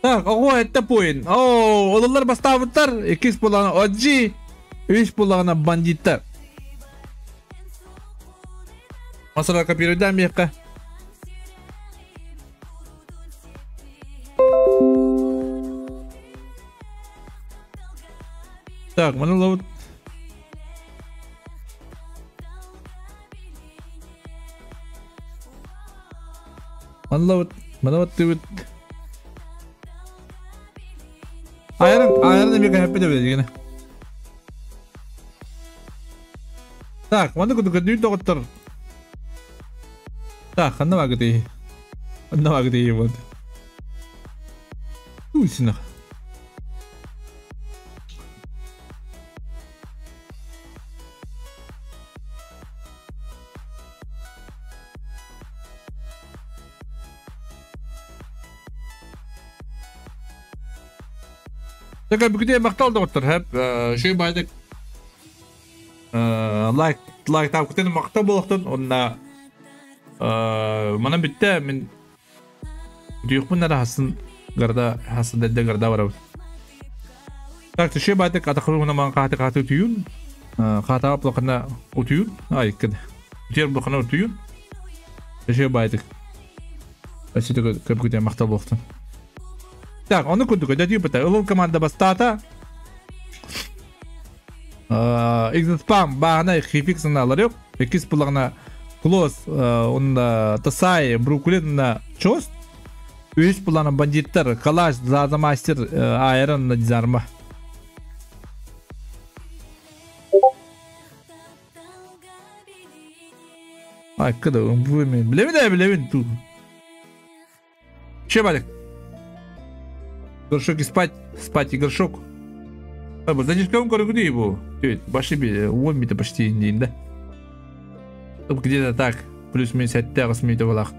[SPEAKER 10] Так, оҕо этте поин. Оо, ололлар бастаабыттар. Иккис булаҕына Оджи, үс булаҕына бандиттар. Масара копируйдаан миэхэ. Так, маны ловут. Маны ловут. Маны вот ты вот. Айран, айран эмиэ кэһэппит эбит дигини. Так, маны кудук көрдүүр доҕоттор. Так, ханна баагытый? Ханна баагытый вот. Туйсина. Так, бүгүтэ махтал доҕоттор, хэп, шүй байдык лайк лайк таапкытын махтал буолуохтун онна манан бүттэ мин Дүйөхпүн эрэ хасын гарда хасын дэдде гарда барабыт. Так, түшө байтык атахы ман хааты хааты утуйун. Хаатаға булахына утуйун. Ай, кыд. Утуйар булахына утуйун. Түшө байтык. Өссө көп күтен мақтал буолуохтун. Так, ону курдук өдөтүү быта. Ылыл команда бастаата. Exit-спам баана хифик санаалар yok. Иккис булаҕына Клосс, онна Тасай, Бруклин на Чост. Үһүс булаҕына бандиттар, Калаш, Заза Мастер, Айрон на Дизарма. Айка да, билэбин ээ, билэбин ту. Че, Валик? Горшок и спать, спать и горшок. Задержком көрүгүнүй его. Баши уон почти индейин да. Где-то так. Плюс-минус 7 минута балах.